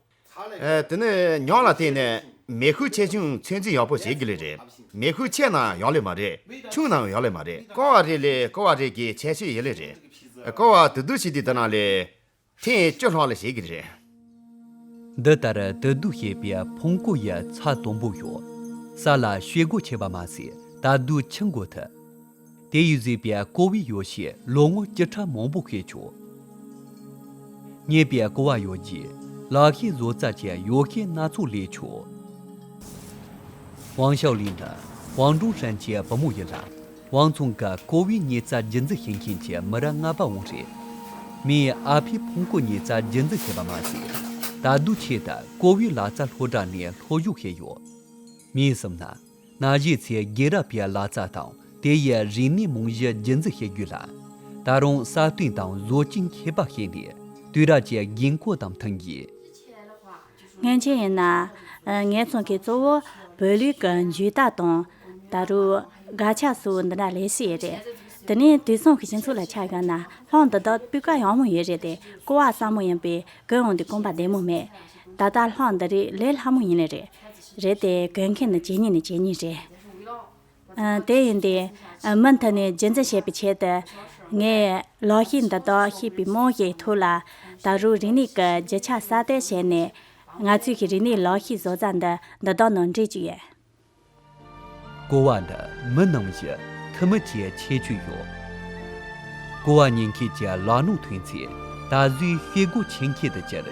ཨ། དེ་ནི་ཉམས་ལ་བརྟེན་ནས་མེ་ཤུགས་ཆེ་ཆུང་ཚོད་འཛིན་ཡག་པོ་བྱེད་དགོས་ལེ་རེད། མེ་ཤུགས་ཆེ་ན་ཡག་ལེ་མ་རེད། ཆུང་ན་ཡག་ལེ་མ་རེད། ཀོ་བ་རེ་ལས་ཀོ་བ་རེ་གི་ཁྱད་ཆོས་ཡོད་ལེ་རེད། ཀོ་བ་དུག་སྡུག་བྱེད་དུས་དེ་ནང་ལས་ཐེངས་བཅུ་ལྷག་ལ་བྱེད་ཀྱི་རེད། འདི་ལྟར་དུག་སྡུག་བྱེད་པའི་ཕུང་ཀོ་ཡི་ཚད་དང་པོ་ཡོད། ས་ལ་བྱེད་སྒོ་ཆད་པ་མ་ཟད་ད་དུག་ཆུ་འགོ་ཐུབ། དེ་ཡིས་བཟོས་པའི་ཀོ་བའི་ཡོ་བྱད་ལོ་ངོ་བཅུ་ཕྲག་མང་པོ་བྱེད་ཆོག། རྙེད་པའི་ཀོ་བ་ཡོ་བྱད་ལག་ཤེས་བཟོ་རྩལ་གྱི་ཡོ་བྱད་སྣ་ཚོགས་ལས་ཆོག། ཝང་ཞའོ་ལི་ནི་ཝང་ཀྲུང་ཧྲན་གྱི་བུ་མོ་ཡིན་ལ། ཝང་ཚང་གི་ཀོ་བའི་ཉེ་རྩལ་རྒྱུན་འཛིན་བྱེད་མཁན་གྱི་མི་རབས་ལྔ་པ་བོ་རེད། མོས་ཨ་ཕའི་ཕུང་ཀོ་ཉེ་རྩལ་རྒྱུན་འཛིན་བྱས་པ་མ་ཟད། ད་དུང་ཆེད་དུ་ཀོ་བའི་ལག་རྩལ་སློབ་གྲྭ་ནས་སློབ་སྦྱོང་བྱས་ཡོད། མོས་བསམ་ན། ན་གཞོན་ཚོས་རྒན་རབས་པའི་ལག་རྩལ་དང་དེ་ཡི་རིག་གནས་རྨང་གཞི་རྒྱུན་འཛིན་བྱེད་རྒྱུ་ལ། ད་རུང་གསར་གཏོད་དང་བཟོ་བཅོས་མཁས་པ་བྱས་ནས་དུས་རབས་ཀྱི་དགོས་མཁོ་དང་མཐུན་དགོས། སྔོན་ཆད་ཡིན་ན། ཨ། ངའི་ཚང་གི་གཙོ་བོ་བོད་ལུགས་ཀྱི་མཇུག་རྟ་དང་། ད་རུང་སྒ་ཆས་སོགས་འདི་འདྲ་ལས་སྲིད་རེད། དེ་ནས་དུས་མཚུངས་ཀྱི་སྤྱི་ཚོགས་ལ་ཆ་བཞག་ན་ལྷམ་འདི་དག་སྤུས་ཀ་ཡག་མོ་ཡོད་རེད་དེ། ཀོ་བ་སྲབ་མོ་ཡིན་པས་གོན་འོང་དུས་རྐང་པ་བདེ་མོ་མེད། ད་ལྟ་ལྷམ་འདི་རིགས་ལས་སླ་མོ་ཡིན་ནི་རེད། རེད་དེ་གོན་མཁན་ནི་ཇེ་ཉུང་ནས་ཇེ་ཉུང་རེད། ཨ། དེ་ཡིན་དུས། ཨ། མུ་མཐུད་ནས་རྒྱུན་འཛིན་བྱེད་པའི་ཆེད་དུ། ངས་ལག་ཤེས་འདི་དག་ཤེས་པའི་རྨང་གཞིའི་ཐོག་ལ། ད་རུང་རིག་གནས་ཀྱི་རྒྱུ་ཆ་གསར་གཏོད་བྱས་ནས། ང་ཚོའི་རིག་གནས་ལག་ཤེས་བཟོ་རྩལ་འདི་འདི་དག་ནང་འདྲེས་བཅུག་ཡོད། ཀོ་བ་འདི་མི་ནང་བཞིན་ཁི་མི་ཆེས་ཁྱད་ཆོས་ཡོད། ཀོ་བ་ཉན་མཁན་གྱི་ལ་ནོ་ཐོན་ཚེ་ད་གཟོད་ཤེལ་སྒོ་ཆེ་མཁན་དུ་གྱུར།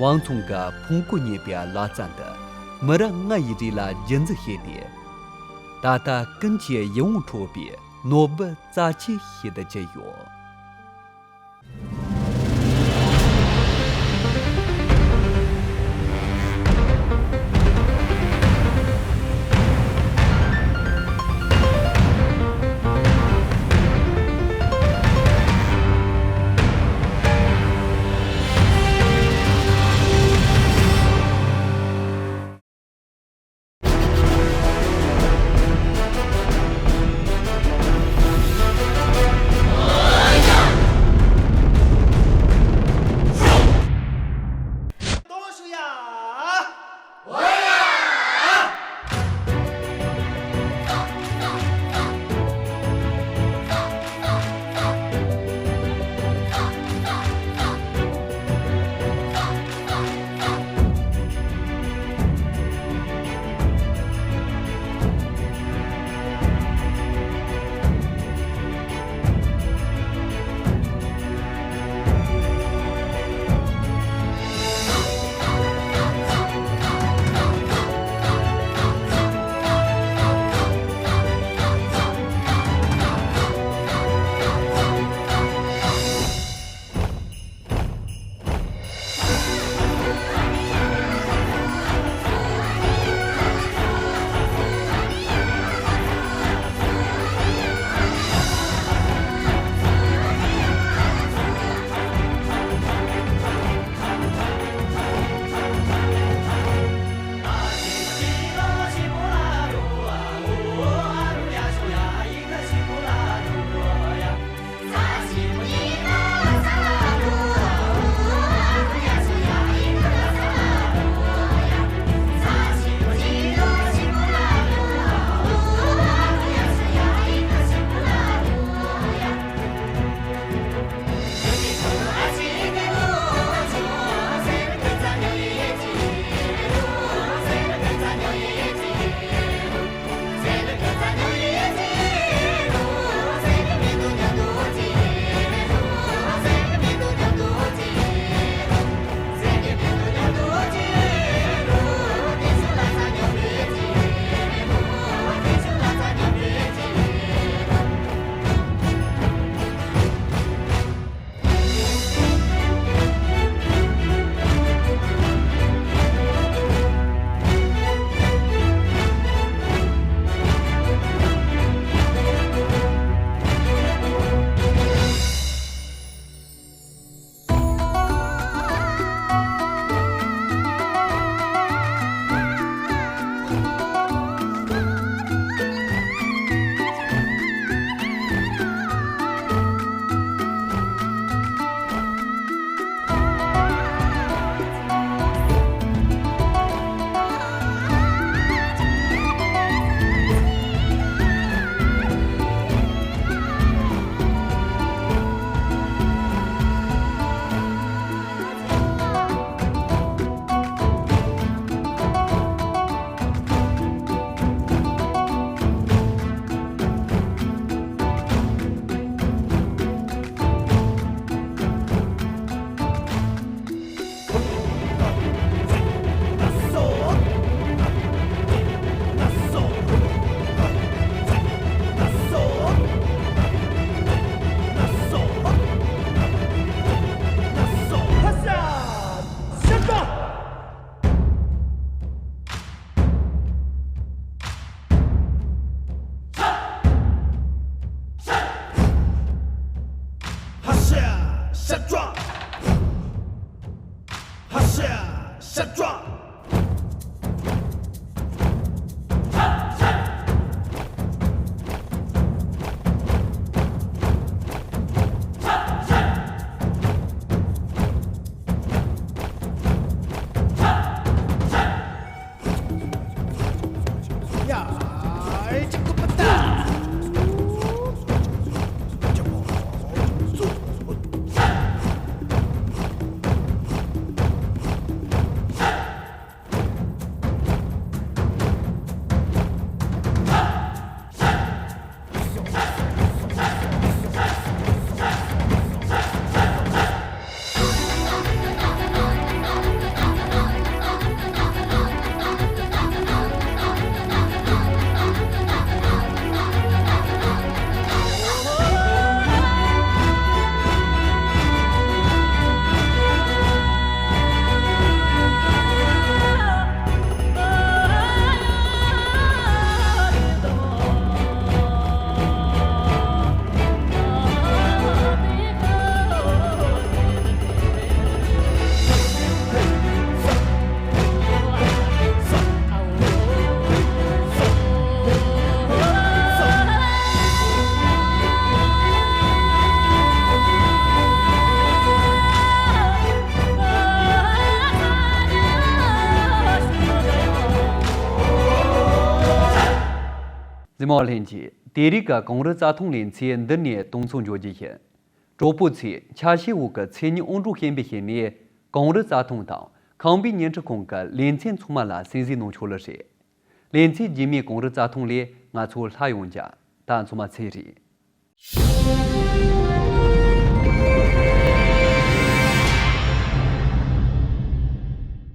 ཝང་ཚུང་གི་ཕུང་པོ་རྙེད་པའི་ལ་རྩ་འདི་མི་རབས་ལྔ་ཡི་རིང་ལ་རྒྱུན་འཛིན་བྱས་ཏེ། ད་ལྟ་ཀུན་གྱི་ཡིད་འོང་འཕྲོད་པའི་ནོར་བུ་རྩ་ཆེ་ཞིག་ཏུ་གྱུར་ཡོད། འཛིན་མ་ལྷན་རྒྱས། དེ་རིང་གི་གངས་རི་རྩྭ་ཐང་ལེ་ཚན་འདི་ནས་དུས་མཚམས་འཇོག་རྒྱུ་ཡིན། གྲོགས་པོ་ཚོས་ཆ་ཤས་འོག་གི་མཚན་ཉིད་དབང་སྒྲུབ་ཤེས་འབད་བྱས་ནས་གངས་རི་རྩྭ་ཐང་དང་ཁང་པའི་བརྙན་འཕྲིན་ཁང་གི་ལེ་ཚན་ཚང་མ་ལ་གསན་གཟིགས་གནང་ཆོག་ལེ་རེད། ལེ་ཚན་རྗེས་མའི་གངས་རི་རྩྭ་ཐང་ལས་ང་ཚོ་ལྷ་ཡོང་རྒྱ། ད་ཚང་མ་ཚེ་རིང་།